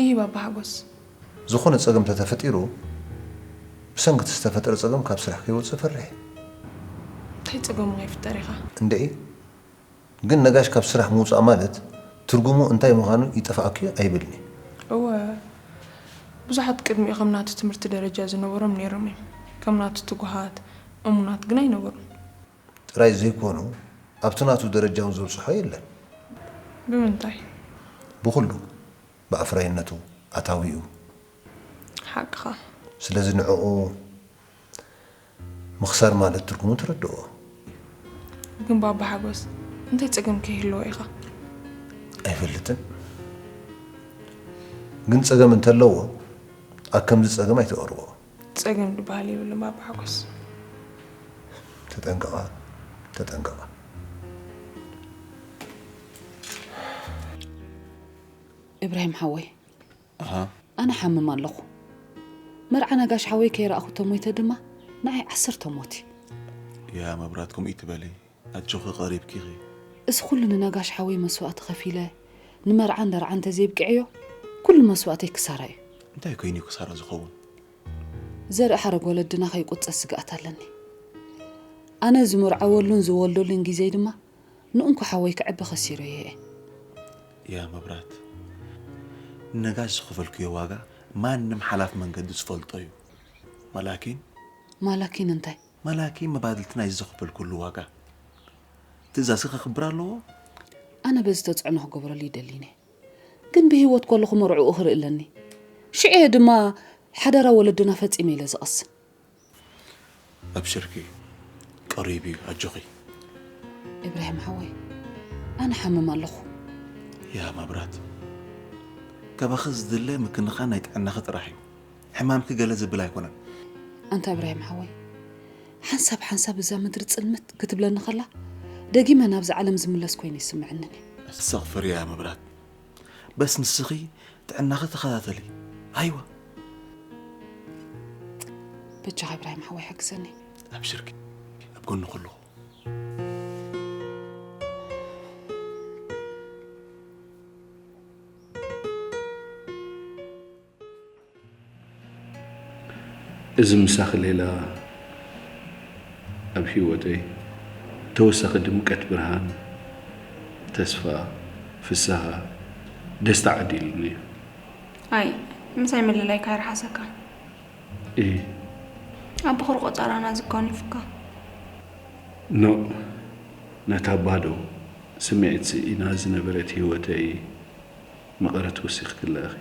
ኢሂ ባባ ሓጎስ። ዝኾነ ጸገም ተተፈጢሩ፣ ብሰንኪ እቲ ዝተፈጠረ ጸገም ካብ ስራሕ ከይወጽእ ፈርሕ። እንታይ ጸገሙ ከይፍጠር ኢኻ? እንድዒ፣ ግን ነጋሽ ካብ ስራሕ ምውጻእ ማለት ትርጉሙ እንታይ ምዃኑ ይጠፍኣኪ ኣይብልኒ። እወ፣ ብዙሓት ቅድሚኡ ከም ናቱ ትምህርቲ ደረጃ ዝነበሮም ነይሮም እዮም። ከም ናቱ ትጉሃት፣ እሙናት ግን ኣይነበሩን። ጥራይ ዘይኮኑ፣ ኣብቲ ናቱ ደረጃ እውን ዘብጽሖ የለን። ብምንታይ? ብኹሉ፣ ብኣፍራይነቱ፣ ኣታዊኡ። ሓቅኻ። ስለዚ ንዕኡ ምኽሳር ማለት ትርጉሙ ትረድኦ። ግን ባባ ሓጎስ፣ እንታይ ጸገም ከይህልዎ ኢኻ? ኣይፈልጥን። ግን ጸገም እንተለዎ፣ ኣብ ከምዚ ጸገም ኣይተቕርቦ። ጸገም ዝበሃል የብሉን ባባ ሓጎስ። ተጠንቀቓ፣ ተጠንቀቓ። እብራሂም ሓወይ፣ ኣሃ ኣነ ሓምም ኣለኹ። መርዓ ነጋሽ ሓወይ ከይረኣኹ ተሞይተ ድማ ንዓይ ዓሰርተ ሞት እዩ። ያ መብራት፣ ከምኡ ይትበሊ። ኣጆኺ፣ ቀሪብኪ ኢኺ። እዚ ኩሉ ንነጋሽ ሓወይ መስዋእቲ ከፊለ ንመርዓ እንደርዓ እንተዘይብቅዐዮ፣ ኩሉ መስዋእተይ ክሳራ እዩ። እንታይ ኮይኑ እዩ ክሳራ ዝኸውን? ዘርኢ ሓረግ ወለድና ከይቁጸ ስግኣት ኣለኒ። ኣነ ዝምርዓወሉን ዝወልደሉን ግዜይ ድማ ንእንኮ ሓወይ ክዕቢ ከሲረዮ እየ። ያ መብራት፣ ንነጋሽ ዝኸፈልክዮ ዋጋ ማንም ሓላፍ መንገዲ ዝፈልጦ እዩ። ማላኪን ማላኪን እንታይ? ማላኪን መባድልትና እዩ ዝኸፈልኩሉ ዋጋ። ትእዛዝኪ ከኽብር ኣለዎ። ኣነ በዚ ተጽዕኖ ክገብረሉ ይደሊኒ። ግን ብህይወት ከለኹ መርዕኡ ክርኢ ኣለኒ። ሽዑ እየ ድማ ሓደራ ወለድና ፈጺመ ኢለ ዝቐስን። ኣብሽርኪ፣ ቀሪቡ እዩ፣ ኣጆኺ። ኢብራሂም ሓወይ፣ ኣነ ሓምም ኣለኹ። ያ መብራት፣ ካባኺ ዝድለ ምክንኻን ናይ ጥዕናኺ ጥራሕ እዩ። ሕማምኪ ገለ ዝብል ኣይኮነን። ኣንታ እብራሂም ሓወይ፣ ሓንሳብ ሓንሳብ እዛ ምድሪ ጽልምት ክትብለኒ ከላ፣ ደጊመ ናብዛ ዓለም ዝምለስ ኮይኑ ይስምዐንን እዩ። ኣስተኽፍር ያ መብራት። በስ ንስኺ ጥዕናኺ ተኸታተሊ። ኣይዋ። በጃኻ እብራሂም ሓወይ ሓግዘኒ። ኣብሽርኪ፣ ኣብ ጎንኺ ኣለኹ። እዚ ምሳኺ ሌላ ኣብ ህይወተይ ተወሳኺ ድምቀት፣ ብርሃን፣ ተስፋ፣ ፍስሃ፣ ደስታ ዓዲሉኒ እዩ። ኣይ፣ ምሳይ ምልላይካ ኣይረሓሰካን። እይ። ኣብ ብኹር ቆጸራና ዝኮን ይፍካ። ኖ፣ ነታ ባዶ ስምዒት ስኢና ዝነበረት ህይወተይ መቐረት ወሲኽክላ ኢኺ።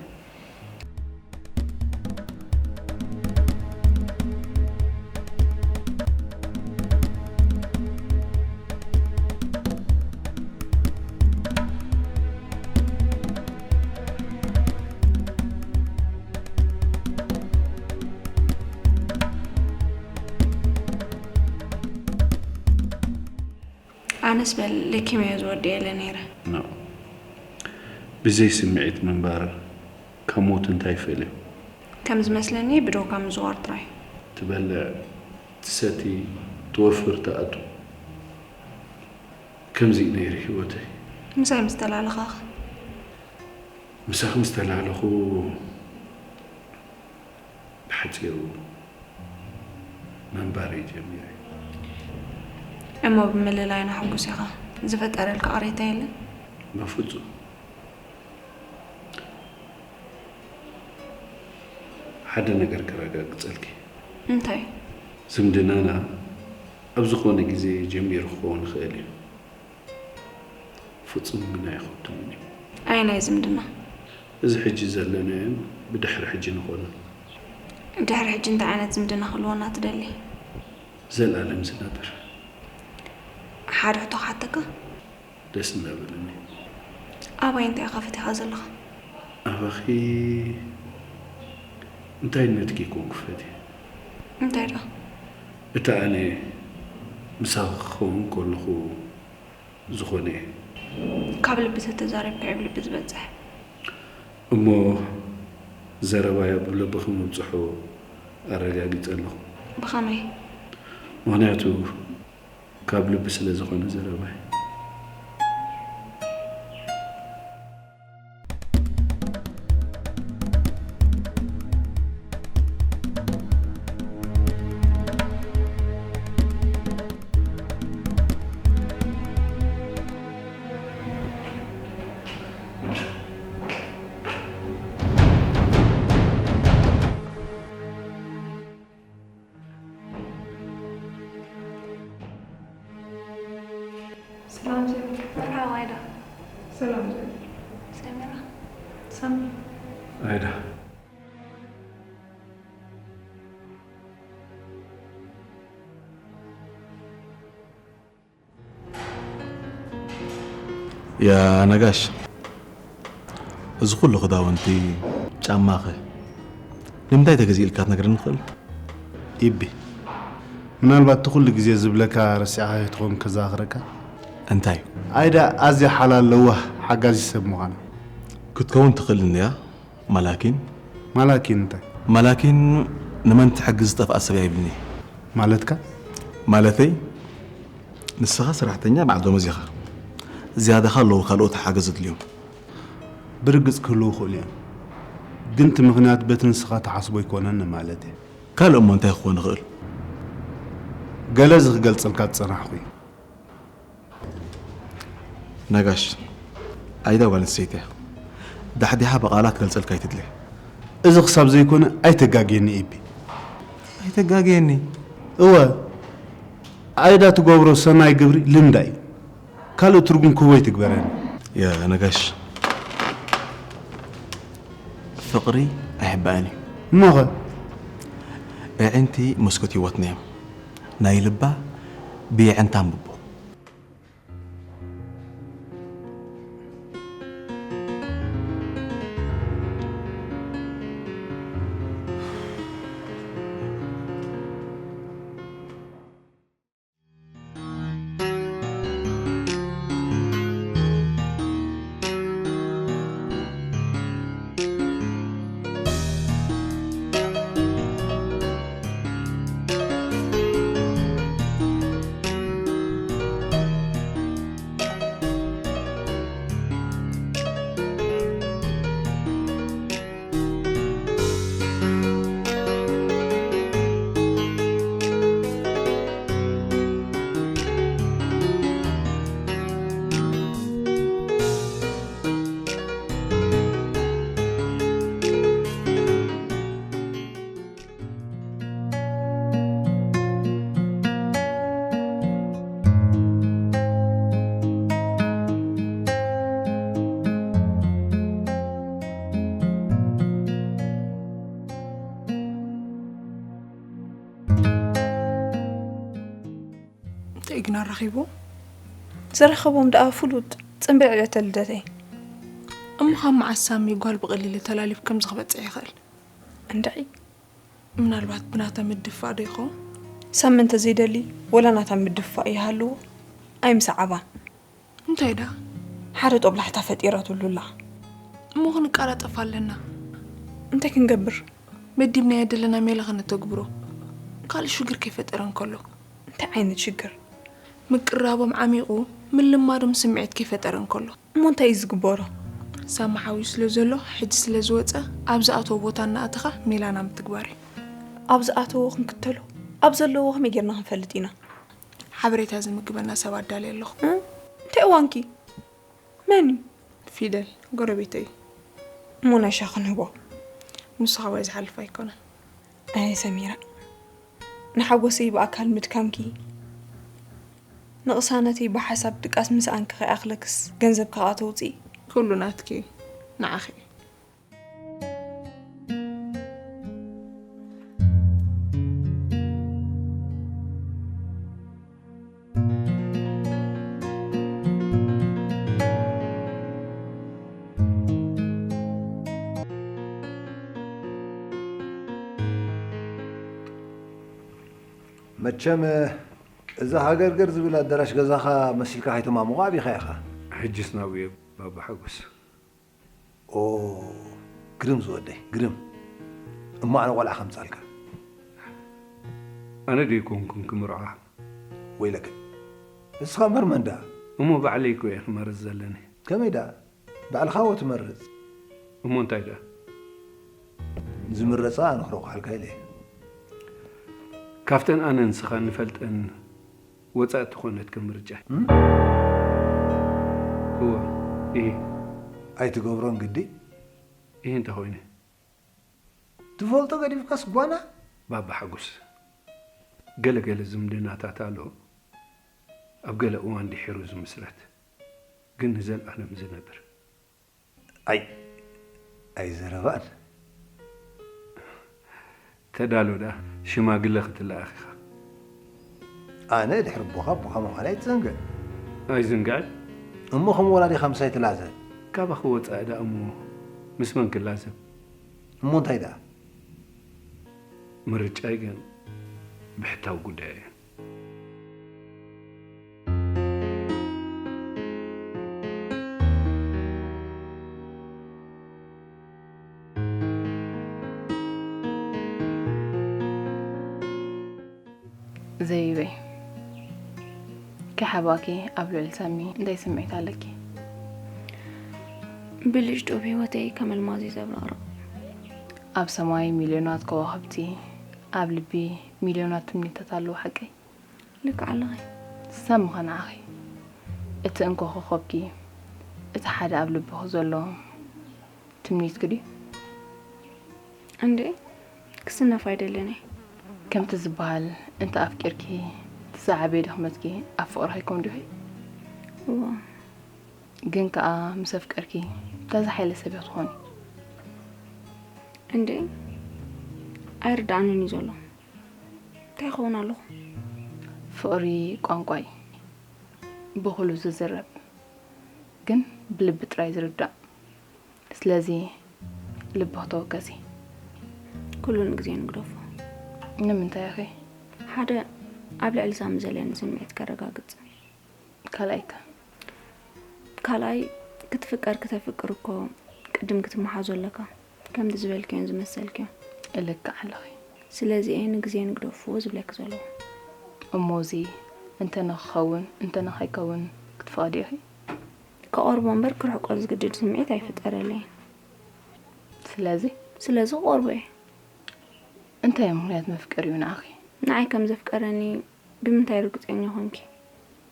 ኣነስ በል ለኪመዮ ዝወደየለ ነይረ። ኖ፣ ብዘይ ስምዒት ምንባር ካብ ሞት እንታይ ይፈልዮ? ከም ዝመስለኒ ብደውካ ምዝዋር ጥራይ። ትበልዕ፣ ትሰቲ፣ ትወፍር፣ ትኣቱ። ከምዚ እዩ ነይሩ ህይወተይ። ምሳይ ምስ ተላለኻኸ? ምሳኺ ምስ ተላለኹ ብሓጺሩ ምንባረይ ጀሚረ። እሞ ብምልላይና ሕጉስ ኢኻ? ዝፈጠረልካ ቅሬታ የለን? በፍጹም። ሓደ ነገር ከረጋግጸልኪ። እንታይ? ዝምድናና ኣብ ዝኾነ ግዜ ጀሚሩ ክኸውን ይኽእል እዩ። ፍጹም ግን ኣይኸብድን እዩ። ኣየናይ ዝምድና? እዚ ሕጂ ዘለናዮን ብድሕሪ ሕጂ ንኾኖን። ድሕሪ ሕጂ እንታይ ዓይነት ዝምድና ክህልወና ትደሊ? ዘላለም ዝነብር። ሓደ ሕቶ ክሓተካ? ደስ እናበለኒ። ኣባይ እንታይ ኢኻ ፈቲኻ ዘለኻ? ኣባኺ እንታይነትኪ ኮንኩ ፈትየ። እንታይ ዶ? እታ ኣነ ምሳኺ ክኸውን ከለኹ ዝኾነ እየ። ካብ ልቢ ተተዛሪብካ እዩ ልቢ ዝበጽሕ። እሞ ዘረባይ ኣብ ልብኺ ምብጽሑ ኣረጋጊጸ ኣለኹ። ብኸመይ? ምኽንያቱ ካብ ልቢ ስለ ዝኾነ ዘረባይ። ሰላም ዜሮ። መርሓባ ኣይዳ። ሰላም ዜሮ። ሰሚራ። ሳሚ። ኣይዳ። ያ ነጋሽ፣ እዚ ኩሉ ክዳውንቲ፣ ጫማኸ? ንምንታይ ተገዚእልካ ትነግረኒ ትኽእል? ኢቢ፣ ምናልባት እቲ ኩሉ ግዜ ዝብለካ ረሲዕካዮ ትኸውን ከዘኻኽረካ። እንታይ እዩ? ኣይዳ ኣዝያ ሓላል ለዋህ ሓጋዚት ሰብ ምዃና። ክትከውን ትኽእል እንድያ። ማላኪን? ማላኪን እንታይ? ማላኪን ንመን ትሕግዝ ዝጠፍኣ ሰብ እያ ይብልኒ። ማለትካ? ማለተይ ንስኻ ሰራሕተኛ በዓል ደሞዝ ኢኻ። ዝያዳኻ ኣለዉ ካልኦት ሓገዝ ዘድልዮም። ብርግጽ ክህልዉ ይኽእሉ እዮም። ግን እቲ ምኽንያት በቲ ንስኻ ትሓስቦ ኣይኮነን ማለት እየ። ካልእ እሞ እንታይ ክኾን ይኽእል? ገለ እዚ ክገልጸልካ ዝጸናሕኩ እዩ። ነጋሽ፣ ኣይዳ ጓል ኣንስተይቲ እያ። ዳሕዲሓ ብቓላት ክገልጸልካ ኣይትድለ። እዚ ክሳብ ዘይኮነ ኣይተጋግየኒ ኢቢ። ኣይተጋግየኒ? እወ፣ ኣይዳ ትገብሮ ሰናይ ግብሪ ልምዳ እዩ። ካልእ ትርጉም ክህቦ ኣይትግበረኒ። ያ ነጋሽ፣ ፍቕሪ ኣይሕባእን እዩ። እሞኸ? ኣዒንቲ መስኮት ህይወትና እዮም። ናይ ልባ ብየዕንታ ኣንብቦ። እንታይ ግን ኣራኺቡ? ዘራኸቦም ደኣ ፍሉጥ ጽምብል ዕለተ ልደተይ። እሞ ካብ መዓስ ሳሚ ጓል ብቐሊሉ ተላሊፍ ከምዚ ክበጽሕ ይኽእል? እንድዒ። ምናልባት ብናታ ምድፋእ ዶ ይኸውን? ሳሚ እንተዘይደሊ ወላ ናታ ምድፋእ ይሃልዎ ኣይምሰዓባን። እንታይ ደኣ? ሓደ ጦብላሕታ ፈጢራትሉ ኣላ። እሞ ክንቀላጠፍ ኣለና። እንታይ ክንገብር? መዲብናዮ ዘለና ሜላ ከነተግብሮ። ካልእ ሽግር ከይፈጠረ እንከሎ። እንታይ ዓይነት ሽግር? ምቅራቦም ዓሚቑ ምልማዶም ስምዒት ከይፈጠረ እንከሎ። እሞ እንታይ እዩ ዝግበሮ? ሳሚ ሓውዩ ስለ ዘሎ፣ ሕጂ ስለ ዝወጸ፣ ኣብ ዝኣተዎ ቦታ እናኣተኻ ሜላና ምትግባር እዩ። ኣብ ዝኣተዎ ክንክተሎ፣ ኣብ ዘለዎ ከመይ ጌርና ክንፈልጥ ኢና? ሓበሬታ ዝምግበና ሰብ ኣዳልየ ኣለኹ። እ? እንታይ እዋንኪ? መን እዩ? ፊደል፣ ጎረቤተይ እዩ። እሞ ናይ ሻሂ ክንህቦ? ንሱ ካባይ ዝሓልፍ ኣይኮነን። ኣይ ሰሚራ፣ ንሓጎሰይ ብኣካል ምድካምኪ፣ ንቕሳነተይ ብሓሳብ ድቃስ ምስኣንኪ ከይኣኽለክስ ገንዘብ ከኣ ተውፅኢ። ኩሉ ናትኪ እዩ፣ ንዓኺ እዩ። መቸም እዛ ሃገርገር ዝብል ኣዳራሽ ገዛኻ መሲልካ ከይተማሙቓ ኣቢኻ ኢኻ። ሕጅስ ናብኡ እየ ባባ ሓጎስ። ኦ፣ ግርም ዝወደይ፣ ግርም። እሞ ኣነ ቆልዓ ከምጻልካ። ኣነ ደይኮንኩን ክምርዖ። ወይለከ። ንስኻ እምበር መን ደኣ? እሞ ባዕለይ እኮ እየ ክመርጽ ዘለኒ። ከመይ ደኣ? ባዕልኻ እዎ ትመርጽ። እሞ እንታይ ደኣ? ዝምረጻ ኣነ ክረቑሓልካ ኢለ እየ። ካብተን ኣነ ንስኻ ንፈልጠን ወጻኢ እትኾነት ከም ምርጫ። እም? እወ፣ እሂ። ኣይትገብሮን ግዲ? እሂ እንተኾይነ? ትፈልጦ ገዲፍካስ ጓና? ባባ ሓጎስ፣ ገለ ገለ ዝምድናታት ኣሎ፣ ኣብ ገለ እዋን ድሒሩ ዝምስረት፣ ግን ንዘልኣለም ዝነብር። ኣይ፣ ኣይ ዘረባን። ተዳሎ ደኣ፣ ሽማግለ ክትለኣኽ ኢኻ። ኣነ ድሕሪ ኣቦኻ፣ ኣቦኻ ምዃነይ ኣይትዘንግዕ። ኣይዝንግዕን። እሞ ከም ወላዲኻ ምሳይ ትላዘብ? ካባኺ ወጻኢ ደኣ እሞ ምስ መን ክላዘብ? እሞ እንታይ ደኣ? ምርጫይ ግን ብሕታዊ ጉዳይ እየ። ዘይበይ፣ ከሓባኪ ኣብ ልዕሊ ሳሚ እንታይ ስምዒት ኣለኪ? ብልጭ ጡብ ህይወተይ ከም ኣልማዝ እዩ ዘብረቕርቕ። ኣብ ሰማይ ሚልዮናት ከዋኽብቲ፣ ኣብ ልቢ ሚልዮናት ትምኒታት ኣለዉ ሓቀይ? ልክዕ ኣለኺ። ሳሚ ኸ ንዓኺ እቲ እንኮ ኮኸብኪ፣ እቲ ሓደ ኣብ ልብኺ ዘሎ ትምኒትኪ ድዩ? እንዴ ክስነፍ ኣይደልን እየ። ከምቲ ዝበሃል እንተ ኣፍቂርኪ እቲ ዝዓበየ ድኽመትኪ ኣብ ፍቕሪ ከይኮን ድኺ? እዎ ግን ከኣ ምስ ኣፍቀርኪ እታ ዝሓየለ ሰብ ኢኺ ትኾኒ። እንዴ ኣይርድኣንን እዩ ዘሎ። እንታይ ይኸውን ኣለኹ? ፍቕሪ ቋንቋ እዩ ብኹሉ ዝዝረብ ግን ብልቢ ጥራይ ዝርዳእ። ስለዚ ልብኺ ተወከሲ። ኩሉ ንግዜ ንግደፎ። ንምንታይ ኢኺ? ሓደ ኣብ ልዕሊ ሳሚ ዘለኒ ስምዒት ከረጋግጽ። ካልኣይ ከ? ካልኣይ ክትፍቀር ክተፍቅር እኮ ቅድም ክትመሓዞ ኣለካ። ከምቲ ዝበልክዮን ዝመሰልክዮ። ልክዕ ኣለኺ። ስለዚ እየ ንግዜ ንግደፍዎ ዝብለኪ ዘለኹ። እሞ እዚ እንተ ንክኸውን እንተ ንኸይከውን ክትፈቕዲ ኢኺ? ከቐርቦ እምበር ክርሕቆ ዝግድድ ስምዒት ኣይፍጠረለይን። ስለዚ ስለዚ ክቐርቦ እየ። እንታይ ምኽንያት መፍቀሪኡ ንዓኺ? ንዓይ ከም ዘፍቀረኒ ብምንታይ ርግጸኛ ኮንኪ?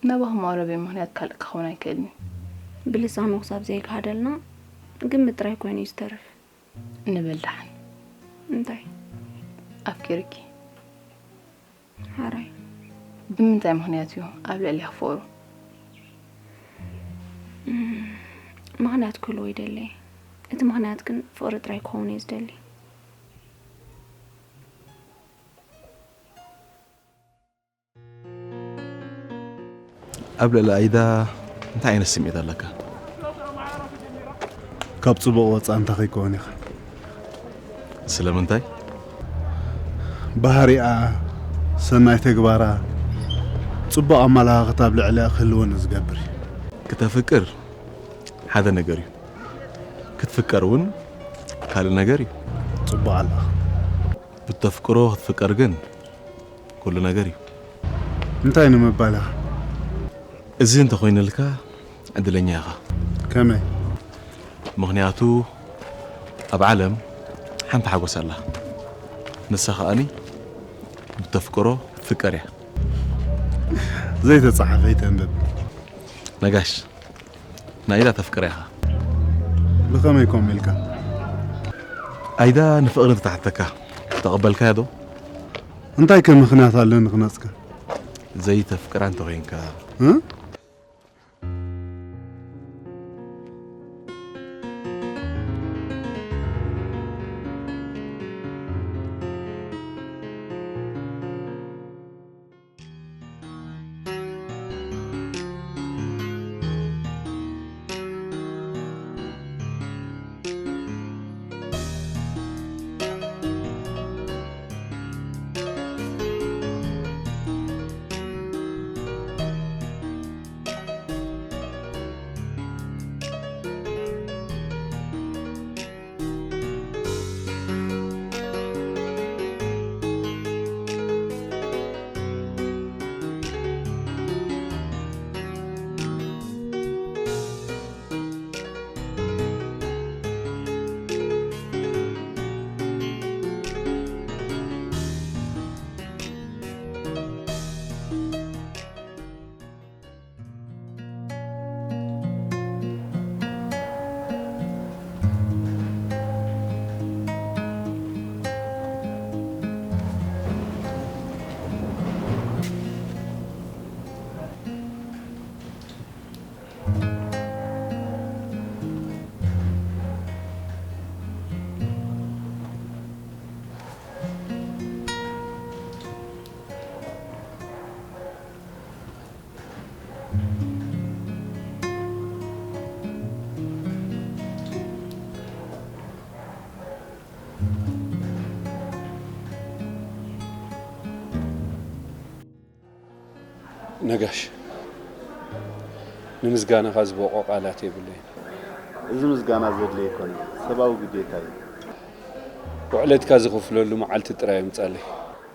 ናባኺ መቕረቢ ምኽንያት ካልእ ክኸውን ኣይክእልን እዩ። ብልሳኑ ክሳብ ዘይከሃደልና ግምት ጥራይ ኮይኑ እዩ ዝተርፍ። ንበል ደሓን። እንታይ? ኣፍቂርኪ። ሓራይ። ብምንታይ ምኽንያት እዩ ኣብ ልዕሊኺ ፍቕሩ? ምኽንያት ክህልዎ ይደሊ። እቲ ምኽንያት ግን ፍቕሪ ጥራይ ክኸውን እየ ዝደሊ። ኣብ ልዕሊ ኣይዳ እንታይ ዓይነት ስምዒት ኣለካ? ካብ ጽቡቕ ወጻእ እንታይ ከይከውን ኢኻ? ስለምንታይ? ባህሪኣ፣ ሰናይ ተግባራ፣ ጽቡቕ ኣመላኻኽታ ኣብ ልዕሊኣ ክህልወኒ ዝገብር እዩ። ክተፍቅር ሓደ ነገር እዩ። ክትፍቀር እውን ካልእ ነገር እዩ። ጽቡቕ ኣለኻ። ብተፍቅሮ ክትፍቀር ግን ኩሉ ነገር እዩ። እንታይ ንምባል ኢኻ? እዚ እንተኾይንልካ ዕድለኛ ኢኻ። ከመይ? ምኽንያቱ ኣብ ዓለም ሓንቲ ሓጎስ ኣላ። ንሳ ከኣኒ ብተፍቅሮ ትፍቀር እያ። ዘይተጻሓፈ ይተንብብ። ነጋሽ፣ ንኣይዳ ተፍቅራ ኢኻ። ብኸመይ ከምኡ ኢልካ? ኣይዳ ንፍቕሪ እንተተሓተካ ተቐበልካያ ዶ? እንታይ ከ ምኽንያት ኣለኒ ክነጽካ? ዘይተፍቅራ እንተኾይንካ። እ? ነጋሽ፣ ንምስጋናኻ ዝበቑ ቃላት የብለይን። እዚ ምስጋና ዘድልዮ ኣይኮነን፣ ሰብኣዊ ግዴታ እዩ። ውዕለትካ ዝኸፍለሉ መዓልቲ ጥራይ ኣምጻለይ።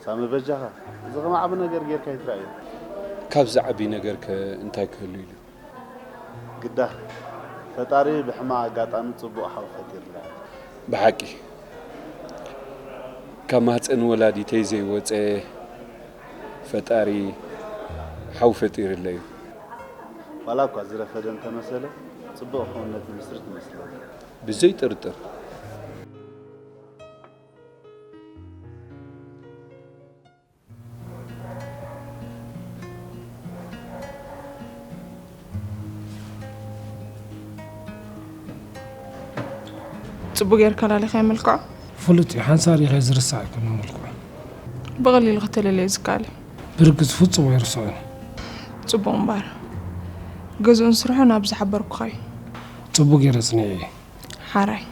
ሳሚ በጃኻ፣ እዚ ከም ዓቢ ነገር ጌርካ ኣይትረኣዮ። ካብዚ ዓቢ ነገርከ እንታይ ክህሉ ኢሉ? ግዳህ፣ ፈጣሪ ብሕማቕ ኣጋጣሚ ጽቡቕ ሓው ፈጢሩልና። ብሓቂ፣ ካብ ማህጸን ወላዲተይ ዘይወጸ ፈጣሪ ሓው ፈጢሩለይ እዩ። ዋላ እኳ ዝረፈደ እንተመሰለ፣ ጽቡቕ ክውንነት ዝምስርት ይመስለኒ። ብዘይ ጥርጥር። ጽቡቕ ጌርካ ላሊኻዮ መልክዑ። ፍሉጥ እዩ፣ ሓንሳብ ሪኸ ዝርሳዕ ኣይኮነን መልክዑ። ብቐሊሉ ከተለለዮ ዝከኣል እዩ። ብርግጽ ፍጹም ኣይርስዖን። ጽቡቕ እምበኣር፣ ገዝኡን ስርሑን ኣብ ዝሓበርኩኻ እዩ። ጽቡቕ ጌረ ጽኒዐ እየ። ሓራይ፣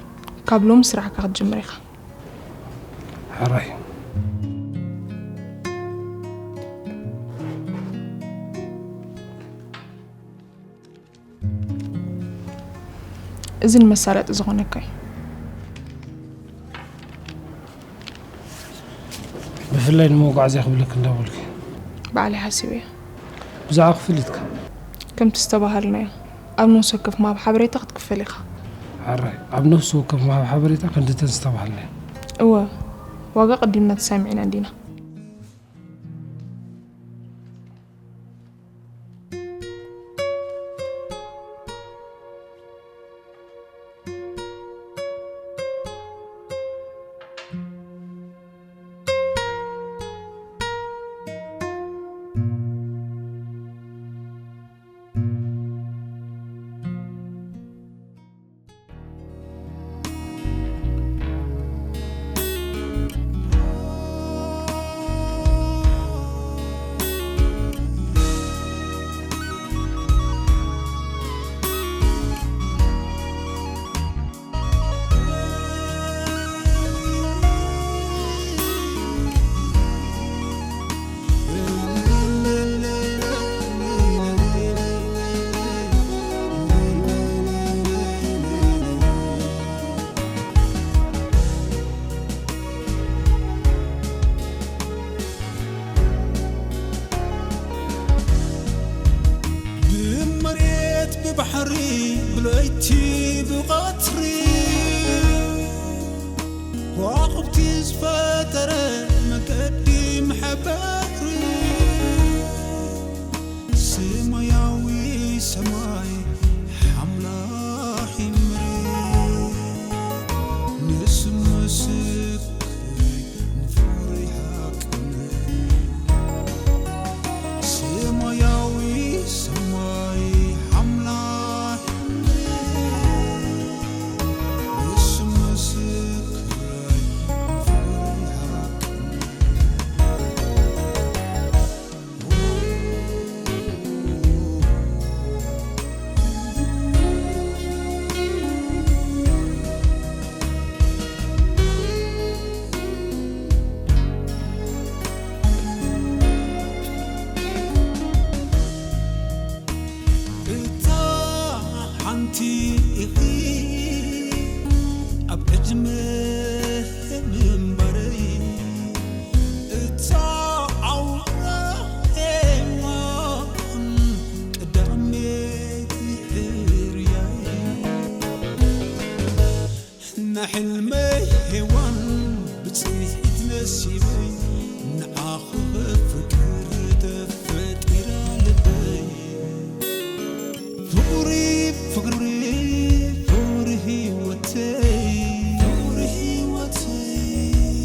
ካብ ሎሚ ስራሕካ ክትጅምር ኢኻ። ሕራይ። እዚ ንመሳለጢ ዝኾነካ እዩ። ብፍላይ ንመጓዕዝያ ክብለክ እንዳበልኩ። ባዕለይ ሓሲበዮ። ብዛዕባ ክፍሊትካ? ከምቲ ዝተባሃልናዮ ኣብ ነፍሲ ወከፍ ምሃብ ሓበሬታ ክትክፈል ኢኻ። ሕራይ፣ ኣብ ነፍሲ ወከፍ ምሃብ ሓበሬታ ክንድተን ዝተባሃልናዮ። እወ፣ ዋጋ ቀዲምና ተሳሚዕና እንዲና። ብመሬት ብባሕሪ ብለይቲ ብቐትሪ ከዋኽብቲ ዝፈጠረ መገዲ መሕበሪ ሰማያዊ ሰማይ ሓምላኺ ምድሪ ንስሙ ምስክረይ ንፍቕሪ ሓቅነት ሰማያዊ ሰማይ ሓምላኺ ምድሪ ንስሙ ምስክረይ ንፍቕሪ ሓቅነት እታ ሓንቲ ኢኺ ኣብ ዕድመ ምንባረይ እታ ኣውራ ሄዋን ቀዳመይቲ ሕርያይ ናይ ሕልመይ ሄዋን ብጽሒት ነሲበይ ንዓኺ ከፍቅር ተፈጢራ ልበይ ፍቕሪ ፍቕሪ ፍቕሪ ህይወተይ ፍቕሪ ህይወተይ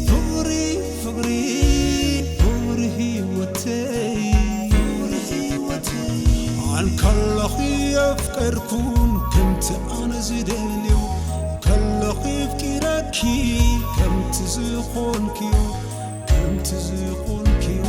ፍቕሪ ፍቕሪ ፍቕሪ ህይወተይ ፍቕሪ ህይወተይ ኣንከለኺ የፍቀርኩን ከምቲ ኣነ ዝደልዮ ከለኺ ኣፍቂረኪ ከምቲ ዝኾንክዮ ከምቲ ዝኾንክዮ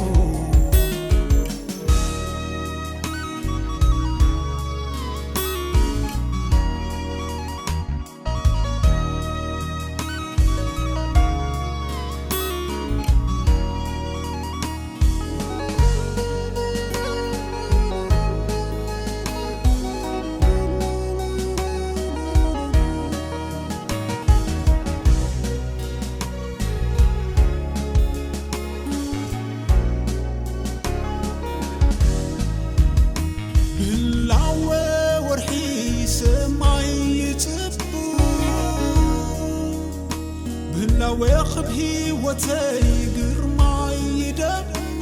ኣወ ክብ ህይወተይ ግርማይ ይደምቕ።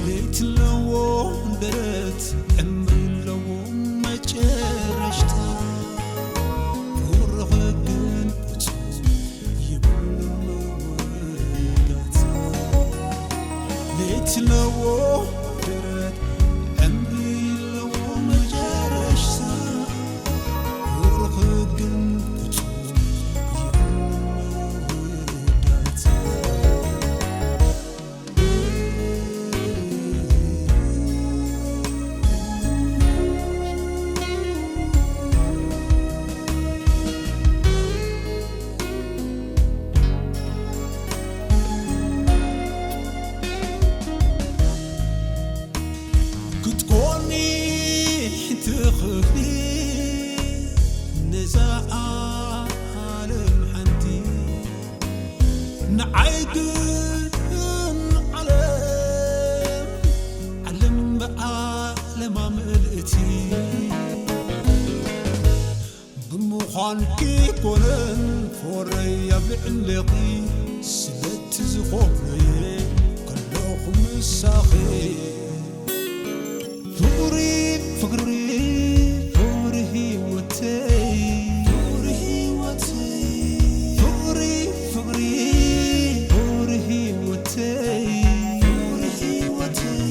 ለይቲ ኣለዎ ደረት፣ ዕምሪ ኣለዎ መጨረሽታ። ፍቕርኺ ግን ፍጹም የብሉን መወዳእታ። ለይቲ ኣለዎ ደረት፣ ዕምሪ ኣለዎ መጨረሽታ። ፍቕርኺ ግን ፍጹም የብሉን መወዳእታ። ክትኮኒ ትኽእሊ ነዛ ዓለም ሓንቲ፣ ንዓይ ግን ዓለም፣ ዓለም ብዓለማ ምልእቲ። ብምዃንኪ ኮነን ፍቕረይ ኣብ ልዕሌኺ፣ ስለቲ ዝኾነየ ከለኹ ምሳኺ። ፍቕሪ፣ ፍቕሪ፣ ፍቕሪ ህይወተይ፣ ፍቕሪ ህይወተይ፣ ፍቕሪ፣ ፍቕሪ፣ ፍቕሪ ህይወተይ፣ ፍቕሪ ህይወተይ።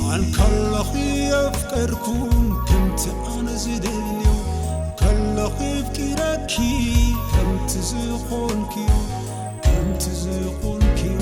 ኣን ከለኺ የፍቀርኩን ከምቲ ኣነ ዝደልዮ፣ ከለኺ የፍቂረኪ ከምቲ ዝኾንክዮ፣ ከምቲ ዝኾንክዮ።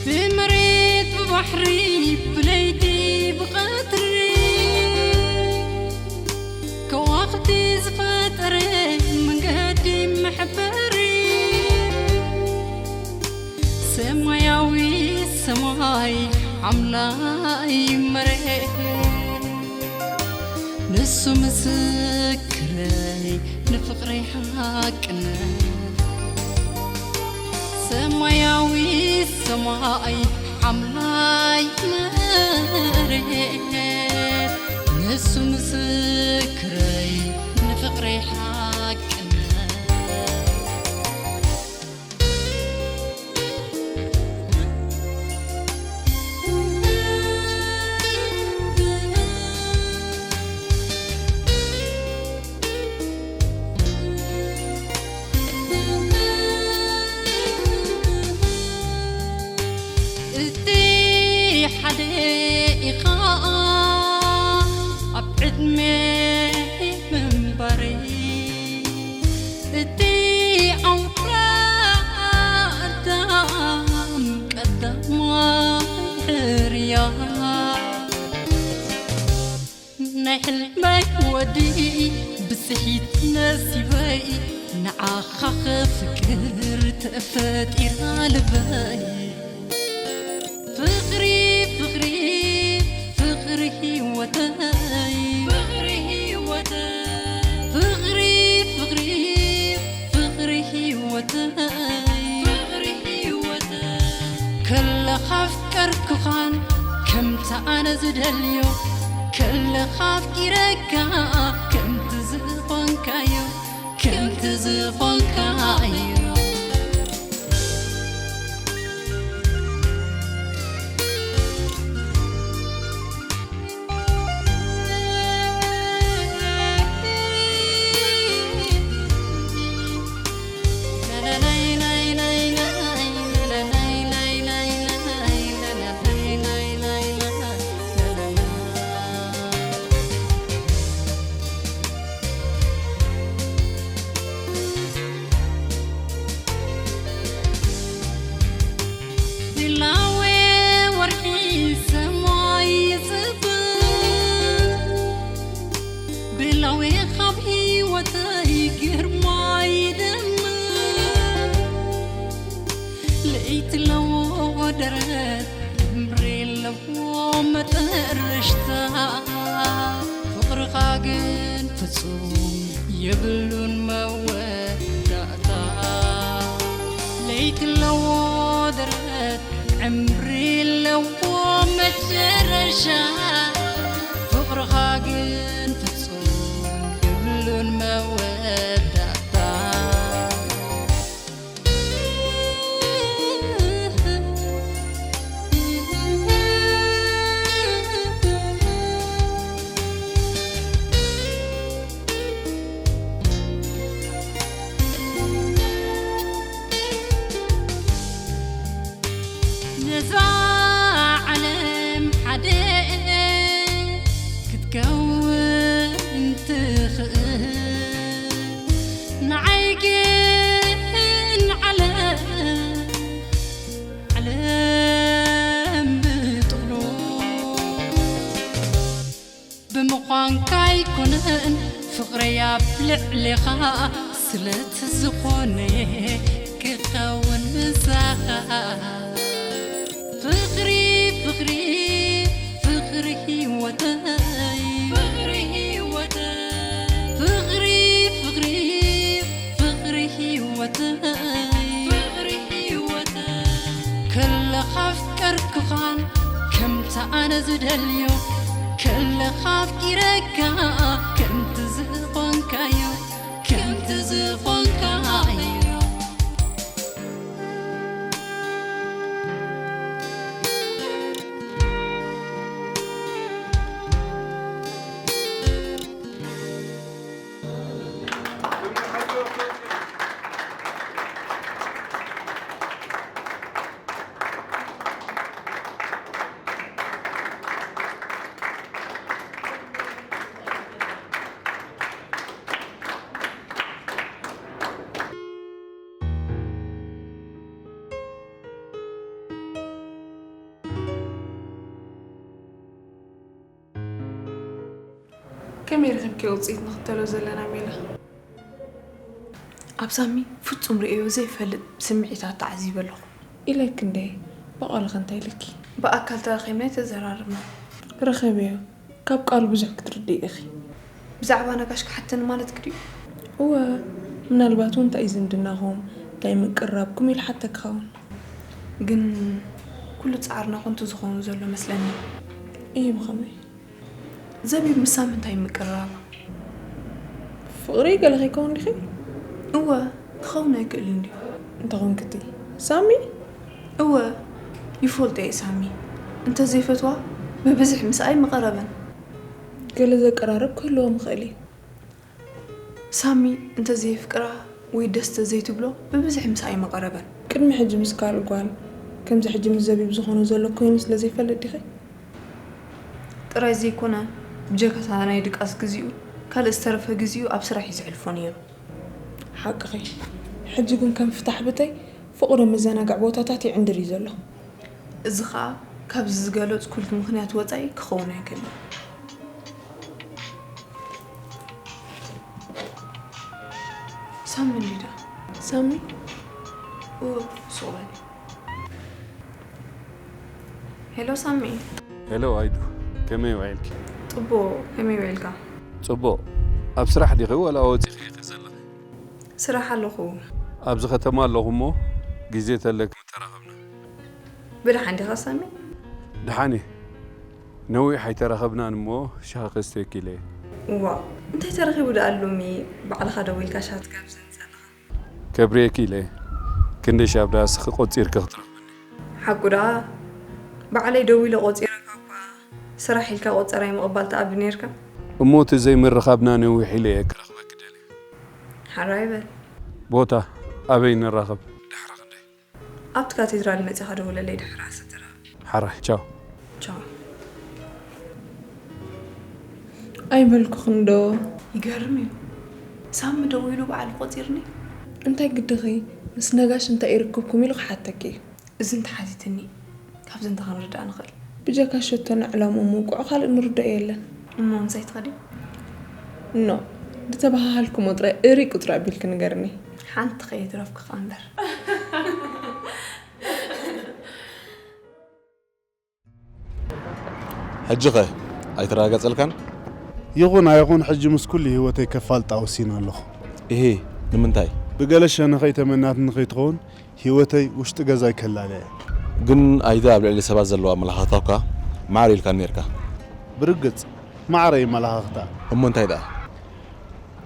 ብመሬት ብባሕሪ ብለይቲ ብቐትሪ ከዋኽብቲ ዝፈጠረ መንገዲ መሕበሪ ሰማያዊ ሰማይ ሓምላይ መሬት ንሱ ምስክረይ ንፍቕረይ ሓቅነት ሰማያዊ ሰማይ ሓምላይ መሬት ንሱ ምስክረይ ንፍቕረይ ሓቅነት። እቲ ሓደ ኢኻ ኣብ ዕድመ ምንባረይ፣ እቲ ኣውራ ኣዳም ቀዳማይ ሕርያ፣ ናይ ሕልመይ ወዲ ብጽሒት ነሲበይ፣ ንዓኻ ክፍቅር ተፈጢራ ልበይ። ፍቕሪ፣ ፍቕሪ፣ ፍቕሪ ህይወተይ። ፍቕሪ ህይወተይ። ፍቕሪ፣ ፍቕሪ፣ ፍቕሪ ህይወተይ። ፍቕሪ ህይወተይ። ከለኻ ኣፍቀርኩኻን ከምቲ ኣነ ዝደልዮ፣ ከለኻ ኣፍቂረካ ከምቲ ዝኾንካዮ። ከምቲ ዝኾንካዮ። የብሉን መወዳእታ። ለይቲ ኣለዎ ደረት፣ ዕምሪ ኣለዎ መጨረሻ። ፍቕርኻ ግን ፍጹም የብሉን መወዳእታ። ነዛ ዓለም ሓደ ክትከውን ትኽእል፣ ንዓይ ግን ዓለም፣ ዓለም ብጥቕሉ ብምዃንካ ኣይኮነን ፍቕረይ ኣብ ልዕሌኻ ስለቲ ዝኾነ ክኸውን ምሳኻ። ፍቕሪ፣ ፍቕሪ፣ ፍቕሪ ህይወተይ። ፍቕሪ ህይወተይ። ፍቕሪ፣ ፍቕሪ፣ ፍቕሪ ህይወተይ። ፍቕሪ ህይወተይ። ከለኻ ኣፍቀርኩኻን ከምቲ ኣነ ዝደልዮ፣ ከለኻ ኣፍቂረካ ከምቲ ዝኾንካዮ፣ ከምቲ ዝኾንካዮ። ከመይ ረኺብኪ ውፅኢት ንኽተሎ ዘለና ሜላ? ኣብ ሳሚ ፍጹም ርእዮ ዘይፈልጥ ስምዒታት ተዓዚበ ኣለኹ። ኢለኪ እንደ ብቓልኺ እንታይ ኢለኪ? ብኣካል ተራኺብና ኣይተዘራረብናን። ርኸብዮ፣ ካብ ቃሉ ብዙሕ ክትርድኢ ኢኺ። ብዛዕባ ነጋሽ ክሓተኒ ማለትኪ ድዩ? እወ፣ ምናልባት እውን እንታይ እዩ ዝምድናኹም፣ እንታይ ምቅርራብኩም ኢሉ ሓተኪ ክኸውን። ግን ኩሉ ጻዕርና ከንቱ ዝኾኑ ዘሎ መስለኒ። እይ፣ ብኸመይ? ዘቢብ ምስ ሳሚ እንታይ ምቅርራብ? ፍቕሪ ገለ ከይከውን ዲኺ? እወ፣ ክኸውን ኣይክእልን ድዩ? እንተኾንክቲ፣ ሳሚ? እወ፣ ይፈልጦ እየ ሳሚ። እንተዘይፈትዋ ብብዝሒ ምስኣ ኣይምቐረበን። ገለ ዘቀራርብ ክህልዎ ምኽእል እዩ። ሳሚ እንተዘየፍቅራ ወይ ደስ ተዘይትብሎ ብብዝሒ ምስኣ ኣይምቐረበን። ቅድሚ ሕጂ ምስ ካልእ ጓል ከምዚ ሕጂ ምስ ዘቢብ ዝኾኖ ዘሎ ኮይኑ ስለ ዘይፈልጥ ዲኺ? ጥራይ ዘይኮነ፣ ብጀካታ ናይ ድቃስ ግዚኡ፣ ካልእ ዝተረፈ ግዚኡ ኣብ ስራሕ እዩ ዘሕልፎ ነይሩ። ሓቅኺ። ሕጂ ግን ከም ፍታሕ ብተይ ፍቕሪ መዘናግዒ ቦታታት ይዕንድር እዩ ዘሎ። እዚ ኸኣ ካብዚ ዝገለጽኩልኪ ምኽንያት ወጻኢ ክኸውን ኣይክእልን። ሳሚ እንዲዳ። ሳሚ? እወ፣ ሱቕ በል። ሄሎ ሳሚ። ሄሎ ኣይዱ፣ ከመይ ውዒልኪ? ጽቡቕ፣ ከመይ ውዒልካ? ጽቡቕ። ኣብ ስራሕ ዲኺ ወላ ወጺኺ ኢኺ ዘለኺ? ስራሕ ኣለኹ። ኣብዚ ከተማ ኣለኹ እሞ ግዜ ተለኪ ምተራኸብና። ብደሓን ዲኻ ሳሚ? ደሓን እየ። ነዊሕ ኣይተራኸብናን እሞ ሻሂ ከስተየኪ ኢለ እየ። ዋእ፣ እንታይ ተረኺቡ ደኣ ሎሚ ባዕልኻ ደዊልካ ሻሂ ትጋብዘኒ ዘለኻ? ከብርየኪ ኢለ እየ። ክንደይ ሻብ ደኣ እስኺ ቆጺርኪ ክትረኽብኒ? ሓቁ ደኣ ባዕለይ ደዊለ ቆጺረካ እኳ ስራሕ ኢልካ ቆጸራይ ምቕባል ትኣቢ ኔርካ። እሞ እቲ ዘይምርኻብና ነዊሕ ኢለ እየ ክረኽበኪ ደልየ። ሓራይ በል። ቦታ ኣበይ ንራኸብ? ድሕሪ ክንደይ? ኣብቲ ካቴድራል መጺኻ ደውለለይ ድሕሪ ዓሰርተ ደቂቕ። ሓራይ፣ ቻው። ቻው። ኣይበልኩኽን ዶ? ይገርም እዩ። ሳሚ ደዊሉ ባዕሉ ቆጺርኒ። እንታይ ግድኺ? ምስ ነጋሽ እንታይ ይርክብኩም ኢሉ ክሓተኪ እዩ። እዚ እንተሓቲትኒ፣ ካብዚ እንታይ ክንርዳእ ንኽእል? ብጀካ ሸቶን ኣዕላምኡ ምውቅዑ ካልእ ንርድኦ የለን። እሞ ምሳይ ትኸዲ? ኖ፣ ዝተበሃሃልኩሞ ጥራይ እርይ ቁጽሪ ኣቢልኪ ንገርኒ። ሓንቲ ከይትረፍኪ ከኣ እምበር። ሕጂ ኸ ኣይተረጋገጸልካን? ይኹን ኣይኹን፣ ሕጂ ምስ ኩሉ ህይወተይ ከፋልጣ ወሲነ ኣለኹ። እሄ፣ ንምንታይ? ብገለ ሸነኸይ ተመንያትኒ ከይትኸውን፣ ህይወተይ ውሽጢ ገዛይ ከላልያ እየ። ግን ኣይዳ ኣብ ልዕሊ ሰባት ዘለዋ ኣመለኻኽታ እኳ ማዕረ ኢልካ ነይርካ። ብርግጽ፣ ማዕረ እዩ ኣመለኻኽታ። እሞ እንታይ ደኣ?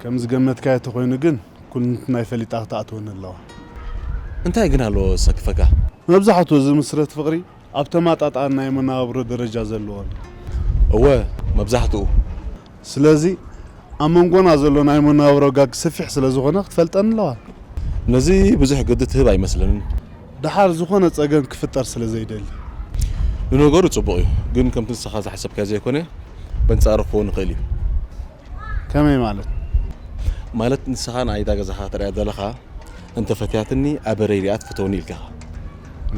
ከም ዝገመትካዮ ተኾይኑ ግን፣ ኩልንትናይ ፈሊጣ ክትኣትወኒ ኣለዋ። እንታይ ግን ኣሎ ዘሰክፈካ? መብዛሕትኡ ዝምስረት ፍቕሪ ኣብ ተመጣጣኒ ናይ መነባብሮ ደረጃ ዘለዎን። እወ፣ መብዛሕትኡ። ስለዚ ኣብ መንጎና ዘሎ ናይ መነባብሮ ጋግ ሰፊሕ ስለ ዝኾነ ክትፈልጠኒ ኣለዋ። ነዚ ብዙሕ ግዲ ትህብ ኣይመስለንን። ደሓር ዝኾነ ጸገም ክፍጠር ስለ ዘይደሊ። ንነገሩ ጽቡቕ እዩ፣ ግን ከምቲ ንስኻ ዝሓሰብካዮ ዘይኮነ በንጻሩ ክኸውን ይኽእል እዩ። ከመይ ማለት? ማለት ንስኻ ንኣይዳ ገዛኻ ክትርእያ ዘለኻ እንተፈትያትኒ ኣበረይ ሪኣ ትፈተውኒ ኢልካ ኢኻ።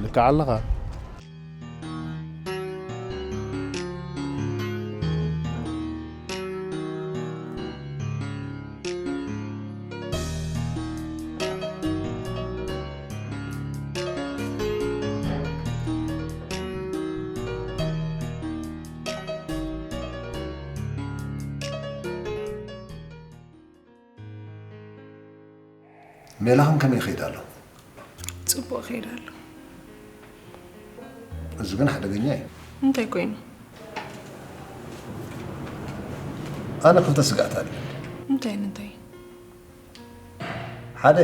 ልክዕ ኣለኻ። ሜላኽን ከመይ ይኸይድ ኣሎ? ጽቡቕ ይኸይድ ኣሎ። እዚ ግን ሓደገኛ እዩ። እንታይ ኮይኑ? ኣነ ክልተ ስግኣት ኣለኒ። እንታይ እንታይ? ሓደ፣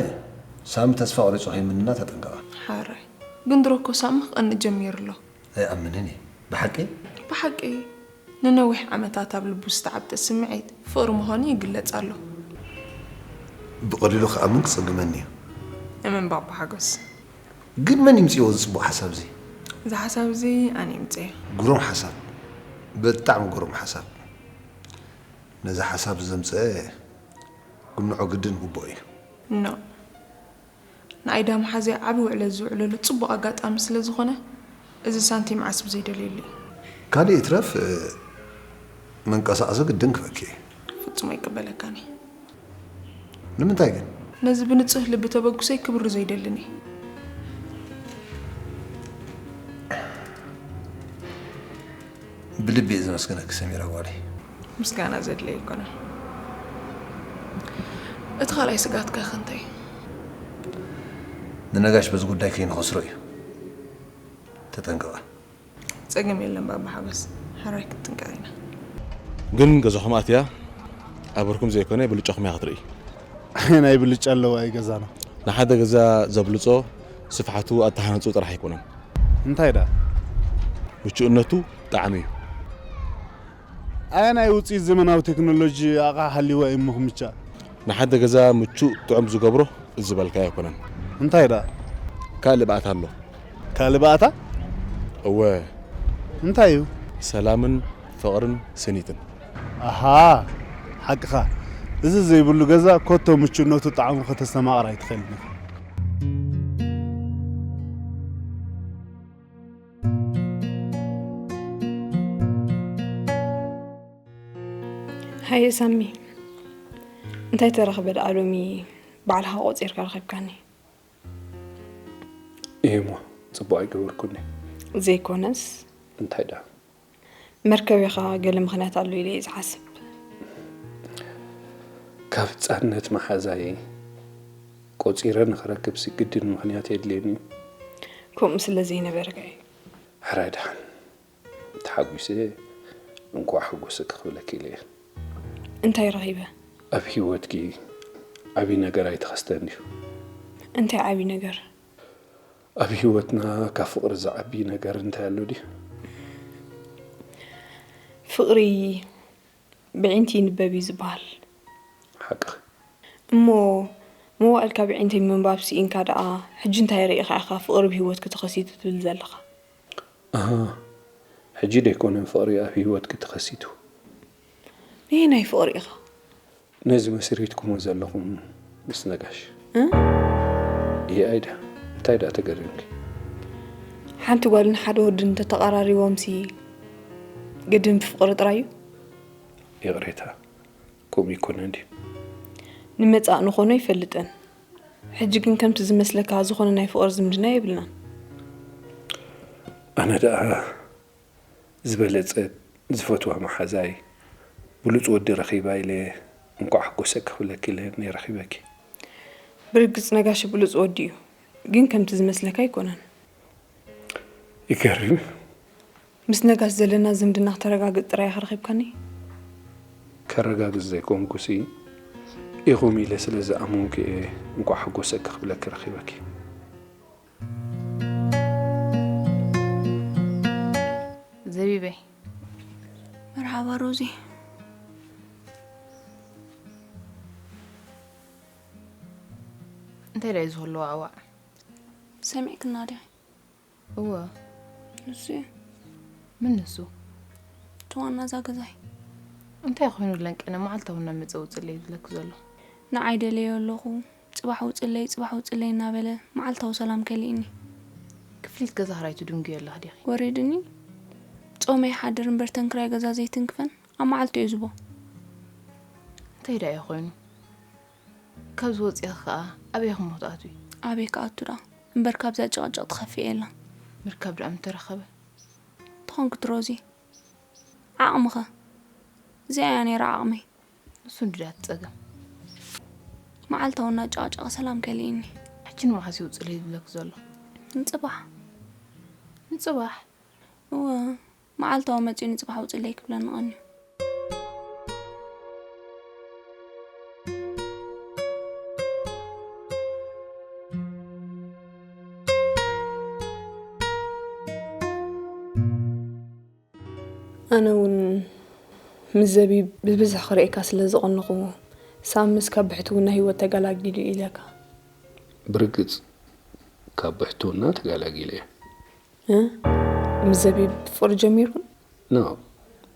ሳሚ ተስፋ ቆሪጹ ከይምንና ተጠንቀቓ። ሓራይ ግን ድሮ እኮ ሳሚ ክቐንእ ጀሚሩ ኣሎ። ኣይኣምንን እየ። ብሓቂ? ብሓቂ ንነዊሕ ዓመታት ኣብ ልቡ ዝተዓብጠ ስምዒት ፍቕሪ ምዃኑ ይግለጽ ኣሎ። ብቐሊሉ ክኣምን ክጽግመኒ እዩ። እመን ባባ ሓጎስ። ግን መን ይምጽእዎ እዚ ጽቡቕ ሓሳብ እዚ? እዚ ሓሳብ እዚ ኣነ ይምጽእ። ግሩም ሓሳብ። ብጣዕሚ ግሩም ሓሳብ። ነዚ ሓሳብ ዘምጽአ ግንዖ ግድን ግቡእ እዩ። ኖ ንኣይዳ መሓዘይ ዓቢ ውዕለት ዝውዕለሉ ጽቡቕ ኣጋጣሚ ስለ ዝኾነ እዚ ሳንቲም ዓስቢ ዘይደልየሉ እዩ። ካልእ ይትረፍ መንቀሳቐሲ ግድን ክበኪ። ፍጹም ኣይቅበለካን እየ። ንምንታይ ግን? ነዚ ብንጹህ ልቢ ተበግሶይ ክብሪ ዘይደልን እየ። ብልቢ እየ ዘመስግነኪ ሰሚራ ጓለይ። ምስጋና ዘድለየ ኣይኮነን። እቲ ካልኣይ ስግኣትካ ከ እንታይ እዩ? ንነጋሽ በዚ ጉዳይ ከይንኸስሮ እዩ። ተጠንቀቐ። ጸገም የለን ባባ ሓጎስ፣ ሕራይ ክንጥንቀቕ ኢና። ግን ገዛኹም ኣትያ ኣበርኩም ዘይኮነ ብልጫኹም እያ ክትርኢ። ኣየናይ ብልጫ ኣለዋ እዩ ገዛና? ንሓደ ገዛ ዘብልጾ ስፍሓቱ ኣተሃነጹ ጥራሕ ኣይኮነን። እንታይ ደኣ? ምቹእነቱ ጣዕሚ እዩ። ኣየናይ ውፅኢት ዘመናዊ ቴክኖሎጂ ኣቕሓ ሃልይዎ እዩ እሞ ክምቻእ? ንሓደ ገዛ ምቹእ ጥዑም ዝገብሮ እዚ ዝበልካዮ ኣይኮነን። እንታይ ደኣ? ካልእ ባእታ ኣሎ። ካልእ ባእታ? እወ። እንታይ እዩ? ሰላምን ፍቕርን ስኒትን። ኣሃ ሓቅኻ። እዚ ዘይብሉ ገዛ ኮቶ ምቹእነቱ ጣዕሙ ከተስተማቕር ኣይትኽእልን ኢኻ። ሃየ ሳሚ እንታይ ተረኽበ ደኣ ሎሚ ባዕልኻ ቆጺርካ ረኺብካኒ። እየሞ ጽቡቕ ኣይገበርኩኒ። ዘይኮነስ እንታይ ደኣ መርከቤኻ ገለ ምኽንያት ኣሎ ኢለ እየ ዝሓስብ። ካብ ህጻንነት መሓዛይ ቆጺረ ንኽረክብሲ ግድን ምኽንያት የድልየኒ እዩ። ከምኡ ስለ ዘይነበረካ እዩ። ሕራይ ደሓን ተሓጒሰ እንኳዕ ሓጎሰኪ ክብለኪ ኢለ እየ። እንታይ ረኺበ? ኣብ ህይወትኪ ዓብዪ ነገር ኣይተኸስተን ድዩ? እንታይ ዓብዪ ነገር? ኣብ ህይወትና ካብ ፍቕሪ ዝዓቢ ነገር እንታይ ኣሎ ድዩ? ፍቕሪ ብዒንቲ ይንበብ እዩ ዝበሃል። ሓቅኺ። እሞ መዋእልካ ብዒንተይ ምንባብ ስኢንካ ደኣ ሕጂ እንታይ ርኢኻ ኢኻ ፍቕሪ ብህይወትኪ ተኸሲቱ ትብል ዘለኻ? ኣሃ፣ ሕጂ ደይኮነን ፍቕሪ ኣብ ህይወትኪ ተኸሲቱ። ነየናይ ፍቕሪ ኢኻ? ነዚ መስሪትኩሞ ዘለኹም ምስ ነጋሽ። እ? እየ ኣይዳ፣ እንታይ ደኣ ተገሪምኪ? ሓንቲ ጓልን ሓደ ወድን እንተተቐራሪቦምሲ ግድን ብፍቕሪ ጥራይ እዩ? ይቕሬታ፣ ከምኡ ይኮነን ድዩ? ንመጻእ ንኾኖ ኣይፈልጥን። ሕጂ ግን ከምቲ ዝመስለካ ዝኾነ ናይ ፍቕሪ ዝምድና የብልናን። ኣነ ደኣ ዝበለጸት ዝፈትዋ መሓዛይ ብሉጽ ወዲ ረኺባ ኢለ እንኳዕ ሓጎሰኪ ክብለኪ ኢለ ነይ ረኺበኪ። ብርግጽ ነጋሽ ብሉጽ ወዲ እዩ፣ ግን ከምቲ ዝመስለካ ኣይኮነን። ይገርም። ምስ ነጋሽ ዘለና ዝምድና ክተረጋግጽ ጥራይ ኢኻ ረኺብካኒ። ከረጋግጽ ዘይኮንኩሲ ኢኹም ኢለ ስለ ዝኣመንኩ እየ እንኳዕ ሓጎሰኪ ክብለኪ ረኺበኪ። ዘቢበይ መርሓባ ሮዚ። እንታይ ዳዩ ዝህልዎ ኣዋዕ? ሰሚዕክና ዲኺ? እወ። ንሱ እዩ። ምን ንሱ? እቲ ዋና እዛ ገዛይ። እንታይ ኮይኑ ለንቀነ መዓልታዊ እናመፀ ውፅለይ ዝብለክ ዘሎ? ንዓይ ደለዮ ኣለኹ፣ ጽባሕ ውፅለይ፣ ጽባሕ ውፅለይ እናበለ መዓልታዊ ሰላም ከሊእኒ። ክፍሊት ገዛ ክራይ ትድንጉዮ ኣለኽ ዲኺ? ወሪድኒ። ጾመ ይሓድር እምበር ተንክራይ ገዛ ዘይትንክፈን ኣብ መዓልቲ እየ ዝቦ። እንታይ ደኣ እዩ ኮይኑ? ካብዚ ወፂእኺ ከዓ ኣበይ ክሞ ትኣትዊ? ኣበይ ክኣቱ ደኣ? እምበር ካብዛ ጭቕጭቕ ትኸፍእ የላን። ምርካብ ደኣ ምተረኸበ። ትኾንክት ሮዚ። ዓቕምኸ? እዚኣ እያ ነይራ ዓቕመይ። ንሱ እንድዳ ትፀገም። መዓልታዊ እናጨቓጨቐ ሰላም ከሊእኒ። ሕጂ ንመዓስ ይውፅለይ ዝብለክ ዘሎ? ንፅባሕ። ንፅባሕ? እወ፣ መዓልታዊ መፂኡ ንፅባሕ ውፅለይ ክብለኒ ቐንዩ። ኣነ እውን ምስ ዘቢብ ብብዝሒ ክርእየካ ስለ ዝቐነኹ፣ ሳምስ ካብ ብሕትውና ህይወት ተገላጊሉ ኢለካ። ብርግጽ ካብ ብሕትውና ተገላጊለ እየ። እ? ምስ ዘቢብ ፍቕሪ ጀሚርኩም? ኖ፣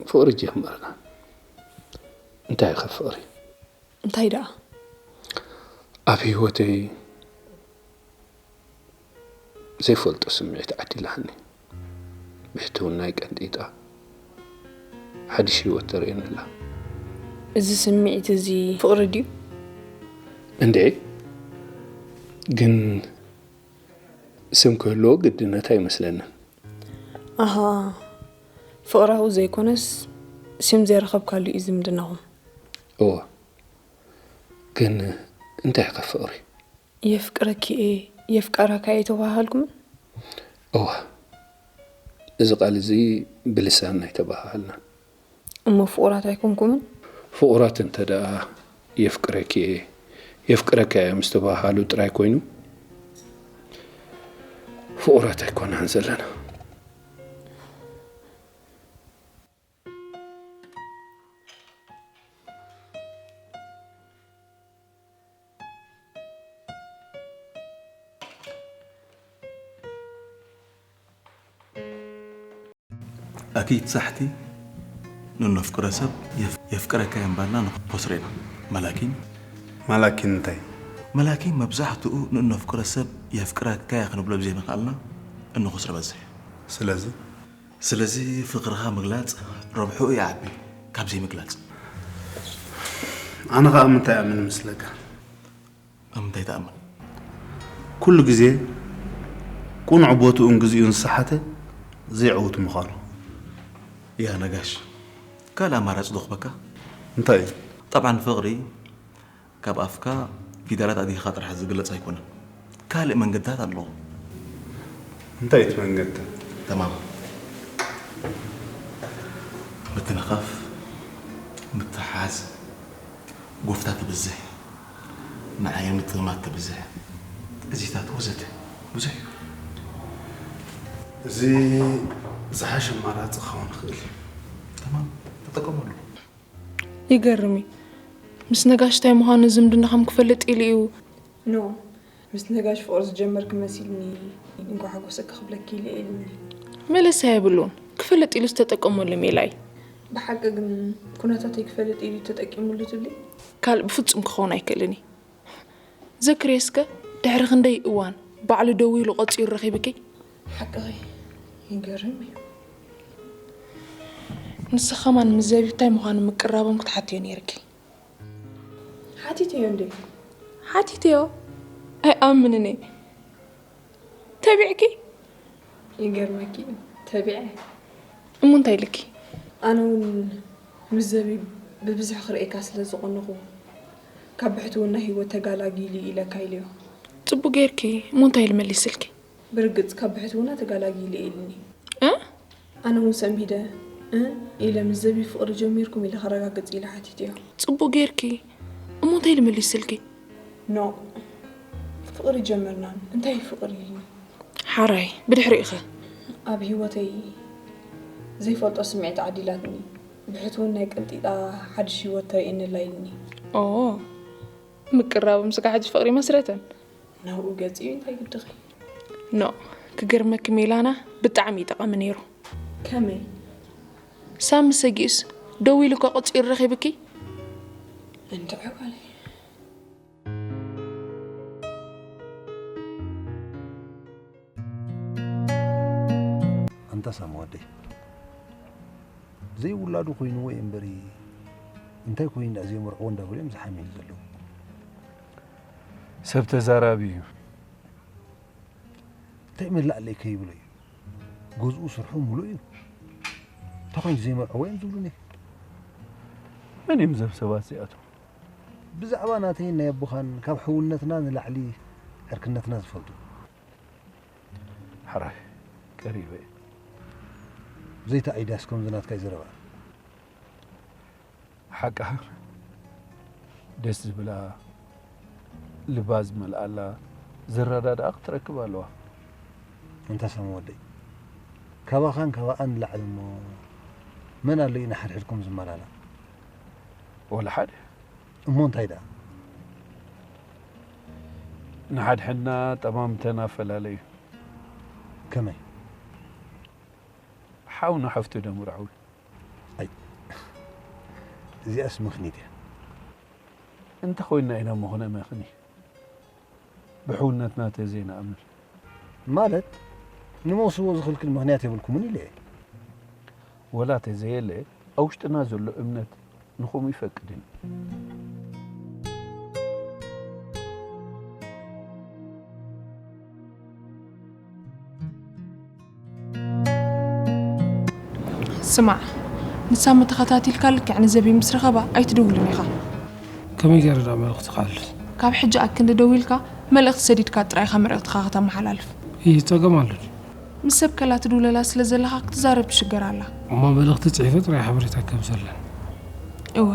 ፍቕሪ ጀመርና። እንታይ ከ ፍቕሪ? እንታይ ደኣ? ኣብ ህይወተይ ዘይፈልጦ ስምዒት ዓዲላኒ። ብሕትውናይ ቀንጢጣ ሓድሽ ህይወት ተርእየኒ ኣላ። እዚ ስምዒት እዚ ፍቕሪ ድዩ? እንዴ፣ ግን ስም ክህልዎ ግድነት ኣይመስለንን። ኣሃ፣ ፍቕራዊ ዘይኮነስ ስም ዘይረኸብካሉ እዩ ዝምድናኹም። እወ፣ ግን እንታይ ከ ፍቕሪ? የፍቅረኪ እየ፣ የፍቀረካ እየ ተባሃሃልኩምን? እወ፣ እዚ ቃል እዚ ብልሳንና ኣይተባሃሃልናን። እሞ ፍቑራት ኣይኮንኩምን? ፍቑራት እንተ ደኣ የፍቅረኪ እየ፣ የፍቅረካ እየ ምስ ተባሃሃሉ ጥራይ ኮይኑ፣ ፍቑራት ኣይኮናን ዘለና። ኣኪት ሳሕቲ ንነፍቅሮ ሰብ የፍ- የፍቅረካ የምባልና ንኮስሬና መላኪን ማላኪን እንታይ? መላኪን መብዛሕትኡ ንእነፍቅሮ ሰብ የፍቅረካ እየ ክንብሎ ብዘይምኽኣልና እንኾስሮ በዝሕ። ስለዚ ስለዚ ፍቕርኻ ምግላጽ ረብሕኡ ይዓቢ ካብ ዘይምግላጽ። ኣነ ኸኣ ምንታይ ኣምን ምስለካ? ኣብ ምንታይ ትኣምን? ኩሉ ግዜ ቁኑዕ ቦትኡን ግዚኡን ዝሰሓተ ዘይዕውት ምዃኑ። ያ ነጋሽ ካልእ ኣማራጺ ዶ ክበካ? እንታይ እዩ? ጠብዓን ፍቕሪ ካብ ኣፍካ ፊደላት ኣዲህኻ ጥራሕ ዝግለጽ ኣይኮነን። ካልእ መንገድታት ኣለዎ። እንታይ እቲ መንገድታት? ተማም ምትንኻፍ፣ ምትሓዝ፣ ጎፍታ ትብዝሕ፣ ንዓይን ምጥማት ትብዝሕ፣ እዚታት ወዘተ ብዙሕ እዩ። እዚ ዝሓሸ ኣማራፂ ክኸውን ይኽእል እዩ። ተማም ተጠቀመሉ። ይገርም እዩ። ምስ ነጋሽ እንታይ ምዃኑ ዝምድናኹም ክፈልጥ ኢሉ እዩ። ኖ፣ ምስ ነጋሽ ፍቕሪ ዝጀመርኪ መሲልኒ እንኳዕ ሓጎሰኪ ክብለኪ ኢለ ኢሉኒ። መለሳ የብሉን። ክፈልጥ ኢሉ ዝተጠቀመሉ ሜላ እዩ። ብሓቂ ግን ኩነታተይ ክፈልጥ ኢሉ ተጠቂሙሉ ትብሊ? ካልእ ብፍጹም ክኸውን ኣይክእልን እዩ። ዘክርዮ እስከ ድሕሪ ክንደይ እዋን ባዕሉ ደዊሉ ቆጺሩ ረኺብኪ? ሓቅኺ ይገርም እዩ። ንስኺ ከማን ምስ ዘቢብ እንታይ ምዃኑ ምቅራቦም ክትሓትዮ ነይርኪ። ሓቲተዮ እንዴ? ሓቲተዮ? ኣይኣምንን እየ። ተቢዕኪ? ይገርመኪ እዩ ተቢዐ። እሞ እንታይ ኢልኪ? ኣነ እውን ምስ ዘቢብ ብብዝሒ ክርእየካ ስለ ዝቐነኹ፣ ካብ ብሕትውና ህይወት ተጋላጊሉ ኢለካ ኢለዮ። ጽቡቅ ጌርኪ። እሞ እንታይ ኢሉ መሊስልኪ? ብርግጽ ካብ ብሕትውና ተጋላጊሉ ኢልኒ። እ? ኣነ እውን ሰንቢደ፣ እ? ኢለ ምስ ዘቢ ፍቕሪ ጀሚርኩም ኢለ ከረጋግጽ ኢለ ሓቲተዮ። ጽቡቅ ጌርኪ። እሞ እንታይ ኢሉ መሊስልኪ? ኖእ፣ ፍቕሪ ጀመርናን እንታይ ፍቕሪ? ሓራይ፣ ብድሕሪኡ ኸ? ኣብ ህይወተይ ዘይፈልጦ ስምዒት ዓዲላትኒ። ብሕትውናይ ቀንጢጣ ሓድሽ ህይወት ተርእየኒ ኣላ ኢልኒ። ኦ፣ ምቅራቦም ስጋ ሕጂ ፍቕሪ መስረተን? ናብኡ ገጺ እዩ እንታይ ግድኺ? ኖእ፣ ክገርመኪ ሜላና ብጣዕሚ እዩ ጠቓሚ ነይሩ። ከመይ? ሳሚ ሰጊኡስ ደዊሉ እኮ ቀጺሩ ረኺብኪ? እንድዒ ጓለይ። ኣንታ ሳሚ ወደይ፣ ዘይውላዱ ኮይንዎ እዩ እምበሪ፣ እንታይ ኮይኑ ደኣ ዘይመርዕዎ እንዳበሉ እዮም ዝሓምዩ ዘለዉ። ሰብ ተዛራቢ እዩ። እንታይ መላእ ኣለይ ከይብሎ እዩ። ገዝኡ ስርሑ ሙሉእ እዩ። እንታይ ኮይኑ ዘይመርዕዎ እዮም ዝብሉኒ። መን እዮም እዞም ሰባት እዚኣቶም? ብዛዕባ ናተይን ናይ ኣቦኻን ካብ ሕውነትና ንላዕሊ ዕርክነትና ዝፈልጡ። ሕራይ ቀሪበ እየ። ዘይተኣይዳስ ከምዚ ናትካ እዩ ዘረባ። ሓቃ ደስ ዝብላ ልባ ዝመልኣላ ዝረዳድኣ ክትረክብ ኣለዋ። እንታ ሳሚ ወደይ፣ ካባኻን ካባኣን ንላዕሊ እሞ መን ኣሎ እዩ ንሓድሕድኩም ዝመላላእ? ወላ ሓደ። እሞ እንታይ ደኣ? ንሓድሕድና ጠማምተና ፈላለዩ። ከመይ? ሓው ንሓፍቱ ደምርዐዊ። ኣይ፣ እዚኣስ ምኽኒት እያ። እንተኾይንና ኢና እሞ ክነመኽኒ፣ ብሕውነትና ተዘይንኣምን። ማለት ንመውስቦ ዝኽልክል ምኽንያት የብልኩምን ኢለ እየ። ወላ ተዘየለ፣ ኣብ ውሽጥና ዘሎ እምነት ንኹም ይፈቅድን። ስማዕ፣ ንሳሚ ተኸታቲልካ ልክዕ ንዘቢ ምስ ረኸባ ኣይትድውልን ኢኻ። ከመይ ገይረ ደኣ መልእኽቲ ክሓልፍ? ካብ ሕጂ ኣክንዲ ደዊልካ መልእኽቲ ሰዲድካ ጥራይ ኢኻ መልእኽትኻ ከተመሓላልፍ። ይህ ጸገም ኣሎ ድዩ? ምስ ሰብ ከላ ትድውለላ ስለ ዘለኻ ክትዛረብ ትሽገር ኣላ። እሞ መልእኽቲ ጽሒፈ ጥራይ ሓበሬታ ከብሰለን። እወ፣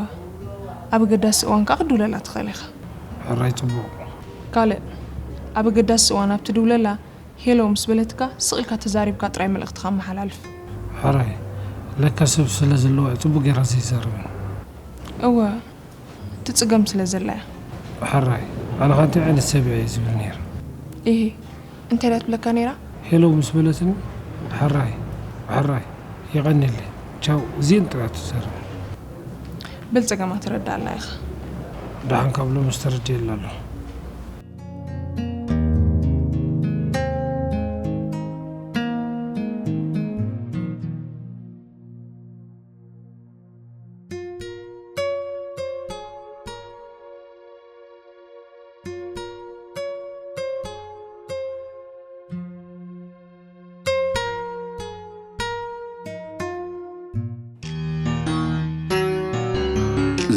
ኣብ ኣገዳሲ እዋን ከኣ ክትድውለላ ትኽእል ኢኻ። ሕራይ ጽቡቕ። ካልእ፣ ኣብ ኣገዳሲ እዋን ኣብ ትድውለላ ሄሎ ምስ በለትካ ስቕ ኢልካ ተዛሪብካ ጥራይ መልእኽትኻ ኣመሓላልፍ። ሕራይ፣ ለካ ሰብ ስለ ዘለዋ እየ ጽቡቕ ገይራ ዘይዛረበን። እወ፣ ትጽገም ስለ ዘላ እያ። ሕራይ፣ ኣነ ኸ እንታይ ዓይነት ሰብ እየ ዝብል ነይረ? ኢሂ፣ እንታይ ድያ ትብለካ ነይራ? ሄሎ ምስ በለትኒ፣ ሕራይ፣ ሕራይ፣ የቐንየለይ፣ ቻው፣ እዚኤን ጥራይ ትዛረበን። በል ጸገማ ትረድኣላ ኢኻ። ደሓን ካብ ሎምስ ተረዲኤላ ኣለኹ።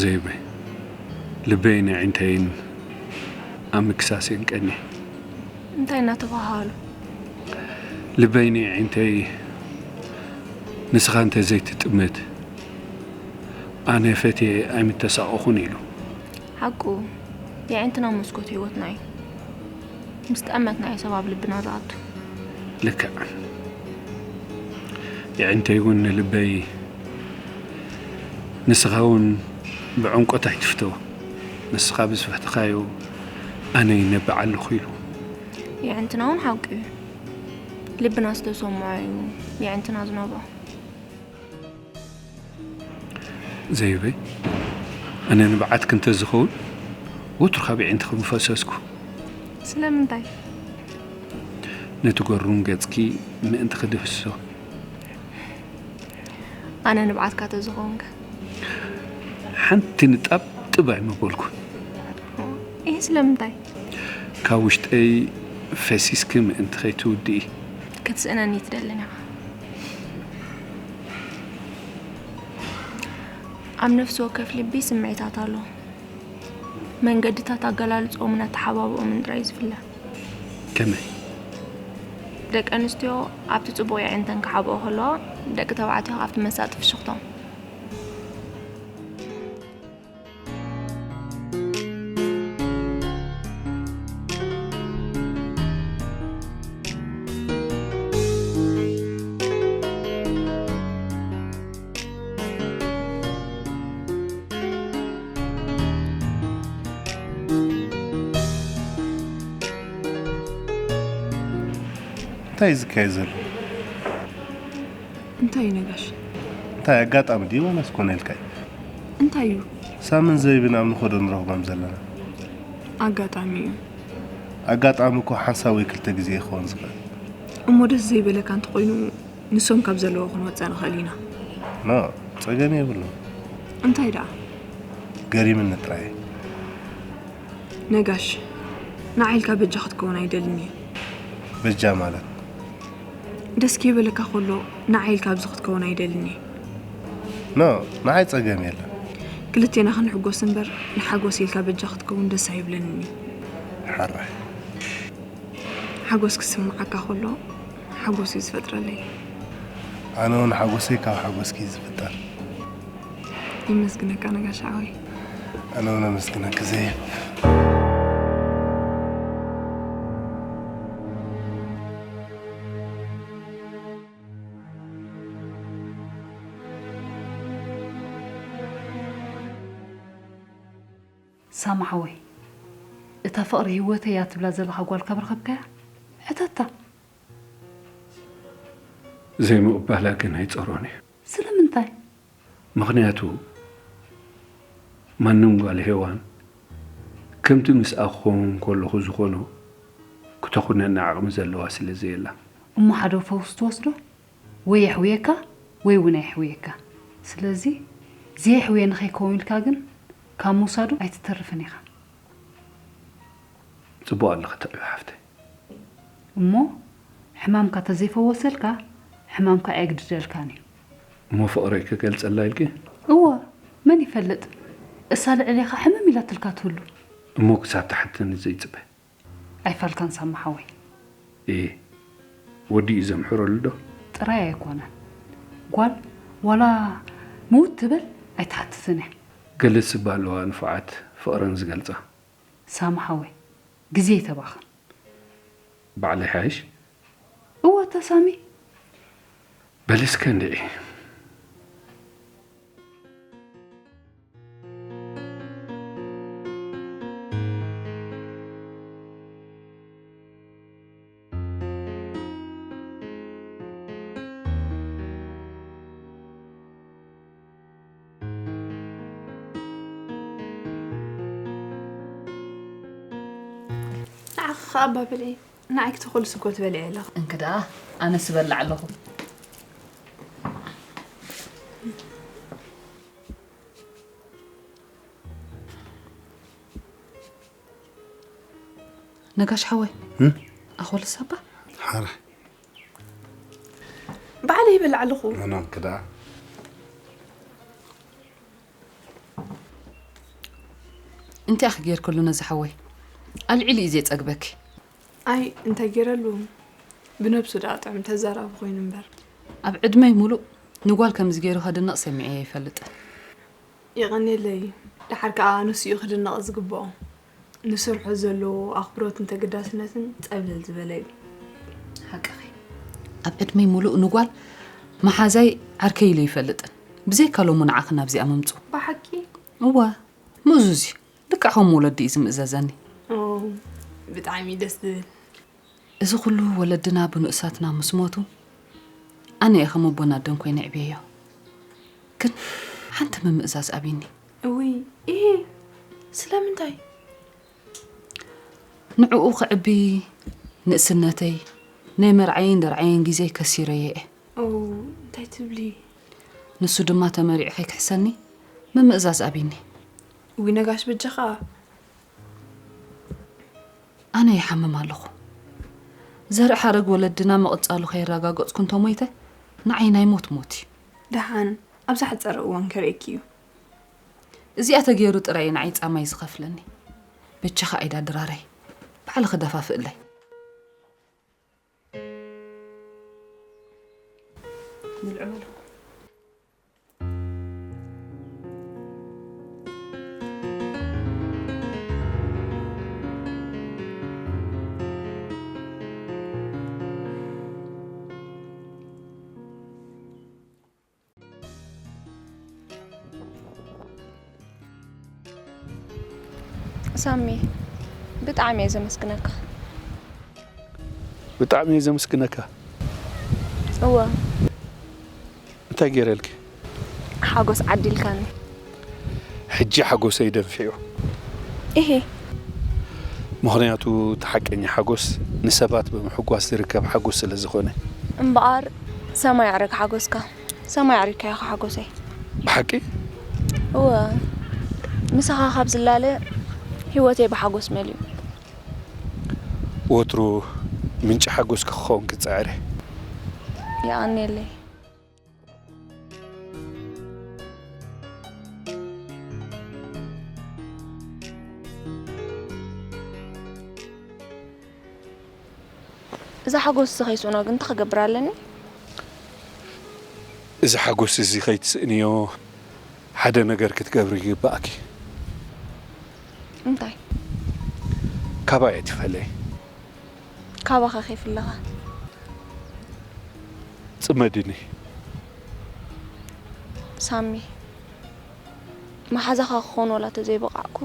ዘይበይ ልበይን ኣዒንተይን ኣብ ምክሳስ እየን ቀንየን። እንታይ እናተባሃሃሉ? ልበይን ኣዒንተይ ንስኻ እንተ ዘይትጥምት ኣነ ፈትየ ኣይምተሳቐኹን ኢሉ። ሓቁ የዒንትና መስኮት ህይወትና እዩ። ምስ ጠመትና እዩ ሰብ ኣብ ልብና ዝኣቱ። ልክዕ። የዒንተይ እውን ንልበይ ንስኻ እውን ብዕምቆት ኣይትፍተዎ። ንስኻ ብዝፈተኻዮ ኣነ ይነብዕ ኣለኹ ኢሉ። የዒንትና እውን ሓቁ እዩ። ልብና ዝተሰምዖ እዩ የዒንትና ዝነብዖ። ዘይበይ፣ ኣነ ንብዓትኪ እንተዝኸውን ወትሩ ካብ የዒንትኺ ምፈሰስኩ። ስለምንታይ? ነቲ ገሩም ገጽኪ ምእንቲ ክድህስሶ። ኣነ ንብዓትካ ተዝኸውንከ? ሓንቲ ንጣብ ጥብ ኣይመበልኩን። እህ ስለምንታይ? ካብ ውሽጠይ ፈሲስኪ ምእንቲ ከይትውድኢ። ክትስእነኒ ትደልን ኢኻ። ኣብ ነፍሲ ወከፍ ልቢ ስምዒታት ኣሎ። መንገድታት ኣገላልጽኦምን ኣተሓባብኦምን ጥራይ እዩ ዝፍለ። ከመይ? ደቂ ኣንስትዮ ኣብቲ ጽቡቕ የዒንተን ክሓብኦ ከለዋ፣ ደቂ ተባዕትዮ ኣብቲ መሳጢ ፍሽኽቶም። እንታይ እዩ ዝካየድ ዘሎ? እንታይ እዩ ነጋሽ? እንታይ ኣጋጣሚ ድዩ ዋላስ ኮነ ኢልካ እዩ? እንታይ እዩ? ሳምን ዘይብን ኣብ ንኸዶ ንረኽቦም ዘለና። ኣጋጣሚ እዩ። ኣጋጣሚ እኮ ሓንሳብ ወይ ክልተ ግዜ ይኸውን ዝኽእል። እሞ ደስ ዘይበለካ እንተኾይኑ ንሶም ካብ ዘለዎ ክንወፅእ ንኽእል ኢና። ኖ፣ ጸገም የብሉን። እንታይ ደኣ? ገሪምኒ ጥራይ። ነጋሽ፣ ንዓይ ኢልካ በጃ ክትከውን ኣይደልን እየ። በጃ ማለት? ደስ ከይበለካ ከሎ ንዓይ ኢልካ ኣብዚ ክትከውን ኣይደልን እየ። ኖ፣ ንዓይ ጸገም የለን። ክልቴና ክንሕጎስ እምበር ንሓጎስ ኢልካ በጃ ክትከውን ደስ ኣይብለንን እዩ። ሓራይ። ሓጎስ ክስምዓካ ከሎ ሓጎስ እዩ ዝፈጥረለይ። ኣነ እውን ሓጎሰይ ካብ ሓጎስኪ እዩ ዝፍጠር። የመስግነካ ነጋሽ ሓወይ። ኣነ እውን ኣመስግነኪ ዘይብ። ሳማ ሓወይ፣ እታ ፍቕሪ ህይወተይ እያ ትብላ ዘለኻ ጓል ካብ ረኸብካያ ሕተታ። ዘይምቕባላ ግን ኣይጸሮን እዩ። ስለምንታይ? ምኽንያቱ ማንም ጓል ሄዋን ከምቲ ምስኣ ክኸውን ከለኹ ዝኾኖ ክተኹነኒ ዓቕሚ ዘለዋ ስለ ዘየላ። እሞ ሓደ ፈውሲ ትወስዶ? ወይ የሕውየካ ወይ እውን ኣየሕውየካ። ስለዚ ዘየሕውየ ንኸይከውን ኢልካ ግን ካብ ምውሳዱ ኣይትተርፍን ኢኻ። ጽቡቕ ኣለኺ ተዕቢ ሓፍተይ። እሞ ሕማምካ ተዘይፈወሰልካ ሕማምካ ኣየግድደልካን እዩ። እሞ ፍቕረይ ክገልጸላ ኢልኪ? እወ፣ መን ይፈልጥ? እሳ ልዕሌኻ ሕምም ኢላትልካ ትህሉ። እሞ ክሳብ ትሓትተኒ ዘይጽበ። ኣይፋልካን ሳማ ሓወይ። እየ፣ ወዲ እዩ ዘምሕረሉ ዶ? ጥራይ ኣይኮነን። ጓል ዋላ ምውት ትበል ኣይትሓትትን እያ። ገለ ስባ ኣለዋ ንፉዓት ፍቕረን ዝገልጻ። ሳማ ሓወይ፣ ግዜ ይተባኽን። ባዕለይ ሓይሽ? እወ ተሳሚ። በሊ እስከ እንድዒ። ንዓኺ ከኣ እባ ብልዒ። ንዓይ ክትኹልስ እኮ ትበልዒ ኣለኺ። እንክድኣ ኣነስ እበልዕ ኣለኹ። ነጋሽ ሓወይ፣ ኣኾልስ ኣባ? ሓራይ። ባዕለይ ይበልዕ ኣለኹ። ኣነ እንክድኣ። እንታይ ኢኺ ጌርክሉ ነዚ ሓወይ? ኣልዒሉ እዩ ዘየጸግበኪ። ኣይ እንታይ ገይረሉ? ብነብሱ ደኣ ጥዑም ተዛራቢ ኮይኑ እምበር። ኣብ ዕድመይ ሙሉእ ንጓል ከምዚ ገይሩ ከድንቕ ሰሚዐ ኣይፈልጥን። የቐንየለይ። ደሓር ከኣ ንሱ እዩ ክድነቕ ዝግብኦ። ንስርሖ ዘለዎ ኣኽብሮትን ተገዳስነትን ጸብለል ዝበለ እዩ። ሓቅኺ። ኣብ ዕድመይ ሙሉእ ንጓል መሓዛይ ዓርከይ ኢሉ ኣይፈልጥን። ብዘይካ ሎሚ ንዓኺ ናብዚኣ ምምጽኡ። ብሓቂ? እወ፣ ምእዙዝ እዩ። ልክዕ ከም ወለዲ እዩ ዝምእዘዘኒ። ኦ፣ ብጣዕሚ ደስ ዝብል። እዚ ኩሉ ወለድና ብንኡሳትና ምስ ሞቱ፣ ኣነ እየ ከም ኣቦን ኣደን ኮይነ ኣዕብየዮ። ግን ሓንቲ ምምእዛዝ ኣብይኒ። እውይ፣ ኢሂ፣ ስለምንታይ? ንዕኡ ከዕቢ ንእስነተይ፣ ናይ መርዓይን ደርዓይን ግዜ ከሲረዮ እየ። ኦ፣ እንታይ ትብሊ? ንሱ ድማ ተመሪዑ ከይክሕሰኒ ምምእዛዝ ኣብይኒ። እውይ፣ ነጋሽ በጃኻ። ኣነ ይሓምም ኣለኹ። ዘርኢ ሓረግ ወለድና ምቕጻሉ ከየረጋገጽኩ እንተሞይተ፣ ንዓይ ናይ ሞት ሞት እዩ። ደሓን፣ ኣብ ዝሓጸረ እዋን ከርእየኪ እዩ። እዚኣ ተገይሩ ጥራይ እዩ ንዓይ ጻማይ ዝኸፍለኒ። በጃኻ ኣይዳ ድራረይ፣ ባዕልኺ ደፋፍእለይ። ብልዑ በሉ። ሳሚ፣ ብጣዕሚ እየ ዘመስግነካ። ብጣዕሚ እየ ዘመስግነካ። እወ፣ እንታይ ገይረልኪ? ሓጎስ ዓዲልካኒ። ሕጂ ሓጎሰይ ደንፊዑ። ኢሂ። ምኽንያቱ እቲ ሓቀኛ ሓጎስ ንሰባት ብምሕጓስ ዝርከብ ሓጎስ ስለ ዝኾነ። እምበኣር ሰማይ ኣዕረግ ሓጎስካ። ሰማይ ኣዕሪግካዮ ሓጎሰይ። ብሓቂ? እወ፣ ምሳኻ ካብ ዝላለ ህይወተይ ብሓጎስ መሊኡ። ወትሩ ምንጪ ሓጎስኪ ክኸውን ክጽዕር እየ። የቐንየለይ። እዛ ሓጎስ እዚ ከይስእኖ ግን እንታይ ክገብር ኣለኒ? እዚ ሓጎስ እዚ ከይትስእንዮ ሓደ ነገር ክትገብሪ ይግባእኪ። እንታይ? ካባይ ኣይትፈለይ። ካባኻ ከይፍለኻ? ጽመድኒ። ሳሚ፣ መሓዛኻ ክኸውን ዋላ ተዘይበቓዕኩ፣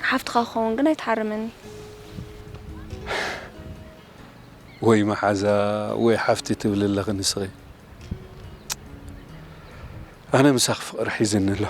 ሓፍትኻ ክኸውን ግን ኣይትሓርመኒ። ወይ መሓዛ ወይ ሓፍቲ ትብሊ ኣለኺ ንስኺ። ኣነ ምሳኺ ፍቕሪ ሒዝኒ ኣሎ።